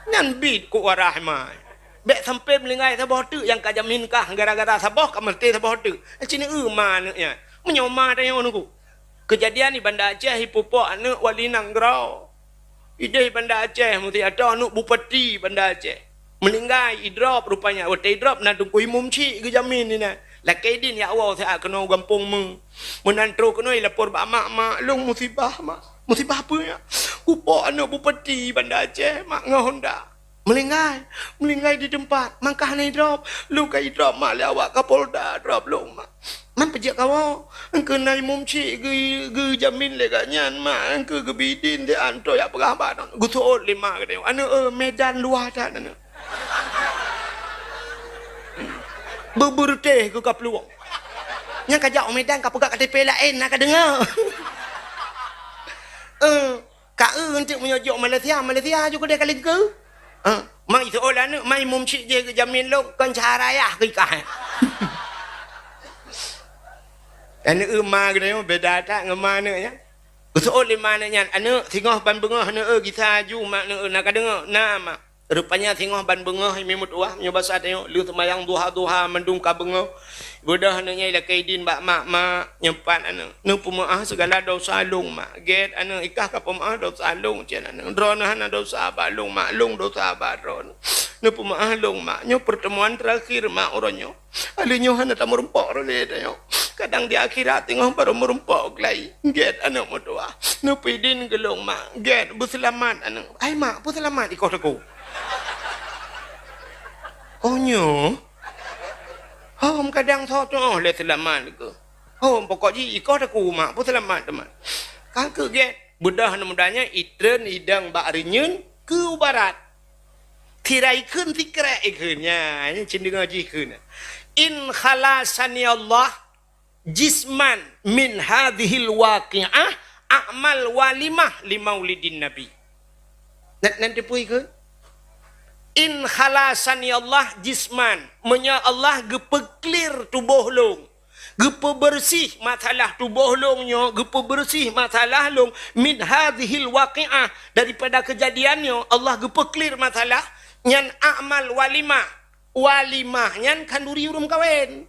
Nyan biet kok warah mai. Bék sampai meuninggai saboh teuk nyang ka jamin kah gara-gara saboh ka maté saboh teuk. Ci neueu ma aneuëk nyan. Meunyoe ma tanyoe nunggu." Keujadian di Banda Aceh, ipupok aneuëk wali nanggroe. Ideh Banda Aceh, meuti atau aneuëk bupati Banda Aceh. Meuninggai, idrop rupanya. Watée idrop, na teungku imum chik geujamin inan. Lakée idin jak woe siat keunoe gampông meu. Meunan trok keunoe ilapor bak mak, "Mak, lôn musibah, Mak." "Musibah peue, Yak?" "Kupok aneuëk bupati Banda Aceh, Mak, ngon honda. Meuninggai, meuninggai di teumpat, mangkah na idrop. Lôn ka idrop, Mak, lé awak Kapolda drop lôn, Mak." Man peujeuet kawoe, engkeu na imum chik geu-, geujamin lé gobnyan, mak, engkeu geubi idin di anto jak peugah bak droeneuh. Geuseuôt lé ma geutanyoe, "Aneuëk, eh, Medan luwah that, aneuëk." Beubeureutéh keu ka plueng. Nyang ka jak u Medan ka peugah K T P laén, na ka deungoe. Eh, Ka eu eunteuk meunyoe jok Malaysia, Malaysia ju keudeh ka lingkeu. Ha, mai seuolah aneuëk, mai mum chik jih geujamin lôn, kon cara yah keu ikah. Aneuëk eu ma geutanyoe beda that ngon ma aneuëk nyan. Geuseuôt lé ma aneuëk nyan, "Aneuëk, singoh ban beungoh aneuëk eu gisa aju mak aneuëk eu na ka deungoe?" "Na, mak." Rupanya singoh ban beungoh, hai mi meutuwah, meunyoe basa tanyoe, lheueh seumayang duha-duha mandum ka beungoh. Beudôh aneuëk nyan ilakée idin bak mak, "Mak, nyoe pat aneuëk, neupeumeuáh sigala dosa lôn, mak. Gét aneuëk, ikah ka peumeuáh dosa lôn, cit aneuëk. Droeneueh hana dosa bak lôn, mak. Lôn dosa bak droeneueh. Neupeumeuáh lôn, mak. Nyoe peurteumuan teurakhir, mak, uroe nyoe. Alheuh nyoe hana tameurumpok lé tanyoe. Kadang di akhirat teungoh barô meurumpok geuh lé. Gét aneuëk meutuwah. Neupeuidin keu lôn, mak. Gét, beuseulamat aneuëk." "Ai mak, peue seulamat ikoh teungku?" "Oh nyoe? Hom kadang soe tuoh lé seulamat keuh. Hom pokok jih ikoh teungku, mak, peue seulamat teuma." Ka keuh gét. Beudôh aneuëk muda nyan itreun idong bak reunyeun keu u barat. Sira ikheun sikrek ikheun. Nya, nyan cit deungoe jih kheun. "In khalasani Allah jisman min hadzihil waqi'ah a'mal walimah li maulidin Nabi." Nan, nan teupeue ikheun? "In khalasani Allah jisman." Meunyoe Allah geupeuklir tuboh lôn, geupeubeureuséh masalah tuboh lôn nyoe, geupeubeureuséh masalah lôn, "min hadzihil waqi'ah", daripada keujadian nyoe, Allah geupeuklir masalah nyan, "a'mal walimah." Walimah nyan khanduri ureuëng meukawen.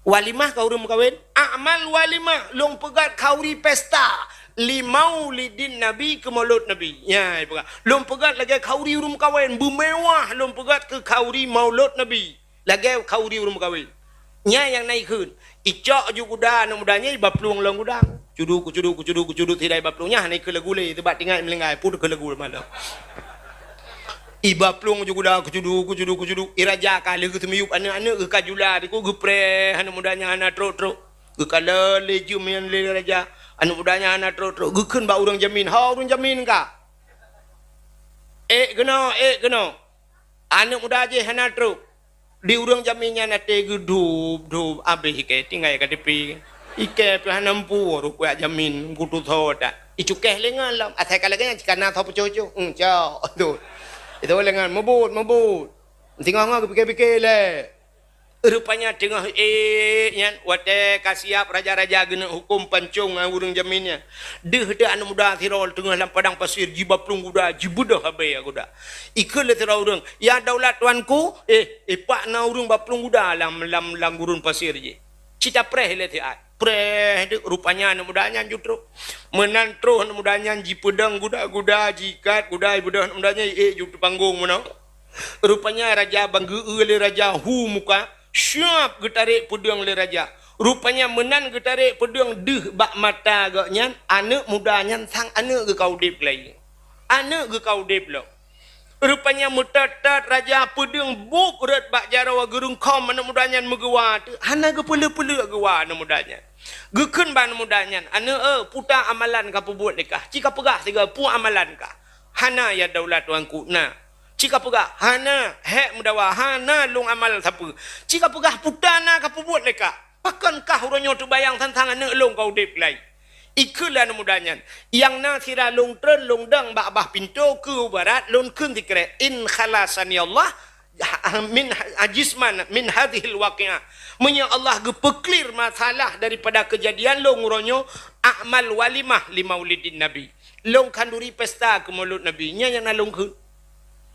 Walimah ka ureuëng meukawen. "A'mal walimah", lôn peugét khanduri pesta. "Li maulidin Nabi", keu maulud Nabi. Nya, ipeugah. Lôn peugét lagée khanduri ureuëng meukawen, beumewah lôn peugét keu khanduri maulud Nabi. Lagée khanduri ureuëng meukawen. Nyan nyang na ikheun. Icok ju guda aneuëk muda nyan iba plueng lam gudang. Cudu, kucudu, kucudu, kucudu, sidai ba plueng nyan hana ikheun lagu lé, teubat tinggai meulinggai, pun keu lagu malam. Iba plueng ju guda, kucudu, kucudu, kucudu. I raja ka lheueh geuseumiyueb aneuëk-aneuëk geuh ka jula, diku geupreh aneuëk muda nyan hana trok-trok. Geukalon lé jeuem nyan lé raja. Aneuëk muda nyan hana trok-trok. Geukheun bak ureuëng jamin, "Ho ureuëng jamin ka? Ék keunoe, ék keunoe." Aneuëk muda jih hana trok. Di ureuëng jamin nyan até geudub-dub, abéh ikée tinggai K T P. Ikée pih hana meupu, rukuk jamin, kutu tho that. Icukéh lé ngon lom, asai ka lagée nyan cit kana tho peucok-cok. Hmm, cok, tu. Itu lé ngon, meubuet, meubuet. Singoh-ngoh geupike-pike lé. Rupanya teungoh ék nyan, watée ka siab raja-raja geuneuk huköm pancong ngon ureuëng jamin nyan. Deuh teuh aneuëk muda sidroe teungoh lam padang pasir, jiba plueng guda, jibeudôh abée guda. Ikheun lé sidroe ureuëng, "Ya daulat tuanku, eh, eh, pat na ureuëng ba plueng guda lam, lam, lam gurun pasir jih." Cit tapreh lé siat. Preh deuek, rupanya aneuëk muda nyan ju trok. Meunan troh aneuëk muda nyan jipeudong guda-guda, jiikat guda, ibeudôh aneuëk muda nyan, eh, ju teupanggong meunoe. Rupanya raja ban geu-eu lé raja hu muka, siab geutarek peudong lé raja. Rupanya meunan geutarek peudong deuh bak mata gobnyan, aneuëk muda nyan sang aneuëk geuh ka udeb lé. Aneuëk geuh ka udeb lom. Rupanya meutot-tot raja peudong buet rot bak jaroe, geureungkhom aneuëk muda nyan meugeuwa teuh, hana geupeuleuek-peuleuek geuwa aneuëk muda nyan. Geukheun bak aneuëk muda nyan, "Aneuëk, eh, peue ta amalan ka peubuet lé kah? Ci ka peugah sigoe peue amalan kah?" "Hana, ya daulat tuanku, na." "Ci ka peugah?" "Hana, hék meudawa, hana lôn amal sapeue." "Ci ka peugah peue ta na ka peubuet lé kah?" "Pakon kah uroe nyoe teubayang sang-sang aneuëk lôn ka udeb lé?" Ikheun lé aneuëk muda nyan, "Nyang na sira lôn treun lôn dong bak bah pintoe keu barat, lôn kheun sikrek, 'In khalasani Allah min jisman min hadzihil waqi'ah.'" Meunyoe Allah geupeuklir masalah daripada keujadian lôn uroe nyoe, a'mal walimah li maulidin Nabi. Lôn khanduri pesta keu maulud Nabi. Nyan nyang na lôn kheun.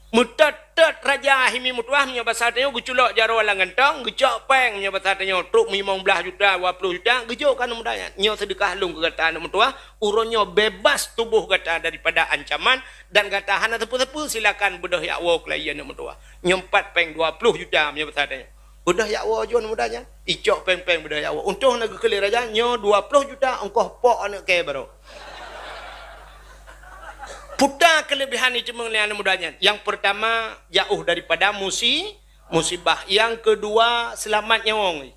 Meutot-tot raja himi meutuah, meunyoe basa tanyoe geuculok jaroe lam gantong, geucok péng meunyoe basa tanyoe trok limong blaih juta, dua ploh juta, geujok keu aneuëk muda nyan. Nyoe seudeukah lôn keu gata aneuëk meutuah, uroe nyoe bebas tuboh gata daripada ancaman dan gata hana sapeue-sapeue, silakan beudôh jak woe keulayi aneuëk meutuah. Nyoe pat péng dua ploh juta meunyoe basa tanyoe. Beudôh jak woe ju aneuëk muda nyan. Icok péng-péng beudôh jak woe. Untông na geukheun lé raja, nyoe dua ploh juta ongkoh pok aneuëk kèe baroe. Peue ta keuleubehan iteumeung lé aneuëk muda nyan. Nyang peurtama, jauh daripada musi-, musibah. Nyang keudua, seulamat nyawöng.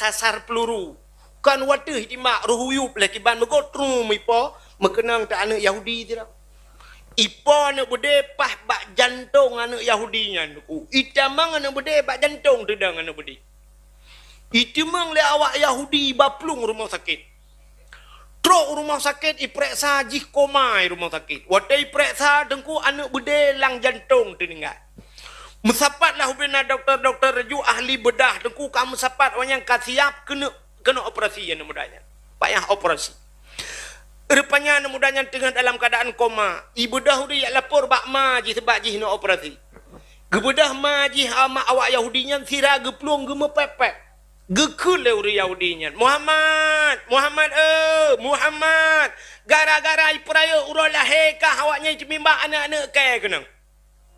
sasar peuluru. Kon wateuh jitimbak, roh uyueb lé kiban meugot trum ipo, meukeunong teu aneuëk Yahudi sidroe. Ipo aneuëk beudé paih bak jantong aneuëk Yahudi nyan, Teungku. Itamong aneuëk beudé bak jantong teudong aneuëk beudé. Itamong lé awak Yahudi bak plueng rumoh sakét. Trok u rumoh sakét, ipeuriksa jih koma i rumoh sakét. Watée ipeuriksa, Teungku, aneuëk beudé lam jantong teuninggai. Meusapat lah ubena dokto-dokto, ju ahli beudah, Teungku, ka meusapat, awak nyan ka siap keuneuk, keuneuk operasi aneuëk muda nyan. Payah operasi. Rupanya aneuëk muda nyan teungoh dalam keuadaan koma. Ibeudah ureuëng jak lapor bak ma jih, sabab jih neuk operasi. Geubeudah ma jih, ma awak Yahudi nyan, sira geuplueng, geumeupék-pék. Geukheun lé ureuëng Yahudi nyan, "Muhammad, Muhammad, eh, Muhammad! Gara-gara ipeurayeuk uroe lahé kah awak nyan jiteubimbak aneuëk-aneuëk kèe keunong."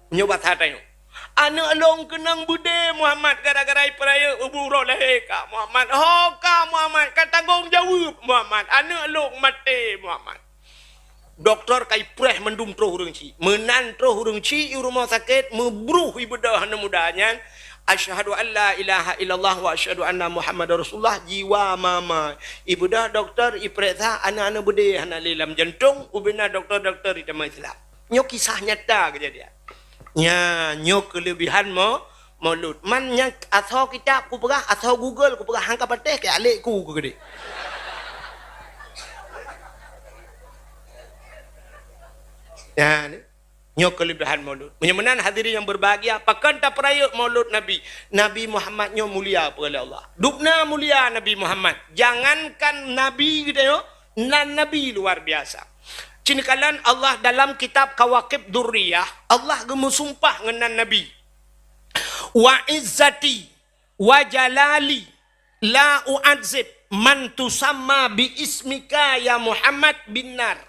Nyoe basa tanyoe. "Aneuëk lôn keunong beudé, Muhammad, gara-gara ipeurayeuk uroe lahé kah, Muhammad. Ho kah, Muhammad, ka tanggong jaweueb, Muhammad. Aneuëk lôn maté, Muhammad." Dokto ka ipreh mandum troh ureuëng chik. Meunan troh ureuëng chik i rumoh sakét, meubruh ibeudah aneuëk muda nyan, "Asyhadu an la ilaha illallah wa asyhadu anna Muhammadar Rasulullah," jiwa mama. Ibeudah dokto, ipeuriksa, aneuëk-aneuëk beudé hana lé lam jantong, ubena dokto-dokto itamong Islam. Nyoe kisah nyata keujadian. Nya, nyoe keuleubihan mo-, Maulud. Man nyang asoe kitab kupeugah, asoe Google kupeugah, han ka patéh keu alek ku keu geude. Ya, ni. Nyoe keuleubihan Maulud. Meunyoe meunan hadirin yang berbahagia, pakon tapeurayeuk Maulud Nabi? Nabi Muhammad nyoe mulia peue lé Allah. Dubna mulia Nabi Muhammad. Jangankan Nabi geutanyoe, nan Nabi luar biasa. Cit kalon Allah dalam kitab Kawakib Durriyah, Allah geumeusumpah ngon nan Nabi. "Wa izzati wa jalali la u'adzib man tusamma bi ismika ya Muhammad bin nar."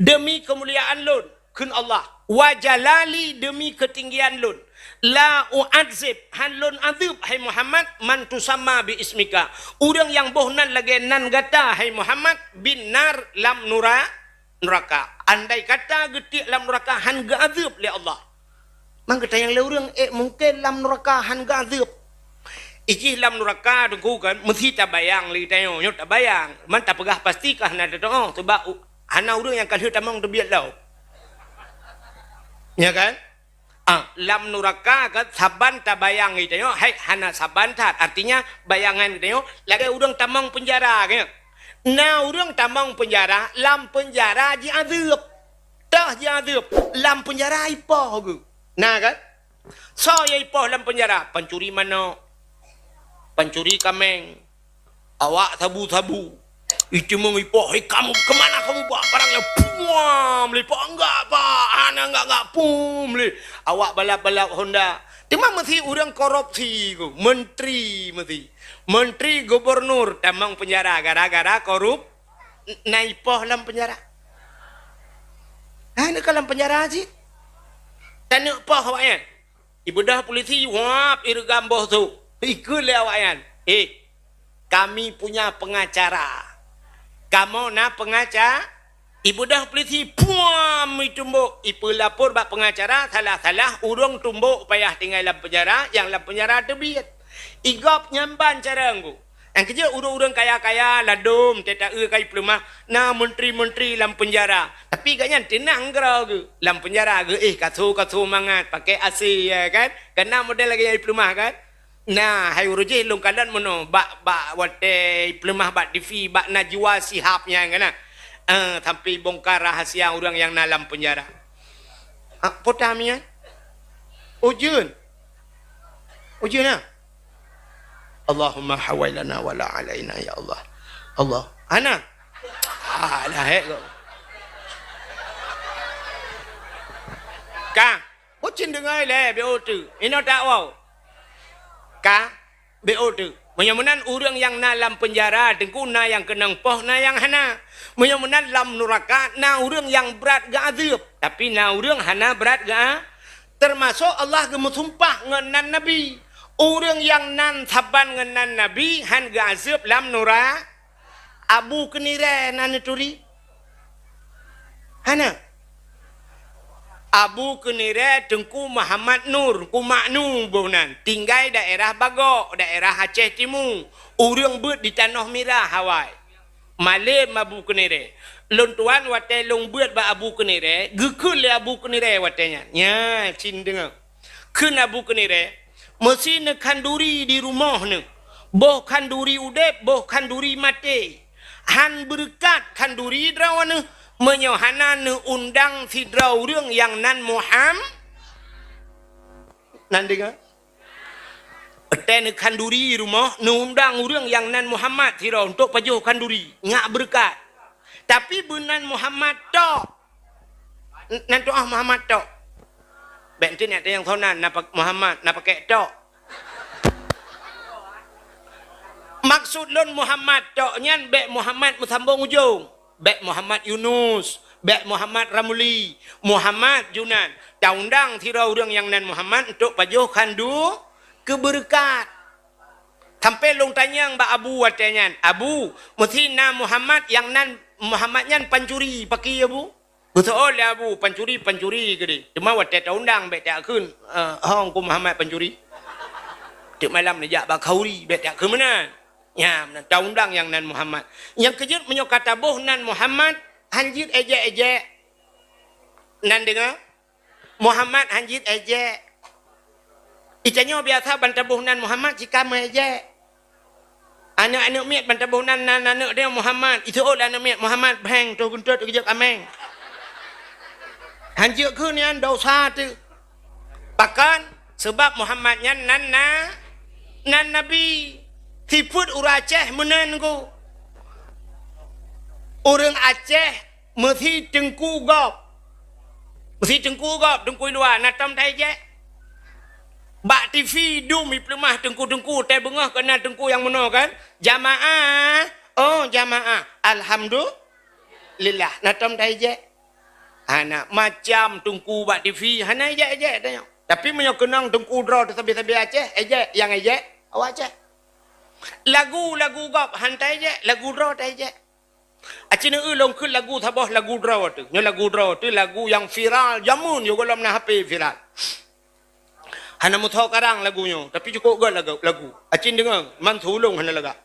Demi keumuliaan lôn, kheun Allah, "Wa jalali," demi keutinggian lôn, "la u'adzib," han lôn azeueb, hai Muhammad, "man tusamma bi ismika," ureuëng nyang boh nan lagée nan gata, hai Muhammad, "bin nar," lam nura-, nuraka. Andai kata geutiek lam nuraka han geuazeueb lé Allah. Man geutanyong lé ureuëng, "Eh, mungken lam nuraka han geuazeueb?" Ijih lam nuraka, Teungku, kan, meusti tabayang lé geutanyoe, nyoe tabayang. Man tapeugah pasti ka hana teutuoh, sabab u-, hana ureuëng nyang ka lheueh tamong teubiet lom. Ya kan? Ah, lam nuraka kan saban tabayang geutanyoe, hai hana saban that. Artinya, bayangan geutanyoe lagée ureuëng tamong peunjara, kan? Na ureuëng tamong peunjara, lam peunjara jiazeueb. Teuh jiazeueb, lam peunjara ipoh geuh. Na kan? Soe nyang ipoh lam peunjara? Pancuri manok, pancuri kaméng, awak sabu-sabu. Itimong ipoh, "Hei kamu, kemana kamu bawa barang yang pum lé, Pak? Enggak, Pak, hana enggak, enggak pum lé." Awak balap-balap Honda. Teuma meusti ureuëng korupsi ku, menteri meusti. Menteri, gubernur tamong peunjara gara-gara korup-, na ipoh lam peunjara. Hana ka lam peunjara cit. Taneuk poh awaknyan. Ibeudah polisi, wab, ireugam boh su. Ikheun lé awaknyan, "Eh, kami punya pengacara. Kamoe na pengaca-, Ibeudôh polisi, puam, itumbok, ipeulapor bak pengacara, salah-salah ureuëng tumbok payah tinggai lam penjara, nyang lam penjara teubiet. Igob nyan ban cara nggu. Nyang keujeuet ureuëng-ureuëng kaya-kaya ladom teuta-eu kai peuleumah, na menteri-menteri lam penjara. Tapi gobnyan teunang keudroe geuh. Lam penjara geuh, eh, kaso-kaso mangat, pakai A C, ya kan? Kan na model lagée nyang peuleumah kan? Nah, hai uroe jih lôn kalon meunoe, bak, bak watée peuleumah bak T V, bak Najwa Shihab nyan kan, nah. Eh, sampai bongkar rahasia ureuëng nyang na lam penjara. Ah, po tam nyan? Ujeuen. Ujeuen, nah. Allahumma hawailana wala alaina, ya Allah. Allah. Hana. Ah, dah hek kok. Ka. Bocin deungai lé, B O T. Inoe tak wow. Ka, B O T. Meunyoe meunan ureuëng nyang na lam penjara, teungku na nyang keunong poh, na nyang hana. Meunyoe meunan lam nuraka, na ureuëng nyang brat geuazeueb, tapi na ureuëng hana brat geu-, teumasok Allah geumeusumpah ngon nan Nabi. Ureuëng nyang nan saban ngon nan Nabi han geuazeueb lam nura-, Abu Keunirée na neuturi? Hana. Abu Keunirée Teungku Muhammad Nur, Teungku Maknu boh nan, tinggai daerah Bagok, daerah Aceh Timu. Ureuëng beuet di Tanoh Mirah awai. Malem Abu Keunirée. Lôn tuan watée lôn beuet bak Abu Keunirée, geukheun lé Abu Keunirée watée nyan. Nya, cit deungoe. Kheun Abu Keunirée, meusi neukhanduri di rumoh neuh, boh khanduri udeb, boh khanduri maté. Han beureukat khanduri droeneuh meunyoe hana neuundang sidroe ureuëng nyang nan Muham-, nan deungoe? Watée neukhanduri rumoh, neuundang ureuëng nyang nan Muhammad sidroe untuk pajoh khanduri, nyak beureukat. Tapi beunan Muhammad tok. N-, nan tuah Muhammad tok. Bék enteuk nyak tanyong soe nan, na pak-, Muhammad, na pakek tok. Maksud lôn Muhammad tok nyan bék Muhammad meusambong ujong. Bék Muhammad Yunus, bék Muhammad Ramli, Muhammad Junan. Taundang sidroe ureuëng nyang nan Muhammad untuk pajoh khandu keu beureukat. Sampai lôn tanyong bak Abu watée nyan, "Abu, meusi na Muhammad nyang nan Muhammad nyan pancuri, pakri Abu?" Geuseuôt lé Abu, "Pancuri, pancuri keudeh. Teuma watée taundang bék takheun, eh, 'Hong ku Muhammad pancuri.' Teuk malam neujak bak khauri, bék takheun meunan." Nyan, meunan taundang nyang nan Muhammad. Nyang keujeuet meunyoe ka taboh nan Muhammad, han jeuet éjek-éjek. Nan deungoe? Muhammad han jeuet éjek. Itanyoe biasa ban taboh nan Muhammad cit ka meuéjek. Aneuëk-aneuëk miet ban taboh nan, nan aneuëk dia Muhammad. Iseuôt lé aneuëk miet, "Muhammad, bheng, toh geuntot geujok améng." Han jeuet kheun nyan dosa teuh. Pakon? Seubab Muhammad nyan nan na, nan nabi. Sifeuet ureuëng Aceh meunan ku. Ureuëng Aceh meusi teungku gob. Meusi teungku gob, teungku luwa, na tom taéjek. Bak T V dum ipeuleumah teungku-teungku, teubeungoh keu na teungku nyang meunoe kan? Jamaah, oh jamaah, alhamdulillah, na tom taéjek. Hana, macam teungku bak T V, hana éjek-éjek tanyoe. Tapi meunyoe keunong teungku droe teusabe-sabe Aceh, éjek, nyang éjek awak Aceh. Lagu-lagu gob han taéjek, lagu droe taéjek. Aci neueu lôn kheun lagu saboh lagu droe teuh. Nyoe lagu droe teuh, lagu nyang viral jameun yoh gohlom na H P viral. Hana meusoe karang lagu nyoe, tapi cukôp göt lagu, lagu. Aci deungoe, man sulông hana lagak.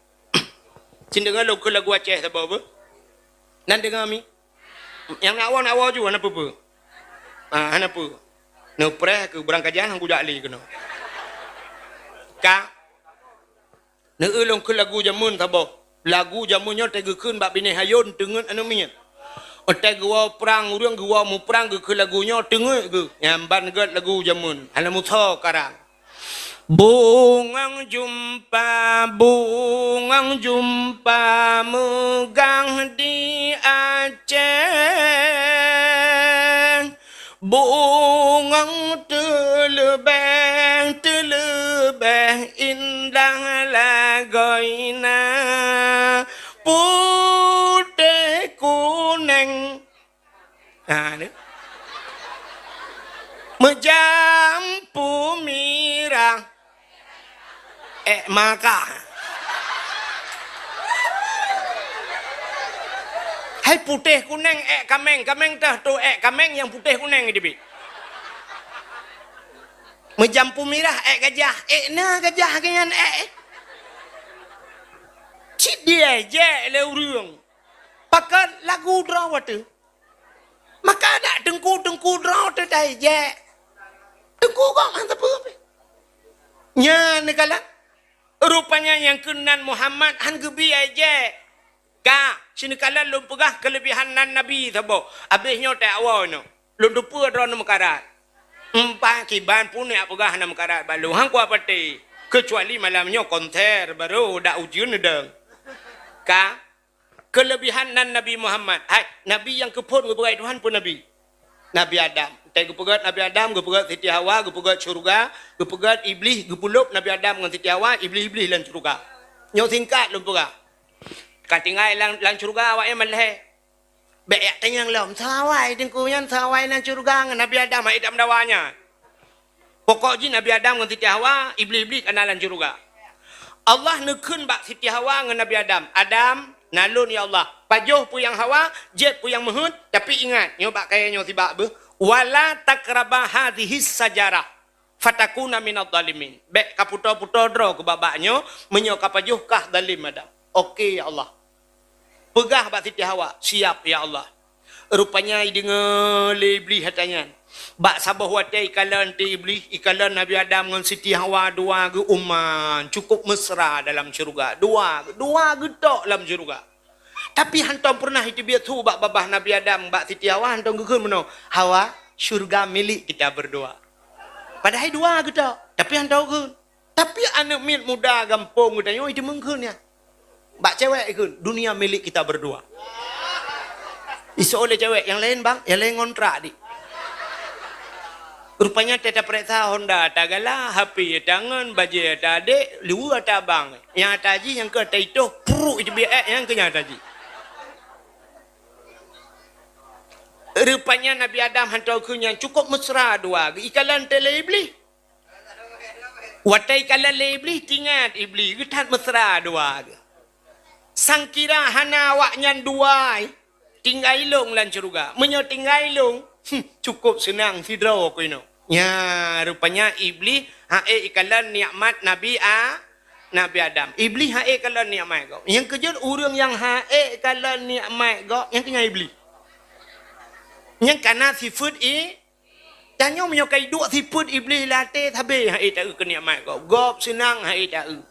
Cit deungoe lôn kheun lagu Aceh saboh beuh. Nan deungoe mi? Nyang nak woe, nak woe ju, hana peue-peue. Ah, hana peue. Neupreh keu beurangkajan han kujak lé keunoe. Ka. Neueu lôn kheun lagu jameun saboh. Lagu jameun nyoe teugeukheun bak binéh ayôn teungeut aneuëk miet. Watée geuwoe prang ureuëng geuwoe muprang geukheun lagu nyoe teungeut geuh. Nyan ban göt lagu jameun. Hana meusoe karang. Bungöng jumpa, bungöng jumpa meugah di Aceh. Bungöng teuleubeh, teuleubeh indah lagoina, putéh kunéng. Ha, ni. Meujampu mirah. Eh, maka. Hai putéh kunéng ék kaméng, kaméng teuh tu ék kaméng nyang putéh kunéng teubiet. Meujampu mirah ék gajah, ék na gajah keu nyan ék. Cit diejek lé ureuëng. Pakon lagu droe watée. Maka dak teungku-teungku droe teuh taijek. Teungku gob han sapeue pih. Nyan neukalon. Rupanya nyang keunan Muhammad han geubi ijek. Ka, sineukala lôn peugah keuleubihan nan Nabi saboh. Abéh nyoe teuawoe nyoe. Lôn teupeue droeneuh meukarat. Empat kiban pun jak peugah hana meukarat bak lôn. Han kuat patéh. Keucuali malam nyoe konser baru dak ujeuen neudong. Ka, keuleubihan nan Nabi Muhammad. Hai, Nabi nyang keuphon geupeugah Tuhan peue Nabi? Nabi Adam. Teuh geupeugah Nabi Adam, geupeugah Siti Hawa, geupeugah syeuruga, geupeugah Iblih, geupeulop Nabi Adam ngon Siti Hawa, Iblih-Iblih lam syeuruga. Nyoe singkat lôn peugah. Ka tinggai lam, lam syeuruga awaknyan malhée. Bék jak tanyong lom, soe awai teungku nyan, soe awai lam syeuruga ngon Nabi Adam, hai dak meudawa nyan. Pokok jih Nabi Adam ngon Siti Hawa, Iblih-Iblih ka na lam syeuruga. Allah neukheun bak Siti Hawa ngon Nabi Adam, "Adam, na lôn ya Allah. Pajoh peue nyang hawa, jép peue nyang meuheuet, tapi ingat, nyoe bak kayée nyoe sibak beuh, wala taqraba hadzihis syajarah, fatakuna minadh dhalimin." Bék kaputôh-putôh droe keu babah nyoe, meunyoe kapajoh kah zalim Adam. Oke ya Allah. Peugah bak Siti Hawa, "Siap ya Allah." Rupanya ideungoe lé Iblih ata nyan. Bak saboh watée ikalon teuh Iblih, ikalon Nabi Adam ngon Siti Hawa dua geuh uman, cukup mesra dalam syeuruga. Dua, dua geuh tok lam syeuruga. Tapi hantom peureunah iteubiet su bak babah Nabi Adam, bak Siti Hawa hantom geukheun meunoe, "Hawa, syeuruga milik kita berdua." Padahai dua geuh tok, tapi hantom geukheun. Tapi aneuëk miet muda gampông geutanyoe iteumeung kheun nyan. Bak cewek ikheun, "Dunia milik kita berdua." Isoe lé cewek, "Nyang laén bang, nyang laén ngontrak dik." Rupanya teuh tapareksa Honda tagala, H P tangon, bajée tadek, liweue ata abang. Nyang ata jih nyang keu ata itoh, pruk iteubiet ék, nyang keu nyang ata jih. Rupanya Nabi Adam hantom kheun nyan cukup mesra dua geuh ikalon teuh lé Iblih. Watée ikalon lé Iblih, teuingat Iblih, geuthat mesra dua geuh. Sangkira hana awaknyan dua, tinggai lôn lam syeuruga. Meunyoe tinggai lôn, hmm, cukup seunang sidroe ku inoe. Nya, rupanya Iblih ha'é ikalon nikmat Nabi A-, Nabi Adam. Iblih ha'é kalon nikmat gob. Nyang keujeuet ureuëng nyang ha'é kalon nikmat gob, nyang keu nyan Iblih. Nyang kana sifeuet i Tanyoe meunyoe ka iduek sifeuet Iblih lam até, sabé hana taeu keu nikmat gob. Gob seunang hana taeu.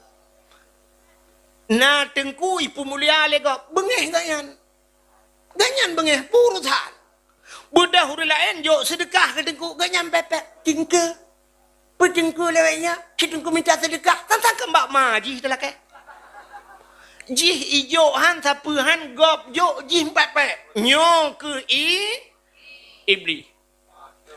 Na teungku ipeumulia lé gob, beungéh gobnyan. Gobnyan beungéh, beurusan. Beudôh ureuëng laén jok seudeukah keu teungku, gobnyan pépét. Teungku. Peue teungku lewat nyan, si teungku minta seudeukah, tantang keu bak ma jih teulakée. Jih ijok han, sapeue han, gob jok jih pépét. Nyoe keuh i-, Iblih.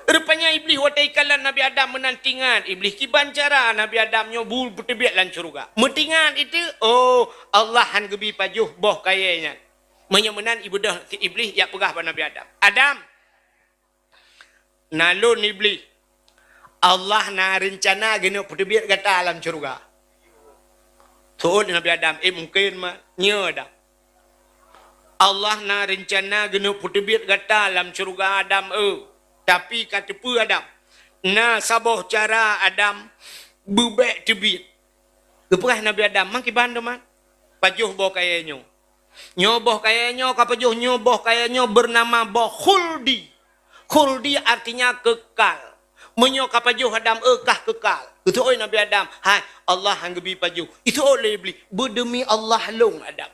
Rupanya Iblih watée ikalon Nabi Adam meunan teuingat Iblih kiban cara Nabi Adam nyoe bu-, beuteubiet lam syeuruga. Meuteuingat itu, oh, Allah han geubi pajoh boh kayée nyan. Meunyoe meunan ibeudôh Iblih jak peugah bak Nabi Adam, "Adam, na lôn Iblih. Allah na reuncana geuneuk peuteubiet gata lam syeuruga." Seuôt Nabi Adam, "Eh, mungken ma-, nyo Adam. Allah na reuncana geuneuk peuteubiet gata lam syeuruga Adam, eu. Tapi ka teupeue Adam, na saboh cara Adam beubek teubiet." Geupeugah Nabi Adam, "Ma kiban teuma?" "Pajoh boh kayée nyoe." Nyoe boh kayée nyoe ka pajoh, nyoe boh kayée nyoe beunama boh khuldi. Khuldi artinya kekal. Meunyoe ka pajoh Adam, eu, kah kekal. Geuseuôt Nabi Adam, "Hai, Allah han geubi pajoh." Iseuôt lé Iblih, "Beudeumi Allah lôn Adam.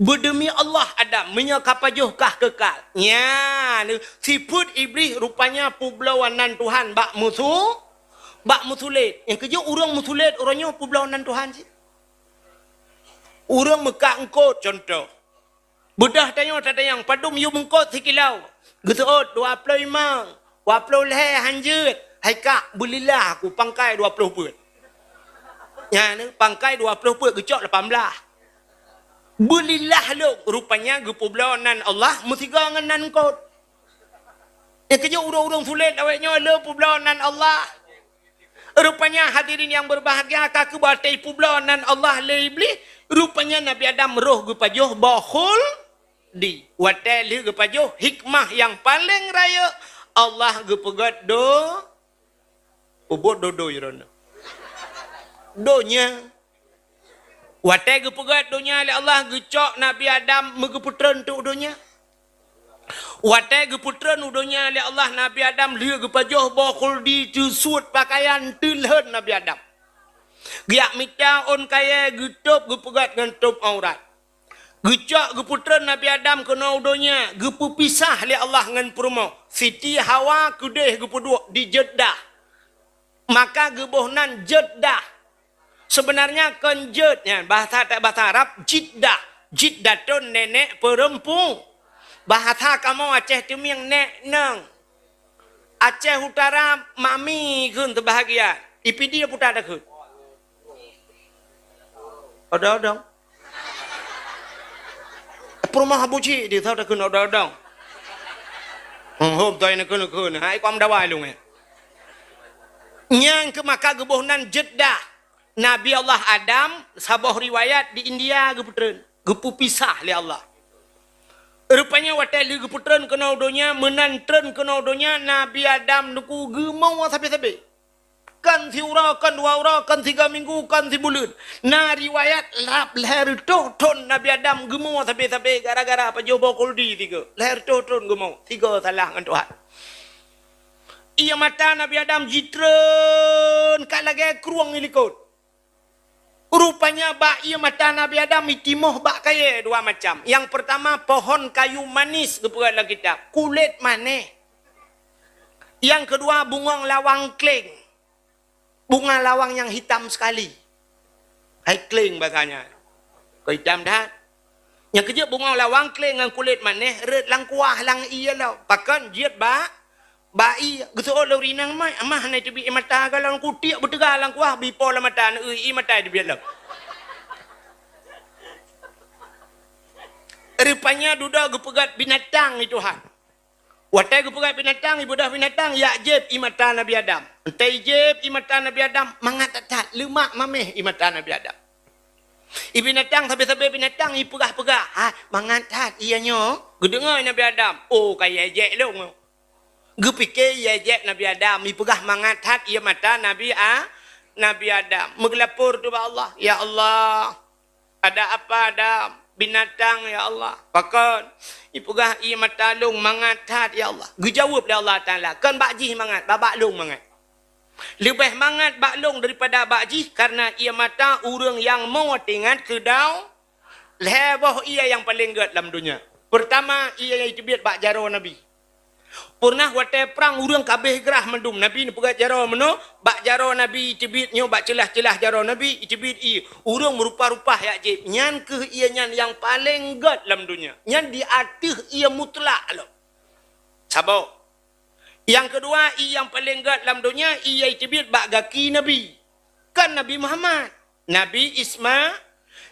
Beudeumi Allah Adam, meunyoe ka pajoh kah kekal." Nyan, sifeuet Iblih rupanya peubloe nan Tuhan bak meusu-, bak meusulet. Nyang keujeuet ureuëng meusulet uroe nyoe peubloe nan Tuhan cit. Ureuëng meukat eungkot, contoh. Beudôh tanyoe tatanyong, padum yum eungkot sikilo? Geuseuôt dua ploh limong, dua ploh lhée hanjeuet, hai kak, beulilah aku pangkai dua ploh peuet. Nyan, pangkai dua ploh peuet geucok lapan blah. Beulilah lôn, rupanya geupeubloe nan Allah meusigoe ngon nan eungkot. Nyang keujeuet ureuëng-ureuëng sulet awak nyoe le peubloe nan Allah. Rupanya hadirin yang berbahagia, ka keuh watée peubloe nan Allah lé Iblih, rupanya Nabi Adam roh geupajoh boh khul-, Di watée lheueh geupajoh, hikmah nyang paleng rayeuk, Allah geupeugét do-, ubot dodo droeneuh. Donya. Watée geupeugét donya lé Allah, geucok Nabi Adam meugeupeutrön teuk donya. Watée geupeutreun u donya lé Allah Nabi Adam lheueh geupajoh boh khuldi, teusuet peukayan, teulhon Nabi Adam. Geujak mita ôn kayée, geutôb geupeugét ngon tôb aurat. Geucok geupeutreun Nabi Adam keunoe u donya, geupeupisah lé Allah ngon peurumoh. Siti Hawa keudeh geupeuduek di Jeddah. Maka geuboh nan Jeddah. Seubeunarnya kon jeuet nyan, bahasa, bahasa Arab, jiddah. Jiddatun, nenek perempu-, bahasa kamoe Aceh Teumieng, nek nong. Aceh Utara, mami kheun teubahagian. I Pidie peue takheun? Odong-odong. Peurumoh Abu Cik di, soe takheun odong-odong? Hmm, hom, toi neukheun-neukheun. Hai, kuam dawai lôn, eh. Nyang keu maka geuboh nan Jeddah. Nabi Allah Adam, saboh riwayat, di India geupeutreun, geupeupisah lé Allah. Rupanya watée lheueh geupeutreun keunoe u donya, meunan treun keunoe u donya, Nabi Adam Teungku geumoe sabe-sabe. Kon siuroe, kon dua uroe, kon sigoe minggu, kon sibuleuen. Na riwayat lhab lhée reutôh thon Nabi Adam geumoe sabe-sabe gara-gara pajoh boh khuldi sigoe. Lhée reutôh thon geumoe, sigoe salah ngon Tuhan. Ié mata Nabi Adam jitreun ka lagée krueng ilikot. Rupanya bak ié mata Nabi Adam itimoh bak kayée dua macam. Nyang peurtama, pohon kayu manis geupeugah lam kitab, kulét manéh. Nyang keudua, bungong lawang kleng. Bunga lawang nyang hitam sekali. Hai kleng bahasanya. Keu hitam that. Nyang keujeuet bungong lawang kleng ngon kulét manéh rhot lam kuah lam ié lom. Pakon jeuet bak, bak ié. Geuseuôt lé ureueng inong, "Mai, amah hana teubiet ié mata goh lom, kutiek beuteuga lam kuah, bipo lam mata, neueu ié mata teubiet lom." Rupanya dudoe geupeugét binatang lé Tuhan. Watée geupeugét binatang, ibeudôh binatang, jak jieb ié mata Nabi Adam. Watée jieb ié mata Nabi Adam, mangat that-that, leumak maméh ié mata Nabi Adam. Ié binatang sabe-sabe binatang ipeugah-peugah, "Ha, mangat that ié nyoe." Geudeungoe Nabi Adam, "Oh, ka ié jek lôn." Geupike ié jek Nabi Adam, ipeugah mangat that ié mata Nabi A-, Nabi Adam. Meugeulapor teuk bak Allah, "Ya Allah, ada apa Adam? Binatang, ya Allah." "Pakon?" "Ipeugah ié mata lôn mangat that, ya Allah." Geujaweueb lé Allah Taala, "Kon bak jih mangat, bak, bak lôn mangat. Leubeh mangat bak lôn daripada bak jih, kareuna ié mata ureuëng nyang mo teuingat keu dau-, lhée boh ié nyang paleng gét lam donya. Peurtama, ié nyang iteubiet bak jaroe Nabi. Peureunah watée prang ureuëng ka abéh grah mandum, Nabi neupeugét jaroe meunoe, bak jaroe Nabi iteubiet nyoe, bak ceulah-ceulah jaroe Nabi iteubiet ié. Ureuëng meurupa-rupa jak jieb, nyan kheueh ié nyan nyang paleng gét lam donya. Nyan di ateueh ié mutlak lom. Saboh. Nyang keudua, ié nyang paleng gét lam donya, ié iteubiet bak gaki Nabi. Kon Nabi Muhammad. Nabi Isma-,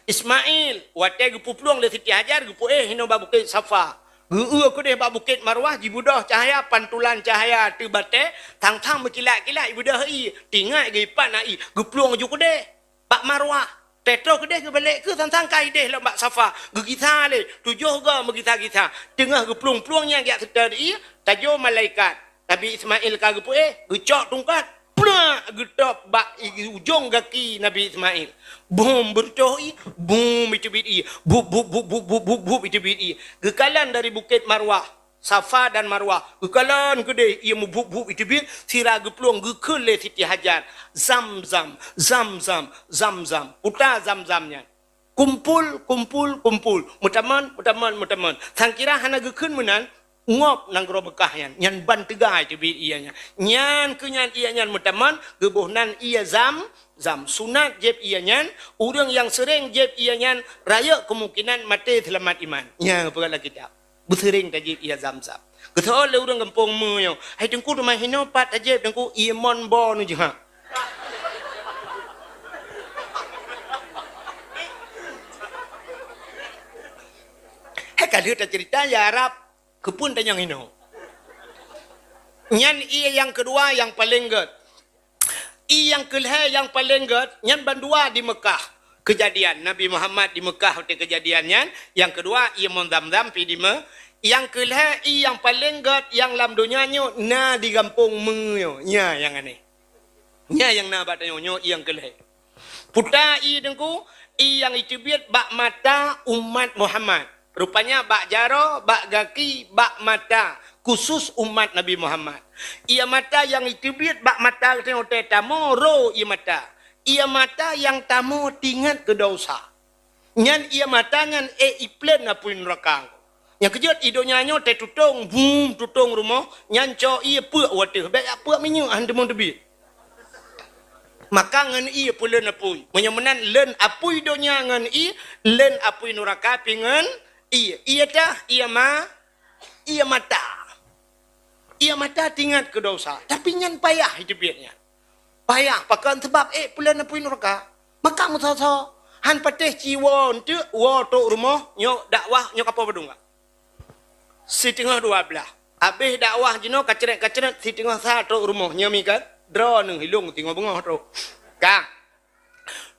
Ismail, watée geupeuplueng lé Siti Hajar, geupeuéh inoe bak Bukét Safa. Geu-eu keudeh bak Bukét Marwah, jibeudôh cahya, pantulan cahya ateueh batée, thang-thang meukilat-kilat ibeudôh ié, teuingat geuipat na ié, geuplueng ju keudeh bak Marwah. Teutroh keudeh geubalek keu thang-thang ka ideh lom bak Safa, geugisa lé tujoh goe meugisa-gisa. Teungoh geuplueng-plueng nyan geujak seutôt ié, tajok malaikat. Nabi Ismail ka geupeuéh, geucok tungkat, plak, geutôb bak i-, ujong gaki Nabi Ismail. Bum, beureutoh ié, bum, iteubiet ié. Bup, bup, bup, bup, bup, bup, bup, iteubiet ié. Geukalon dari Bukét Marwah, Safa dan Marwah. Geukalon keudeh ié meubup-bup iteubiet, sira geuplueng geukheun lé Siti Hajar. Zam-zam, zam-zam, zam-zam. Puta zam-zam nyan. Kumpul, kumpul, kumpul. Meutamon, meutamon, meutamon. Sangkira hana geukheun meunan, ngop nanggroe Meukah nyan. Nyan ban teuga iteubiet ié nyan. Nyan kheueh nyan ié nyan meutamon, geuboh nan ié zam-zam. Sunat jieb ié nyan, ureuëng nyang seuréng jieb ié nyan, rayeuk keumungkinan maté seulamat iman. Nyan peugah lam kitab. Beuseuréng tajieb ié zam-zam. Geuseuôt lé ureuëng gampông meunyoe, "Hai Teungku, teuma hinoe pat tajieb Teungku, ié mon bo neujeuha." Hai ka lheueh taceurita ya Arab, keupeue tanyong hinoe. Nyan ié nyang keudua nyang paleng gét. Ié nyang keulhée nyang paleng gét, nyan bandua di Meukah. Keujadian Nabi Muhammad di Meukah watée keujadian nyan, nyang keudua ié mon Zamzam pi di Me-, nyang keulhée ié nyang paleng gét nyang lam donya nyoe na di gampông Me nyoe, nya nyang aneh. Nya nyang na bak tanyoe nyoe ié nyang keulhée. Puta ié Teungku, ié nyang iteubiet bak mata umat Muhammad. Rupanya bak jaroe, bak gaki, bak mata, khusus umat Nabi Muhammad. Ié mata nyang iteubiet bak mata geutanyoe watée tamoe ro ié mata. Ié mata nyang tamoe tingat keu desya. Nyan ié mata nyan ék ipleun apui neuraka. Nyang keujeuet i donya nyoe tée tutong, bum, tutong rumoh, nyan cok ié peuk u ateueh, bék jak peuk minyeuk han teumon teubiet. Maka ngon ié peuleun apui. Meunyoe meunan leun apui donya ngon ié, leun apui neuraka pi ngon ié. Ié tah, ié ma-, ié mata. Ié mata tingat keu desya, tapi nyan payah iteubiet nyan. Payah pakon? Sabab ék peuleun apui neuraka. Maka meusoe-soe, han patéh ci woe eunteuk, woe trok rumoh, nyoe dakwah nyoe kapoe padum ka. Siteungoh dua blaih. Abéh dakwah jinoe kacrét-kacrét, siteungoh sa trok rumoh, nyoe mi kan? Droeneuh ilong singoh beungoh trok. Ka.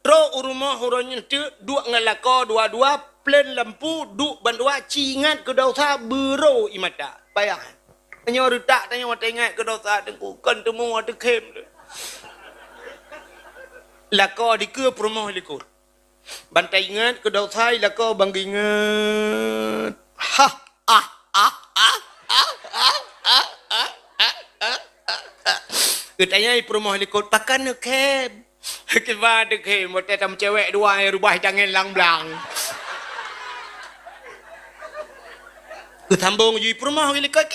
Trok u rumoh uroe nyoe teuk duek ngon lakoe dua-dua, plen lampu, duek bandua, ci ingat keu desya, beuro ié mata. Payah. Nyoe reutak tanyoe watée ingat keu desya Teungku, kon teumeuwoe teukhém lé. Lakoe dikeue peurumoh likot. Ban taingat keu desya lakoe ban geuingat. Hah, ah, ah, ah. Geutanyai peurumoh likot, "Pakon neukhém?" Kiban teukhém, watée tameucewek dua nyang rubah tangen lang blang. Geusambong jih peurumoh likot.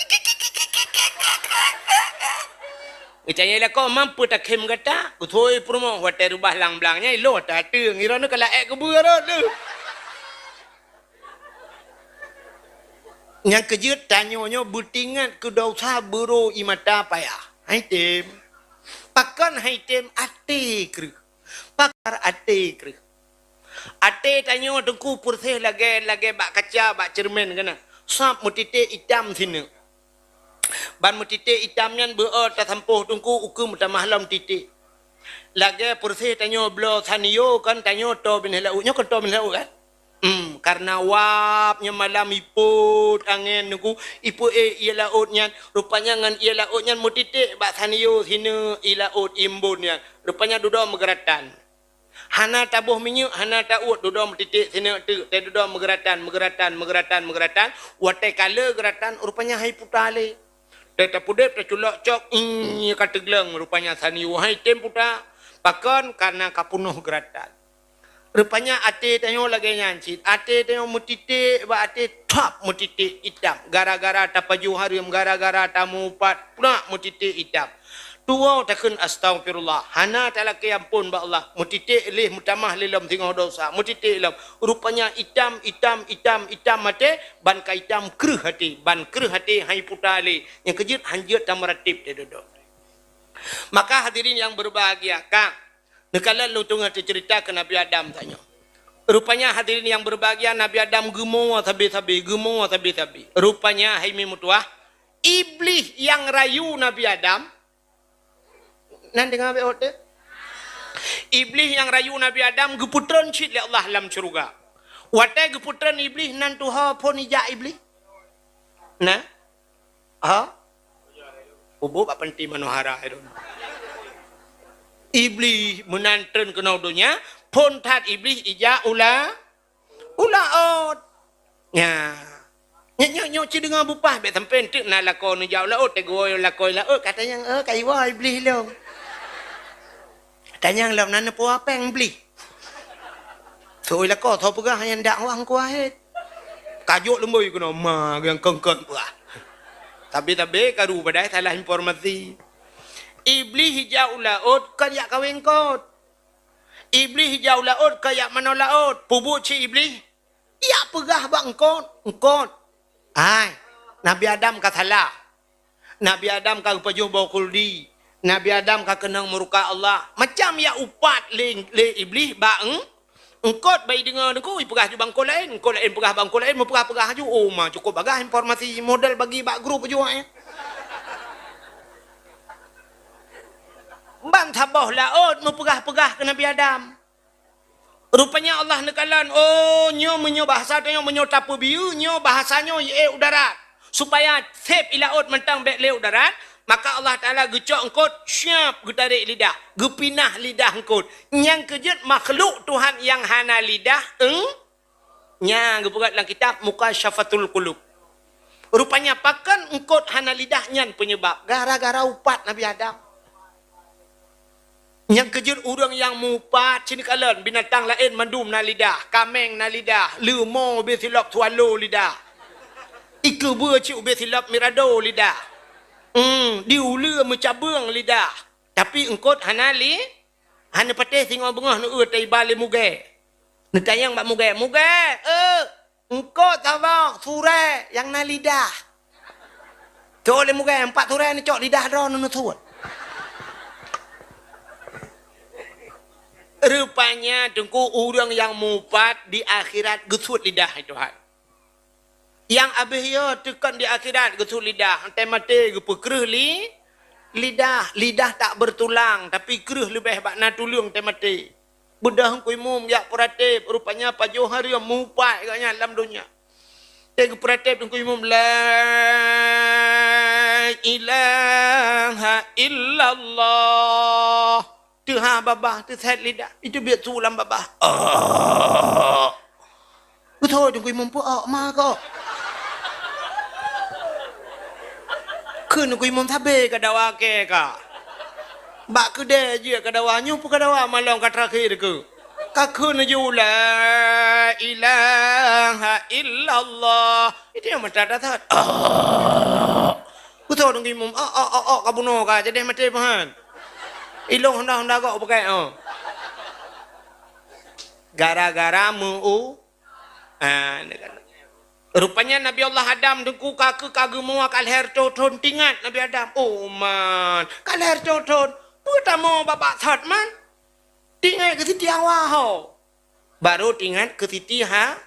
Geutanyai lakoe, "Mampu takhém gata?" Geusôi peurumoh watée rubah lang blang nyan, ilong ata ateueng, iroe nyoe ka laék keubeue rot lé. Nyang keujeuet tanyoe nyoe beutingat keu desya beuro ié mata payah. Hai tem. Pakon hai tem? Até kreueh. Pakon até kreueh? Até tanyoe Teungku peureséh lagée, lagée bak kaca, bak ceureumen keunan. Sab meutiték itam sineuk. Ban meutiték itam nyan beu-o tasampôh Teungku ukeue meutamah lom titék. Lagée peureséh tanyoe bloe sanio kan tanyoe toe binéh laôt. Nyoe kan toe binéh laôt kan? Hmm, kareuna wab nyoe malam ipot angén Teungku, ipeuék ié laôt nyan, rupanya ngon ié laôt nyan meutiték bak sanio sineuk ié laôt ié embon nyan. Rupanya dudoe meugeuratan. Hana taboh minyeuk, hana ta-uet, dudoe meutiték sineuk teuk, teududoe meugeuratan, meugeuratan, meugeuratan, meugeuratan, watée ka le geuratan, rupanya hai puta lé. Teuh tapeudeb, taculok cok, ih, ka teugleng, rupanya sanio hai tem puta. Pakon? Kareuna ka peunoh geuratan. Rupanya até tanyoe lagée nyan cit. Até tanyoe meutiték bak até, thap meutiték itam. Gara-gara tapajoh hareuem, gara-gara tamupat, plak meutiték itam. Tuwoe takheun astaghfirullah. Hana talakée amphon bak Allah. Meutiték lé meutamah lé lom singoh desya. Meutiték lom. Rupanya itam, itam, itam, itam maté, ban ka itam kreueh até. Ban kreueh até hai puta lé. Nyang keujeuet hanjeuet tameuratéb teuh dudoe. Maka hadirin yang berbahagia, ka neukalon lôn teungoh teuceurita keu Nabi Adam tanyoe. Rupanya hadirin yang berbahagia, Nabi Adam geumoe sabe-sabe, geumoe sabe-sabe. Rupanya hai mi meutuwah, Iblih nyang rayu Nabi Adam, nan deungoe bék oté. Iblih nyang rayu Nabi Adam geupeutreun cit lé Allah lam syeuruga. Watée geupeutreun Iblih nan tuha phon ijak Iblih. Nah, Ha? Ubuk bak panti manohara itu. Iblih meunan treun keunoe donya, phon that Iblih ijak u la-, u laôt. Nya. Nyoe, nyoe, nyoe ci deungoe bupah bék sampoe teuk na lakoe neujak u laôt, teugôi lakoe laôt, kata nyang, "Eh, ka iwoe Iblih lom." Tanyong lom na neupeue péng Iblih. Sôi lakoe, soe peugah nyang dak wang kuahet. Kajok leumbôi keunoe ma nyang kengkeng peugah. Tapi, tapi karu padahai salah informasi. Iblih ijak u laôt kon jak kawén kot. Iblih ijak u laôt kon jak manoe laôt. Peubuet cit Iblih. Jak peugah bak eungkot, eungkot. Hai, Nabi Adam ka salah. Nabi Adam ka geupajoh boh khuldi. Nabi Adam ka keunong murka Allah. Macam jak upat lé, lé Iblih bak eung-, eungkot, bak ideungoe Teungku, ipeugah ju bak eungkot laén, eungkot laén peugah bak eungkot laén, meupeugah-peugah ju. Oh, ma, cukôp bagaih informasi model bagi bak grup ju, eh. Ban saboh laôt meupeugah-peugah keu Nabi Adam. Rupanya Allah neukalon, oh, nyoe meunyoe bahasa tanyoe meunyoe tapeubiyeu, nyoe bahasa nyoe ié u darat. Supaya sép i laôt mantong bék lé u darat, maka Allah Taala geucok eungkôt, syap, geutarek lidah, geupinah lidah eungkôt. Nyang keujeuet makhluk Tuhan nyang hana lidah, eung-, Nyan geupeugah lam kitab Mukasyafatul Qulub. Rupanya pakon eungkôt hana lidah nyan peunyeubab gara-gara upat Nabi Adam. Nyang keujeuet ureuëng nyang mupat, ci neukalon binatang laén mandum na lidah, kaméng na lidah, leumo ubé silop swallow lidah. Ikeue beue cit ubé silop mirado lidah. Hmm, di uleue meucabeueng lidah. Tapi eungkôt hana li, hana patéh singoh beungoh neueu taiba lé mugée. Neutanyong bak mugée, "Mugée, eu, eungkôt saboh surée nyang na lidah." Cok lé mugée, "Empat surée neucok lidah droe neuneusut." Rupanya teungku ureuëng nyang mupat di akhirat geusut lidah Tuhan. Nyang abéh yo teukon di akhirat geusut lidah, teumaté geupeukreuh li, lidah, lidah tak bertulang, tapi kreuh leubeh bak na tuleueng teumaté. Beudôh Teungku Imum jak peuratéb, rupanya pajoh hareuem mupat gobnyan lam donya. Teuka peuratéb Teungku Imum, "La ilaha illallah." Teuha babah, teusét lidah. Itu biet su lam babah. Oh. Beutôi Teungku Imum peuok ma kok. Kheun Teungku Imum sabe ka dawa kée ka. Bak keudée jeuet ka dawa, nyoe pun ka dawa malom ka terakhir keu. Ka kheun ju la ilaha illallah. Itu nyang mata dasar. Oh. Beutôi Teungku Imum. Oh, oh, oh, oh, ka bunoe ka, jadi maté pahan. Ilong honda-honda gok pakai, oh. Gara-gara meu-, ah, rupanya Nabi Allah Adam teungku ka keu ka geumua ka lhée reutôh thon tingat Nabi Adam. Oh, man. Ka lhée reutôh thon. Peue tamoe babah that, man? Tingat keu Siti Hawa ho. Baru tingat keu Siti Ha-,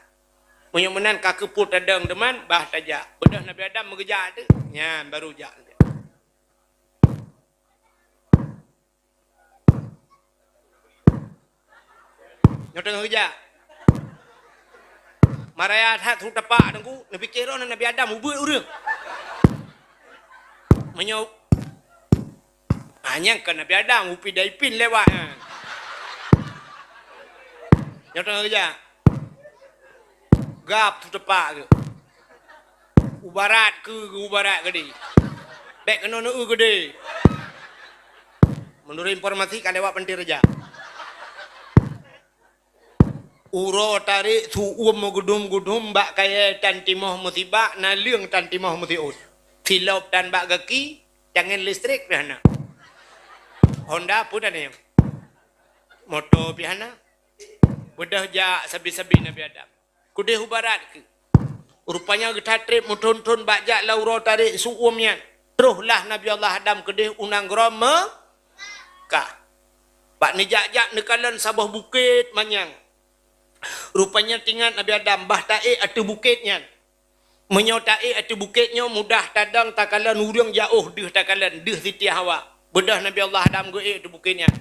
meunyoe meunan ka keu peue tadong teuma, bah tajak. Beudôh Nabi Adam meugeujak tu. Nyan baru jak. Nyoe teungoh geujak. Maraya that su tapak teungku, neupike droe Nabi Adam ubeuet ureuëng. Meunyoe, ah, nyang keu Nabi Adam, upi daipin lewat. Nyoe teungoh geujak. Gab su tapak geuh. U barat keu, u barat keudeh. Bék keunoe neu-eu keudeh. Meunurot informasi ka lewat Pantai Raja. Uroe tarek su uem meugudum-gudum bak kayée tan timoh meusibak, naleueng tan timoh meusiôt. Silop tan bak gaki, tangen listrik pih hana. Honda pun hana. Moto pih hana. Beudôh jak sabe-sabe Nabi Adam. Keudeh u barat keuh. Rupanya geutha treb meuthon-thon bak jak lam uroe tarek su uem nyan. Troh lah Nabi Allah Adam keudeh u nanggroe Meukah. Bak neujak-jak neukalon saboh bukét manyang. Rupanya tingat Nabi Adam bah taék ateueh bukét nyan. Meunyoe taék ateueh bukét nyoe mudah tadong takalon ureuëng jaoh deuh takalon, deuh Siti Hawa. Beudôh Nabi Allah Adam geuék ateueh bukét nyan.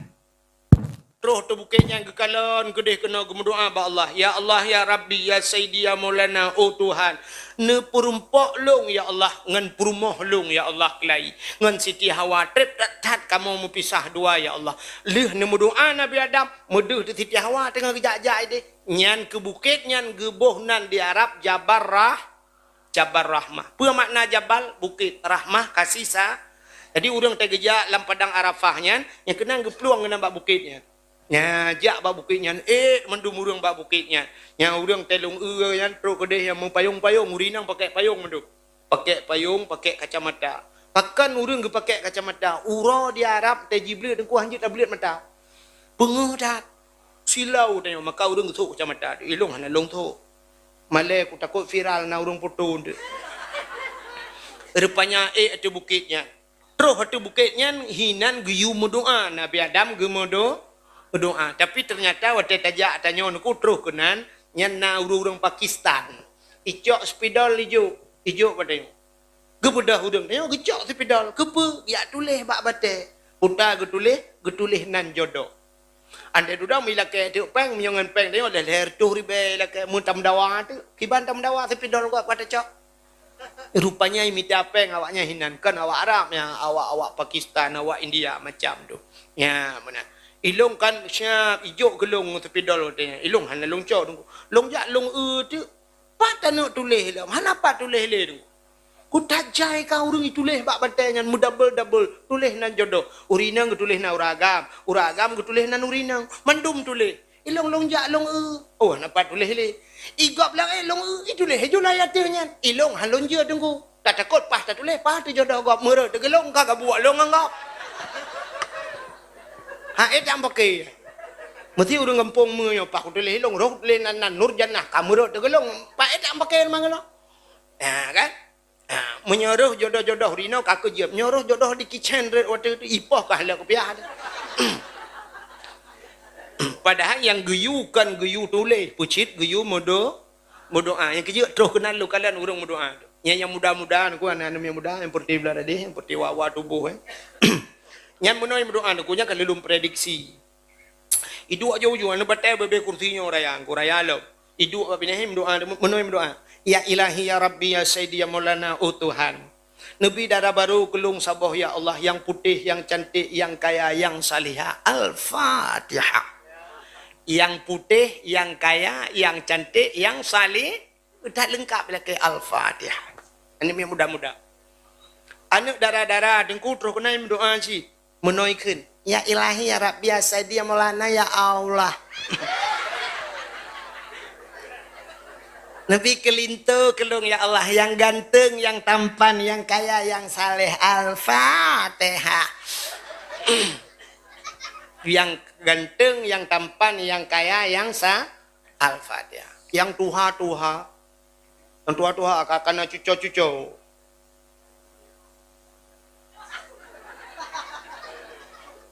Troh ateueh bukét nyan geukalon keudeh keunoe geumeudoá bak Allah, "Ya Allah, ya Rabbi, ya Sayyidi, ya Maulana, oh Tuhan, neupeurumpok lôn, ya Allah, ngon peurumoh lôn, ya Allah, keulai, ngon Siti Hawa, treb that-that kamoe meupisah dua, ya Allah." Lheueh neumeudoá Nabi Adam, meudeuh di Siti Hawa teungoh geujak-jak ideh. Nyan keu bukét nyan geuboh nan di Arab Jabal Rah-, Jabal Rahmah. Peue makna jabal? Bukét. Rahmah, kasih sa-, jadi ureuëng teugeujak lam padang Arafah nyan, nyang keunan geuplueng keunan bak bukét nyan. Nya, jak bak bukét nyan, ék mandum ureuëng bak bukét nyan. Nyang ureuëng teulông eu nyan trok keudeh nyang meupayong-payong, ureuëng inong pakai payong mandum. Pakai payong, pakai kacamata. Pakon ureuëng geupakai kacamata? Uroe di Arab teujibleuet teungku hanjeuet tableuet mata. Peungeuh that. Silau tanyoe, maka ureuëng geusok kacamata, ilong hana lông sok. Malée kutakot viral na ureuëng poto tu. Rupanya ék ateueh bukét nyan. Troh ateueh bukét nyan hinan geuyue meudoá, Nabi Adam geumeudo-, meudoá. Tapi teunyata watée tajak tanyoe neuku troh keunan, nyan na ureuëng-ureuëng Pakistan. Icok spidol ijok, ijok bak tanyoe. Geubeudôh ureuëng tanyoe geucok spidol, keupeue? Geujak tuléh bak batée. Peue geutuléh, geutuléh nan jodoh. Andai dudoe meulakée teuk péng, meunyoe ngon péng tanyoe lhèe-lhèe reutôh ribèe lakée meutameudawa teuk. Kiban tameudawa sipidol gob ka tacok. Rupanya imita péng awaknyan hinan, kon awak Arab nyan, awak-awak Pakistan, awak India macam tu. Nya, meunan. Ilong kan siap ijok keu long sipidol watée nyan. Ilong hana long cok Teungku. Long jak long eu teuk. Pat taneuk tuléh lom, hana pat tuléh lé Teungku. Kutajai ka ureuëng ituléh bak batée nyan meudabel-dabel, tuléh nan jodoh. Ureuëng inong geutuléh nan ureuëng agam, ureuëng agam geutuléh nan ureuëng inong. Mandum tuléh. Ilong long jak long eu. Oh, hana pat tuléh lé. Igob laén long eu, ituléh ju lam ateueh nyan. Ilong han lôn jeuet Teungku. Tatakot paih tatuléh, paih teu jodoh gob meureuet teugeulong ka gabuek long ngon gob. Ha, eh, tak paké. Meusti ureuëng gampông meunyoe paih kutuléh ilong, roh kutuléh nan, nan Nurjannah ka meureuet teugeulong. Paih, eh, tak paké mangalo. Ha, kan? Ha, meunyoe roh jodoh-jodoh rinoe ka keujieb, nyoe roh jodoh di kitchen rot watée tu ipoh ka lheueh kupiah tu. Padahai nyang geuyue kon geuyue tuléh, peucit geuyue meudo-, meudoá. Nyang keujeuet troh keunan lôn kalon ureuëng meudoá tu. Nyang, nyang muda-muda, Teungku, aneuk-aneuk nyang muda, nyang peureute blah dadeh, nyang peureute wa-wa tuboh, eh. Nyan meunoe meudoá, Teungku, nyan ka lôn prediksi. Iduek jauh-jauh, aneuk batée bebe kursi nyoe raya, Teungku, raya lom. Iduek bak binéh meudoá, meunoe meudoá. Ya Ilahi, ya Rabbi, ya Sayyidi, ya Maulana, oh Tuhan. Neubi dara barô keu lôn saboh, ya Allah, nyang putéh, nyang canték, nyang kaya, nyang salihah. Al-Fatihah. Nyang putéh, nyang kaya, nyang canték, nyang salih-, that leungkap lakée Al-Fatihah. Aneuk miet muda-muda. Aneuk dara-dara Teungku troh keunan meudoá cit. Meunoe kheun, "Ya Ilahi, ya Rabbi, ya Sayyidi, ya Maulana, ya Allah." Neubi keu linto keu lôn, ya Allah, nyang ganteng, nyang tampan, nyang kaya, nyang saleh. Al-Fatihah. Nyang ganteng, nyang tampan, nyang kaya, nyang sa-, Al-Fatihah. Nyang tuha-tuha, nyang tuha-tuha ka kana cuco-cuco.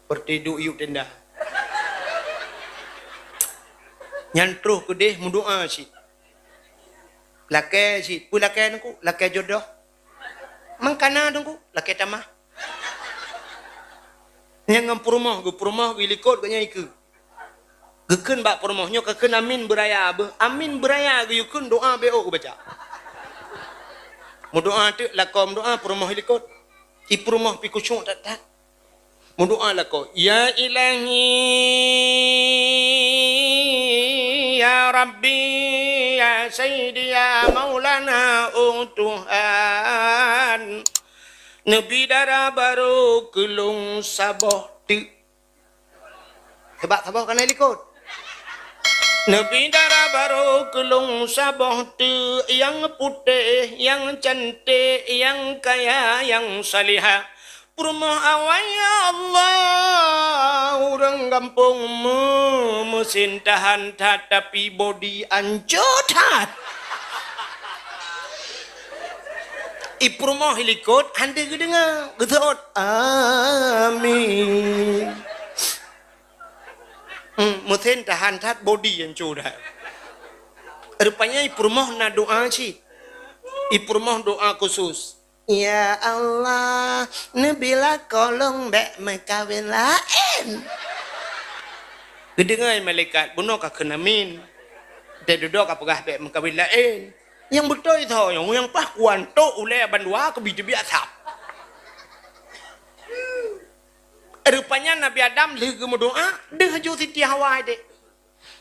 Peureute duek yup tenda. Nyan troh keudeh meudoá cit. Lakée cit, peue lakée Teungku? Lakée jodoh. Mangkana Teungku, lakée tamah. Nyang ngon peurumoh geuh, peurumoh geuh likot geuh nyan ikeue. Geukheun bak peurumoh nyoe, ka kheun amin beuraya beuh. Amin beuraya geuyue kheun, doa B O geubaca. Meudoa teuk lakoe meudoa, peurumoh likot. Di peurumoh pi khusyuk that-that. Meudoa lakoe, "Ya Ilahi, ya Rabbi, ya Sayyidi, ya Maulana, oh Tuhan. Neubi dara barô keu lôn saboh teuk." Sabab saboh ka na likot. Neubi dara barô keu lôn saboh teuk, nyang putéh, nyang canték, nyang kaya, nyang salihah. Peurumoh awai, ya Allah, ureuëng gampông meu-, meusin tahan that, tapi bodi ancô that. I peurumoh i likot han deuh geudeungoe, geuseuôt, "Amin." Hmm, meusen tahan that, bodi nyang cu that. Rupanya i peurumoh na doa cit. I peurumoh doa khusus. "Ya Allah, neubi lakoe lôn bék meukawen laén." Geudeungoe malaikat, bunoe ka kheun amin. Deuh dudoe ka peugah bék meukawen laén. Nyang beutôi tho nyang, nyang paih kuantok ulée bandua keubi teubiet asab. Rupanya Nabi Adam lheueh geumeudoa, deuh ju Siti Hawa ideh.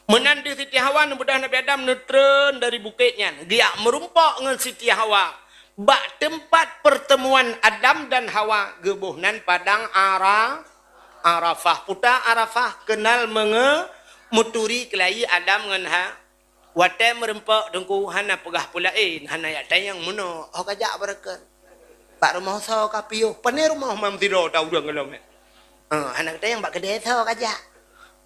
Meunan deuh Siti Hawa, neubeudôh Nabi Adam neutreun dari bukét nyan, geujak meurumpok ngon Siti Hawa bak teumpat peurteumuan Adam dan Hawa, geuboh nan padang Ara-, Arafah. Puta Arafah keunal meunge-, meuturi keulayi Adam ngon Ha-, Watée meurumpok Teungku hana peugah peue laén, hana jak tanyong meunoe, oh ka jak beureukat. Bak rumoh soe ka piôh, pane rumoh mam sidroe ta ureuëng gohlom nyan. Eh, hana tanyong bak keudè soe ka jak.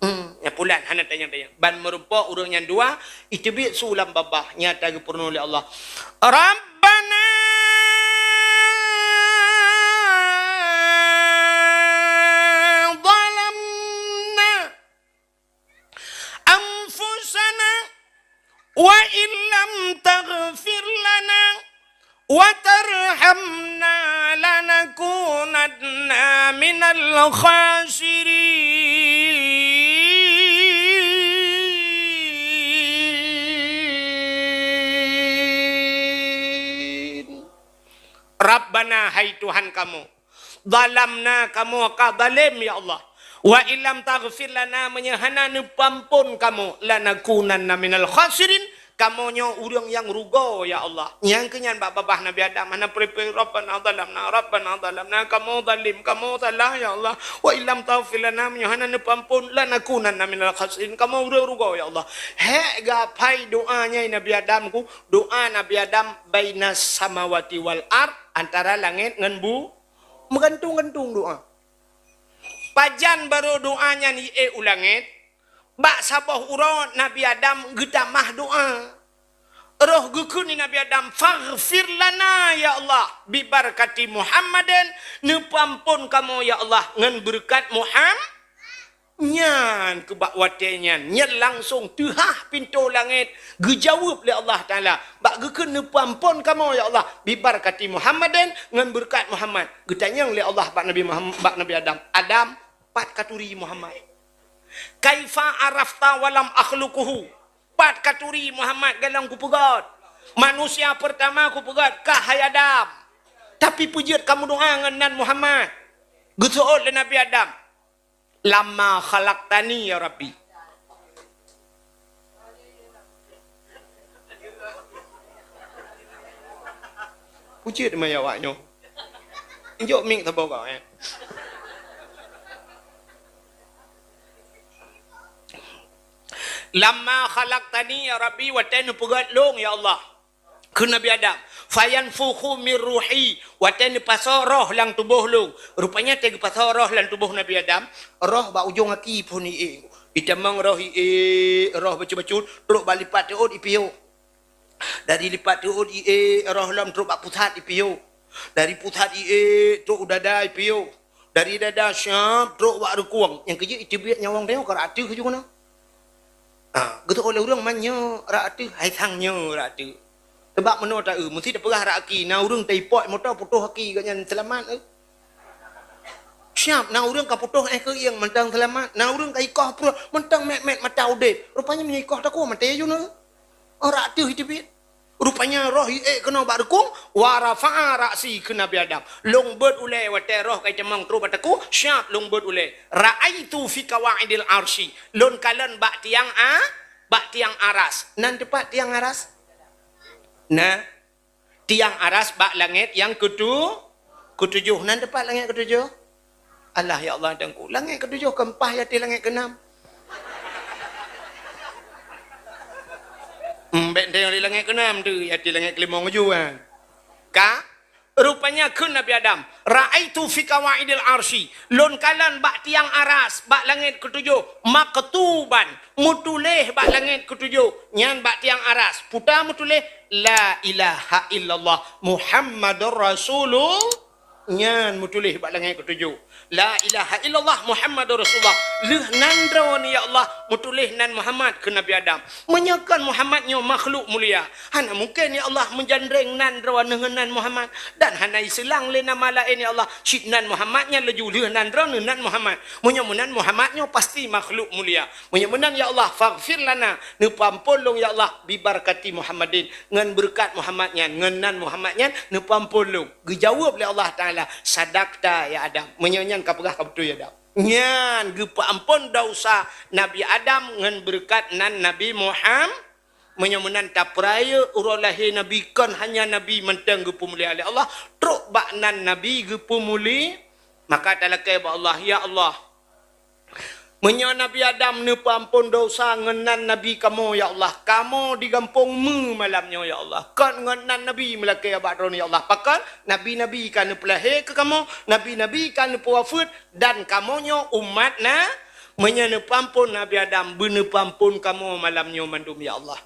Hmm, nyan pulan hana tanyong-tanyong. Ban meurumpok ureuëng nyan dua, iteubiet su lam babah, nyata geupeurunoe lé Allah. Rabbana zalamna anfusana wa illam taghfir lana wa tarhamna lanakunanna minal khasirin. Rabbana, hai Tuhan kamoe, zalamna, kamoe ka zalem, ya Allah. Wa illam taghfir lana, meunyoe hana neupeuamphon kamoe, lanakunanna minal khasirin, kamoe nyoe ureuëng nyang rugoe, ya Allah. Nyang keu nyan bak babah Nabi Adam hana peureupeue, Rabbana zalamna, Rabbana zalamna, kamoe zalem, kamoe salah, ya Allah. Wa illam taghfir lana, meunyoe hana neupeuamphon, lanakunanna minal khasirin, kamoe ureuëng rugoe, ya Allah. Hék geuhafai doa nyan Nabi Adam ku, doa Nabi Adam bainas samawati wal ard, antara langét ngon bu-, meugantung-gantung doa. Pajan barô doa nyan jiék u langét, bak saboh uroe Nabi Adam geutamah doa. Roh geukheun lé Nabi Adam, "Faghfir lana, ya Allah, bibarakati Muhammadin, neupeuamphon kamoe, ya Allah, ngon beureukat Muham-." Nyan keu bak watée nyan, nyan langsong teuhah pintoe langét, geujaweueb lé Allah Taala. Bak geukheun, "Neupeuamphon kamoe, ya Allah, bibarakati Muhammadin," ngon beureukat Muhammad. Geutanyong lé Allah bak Nabi Muham-, bak Nabi Adam, "Adam, pat katuri Muhammad? Kaifa arafta walam akhluquhu? Pat katuri Muhammad golom kupeugét? Manusia peurtama kupeugét kah, hai Adam. Tapi peue jeuet kameudoa ngon nan Muhammad?" Geuseuôt lé Nabi Adam, "Lamma khalaqtani, ya Rabbi." Peue jeuet meuayak awak nyoe? Jok mik saboh kau, eh. "Lamma khalaqtani, ya Rabbi, watée neupeugét lôn, ya Allah," kheun Nabi Adam, "fayanfukhu mir ruhi," watée neupasoe roh lam tuboh lôn. Rupanya watée geupasoe roh lam tuboh Nabi Adam, roh bak ujong aki phon iék. Itamong roh iék, roh bacut-bacut, trok bak lipat teuôt ipiôh. Dari lipat teuôt iék, roh lom trok bak pusat ipiôh. Dari pusat iék, trok u dada ipiôh. Dari dada siap trok bak reukueng. Nyang keujeuet iteubiet nyawöng tanyoe ka rhah ateueh ju keunoe. Ha, geuteuôt lé ureuëng, "Meunyoe rhah ateueh, hai sang nyoe rhah ateueh." Sabab meunoe ta-eu, meuseuti tapeugah rhah aki, na ureuëng taipok moto putôh aki gobnyan seulamat, eh. Siap, na ureuëng ka putôh éh keuieng mantong seulamat, na ureuëng ka ikoh pruet mantong mét-mét mata udeb. Rupanya meunyoe ikoh takue maté ju nyoe. Oh, rhah ateueh iteubiet. Rupanya roh iék keunoe bak reukueng, wa rafa'a ra'si, kheun Nabi Adam. Lôn beuet ulée watée roh ka itamong trok bak takue, siap lôn beuet ulée. Ra'aitu fi qawaidil arsy. Lôn kalon bak tiang a-, bak tiang aras. Nan teupat tiang aras? Nah, tiang aras bak langét nyang keutu-, keutujoh. Nan teupat langét keutujoh? Alah, ya Allah, Teungku, langét keutujoh ka meupaih ateueh langét keunam. Hmm, bék teuh di langét keunam tu, ateueh langét keulimong ju, kan? Ka? Rupanya kheun Nabi Adam, "Ra'aitu fi qawaidil arsy," lôn kalon bak tiang aras, bak langét keutujoh, "maktuban," meutuléh bak langét keutujoh, nyan bak tiang aras. Peue ta meutuléh, "La ilaha illallah Muhammadur Rasulullah." Nyan meutuléh bak langét keutujoh, "La ilaha illallah Muhammadur Rasulullah." Lheueh nan droeneuh, ya Allah, meutuléh nan Muhammad, kheun Nabi Adam. Meunyoe kon Muhammad nyoe makhluk mulia, hana mungken, ya Allah, meujandreng nan droeneuh ngon nan Muhammad. Dan hana iseulang lé nama laén, ya Allah, cit nan Muhammad nyan laju lheueh nan droeneuh nan Muhammad. Meunyoe meunan Muhammad nyoe pasti makhluk mulia. Meunyoe meunan, ya Allah, faghfir lana, neupeuamphon lôn, ya Allah, bibarakati Muhammadin, ngon beureukat Muhammad nyan, ngon nan Muhammad nyan, neupeuamphon lôn. Geujaweueb lé Allah Taala, "Sadaqta ya Adam." Meunyoe nyan ka peugah ka beutôi ya Adam. Nyan geupeuamphon desya Nabi Adam ngon beureukat nan Nabi Muham-, meunyoe meunan tapeurayeuk uroe lahé Nabi, kon hanya Nabi mantong geupeumulia lé Allah, trok bak nan Nabi geupeumuli-, maka talakée bak Allah, "Ya Allah, meunyoe Nabi Adam neupeuamphon desya ngon nan Nabi kamoe, ya Allah, kamoe di gampông meu malam nyoe, ya Allah, kon ngon nan Nabi meulakée bak droeneuh, ya Allah. Pakon? Nabi-nabi ka neupeulahé keu kamoe, nabi-nabi ka neupeuwafeuet, dan kamoe nyoe umat na-, meunyoe neupeuamphon Nabi Adam, beuneupeuamphon kamoe malam nyoe mandum, ya Allah."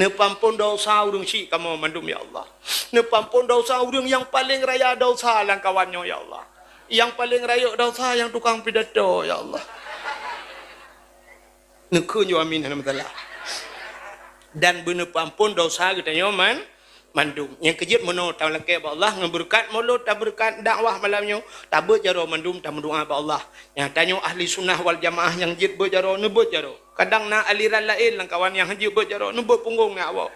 Neupeuamphon desya ureuëng syik kamoe mandum, ya Allah. Neupeuamphon desya ureuëng nyang paleng raya desya lam kawan nyoe, ya Allah. Nyang paleng rayeuk desya nyang tukang pidato, ya Allah. Neukheun ju amin hana masalah. Dan beuneupeuamphon desya geutanyoe man-, mandum. Nyang keujeuet meunoe talakée bak Allah ngon beureukat mulod, tabeureukat dakwah malam nyoe, tabeuet jaroe mandum tameudoá bak Allah. Nyang tanyoe ahli sunnah wal jamaah nyang jeuet beuet jaroe, neubeuet jaroe. Kadang na aliran laén lam kawan nyang hanjeuet beuet jaroe, neubeuet punggong ngon awak.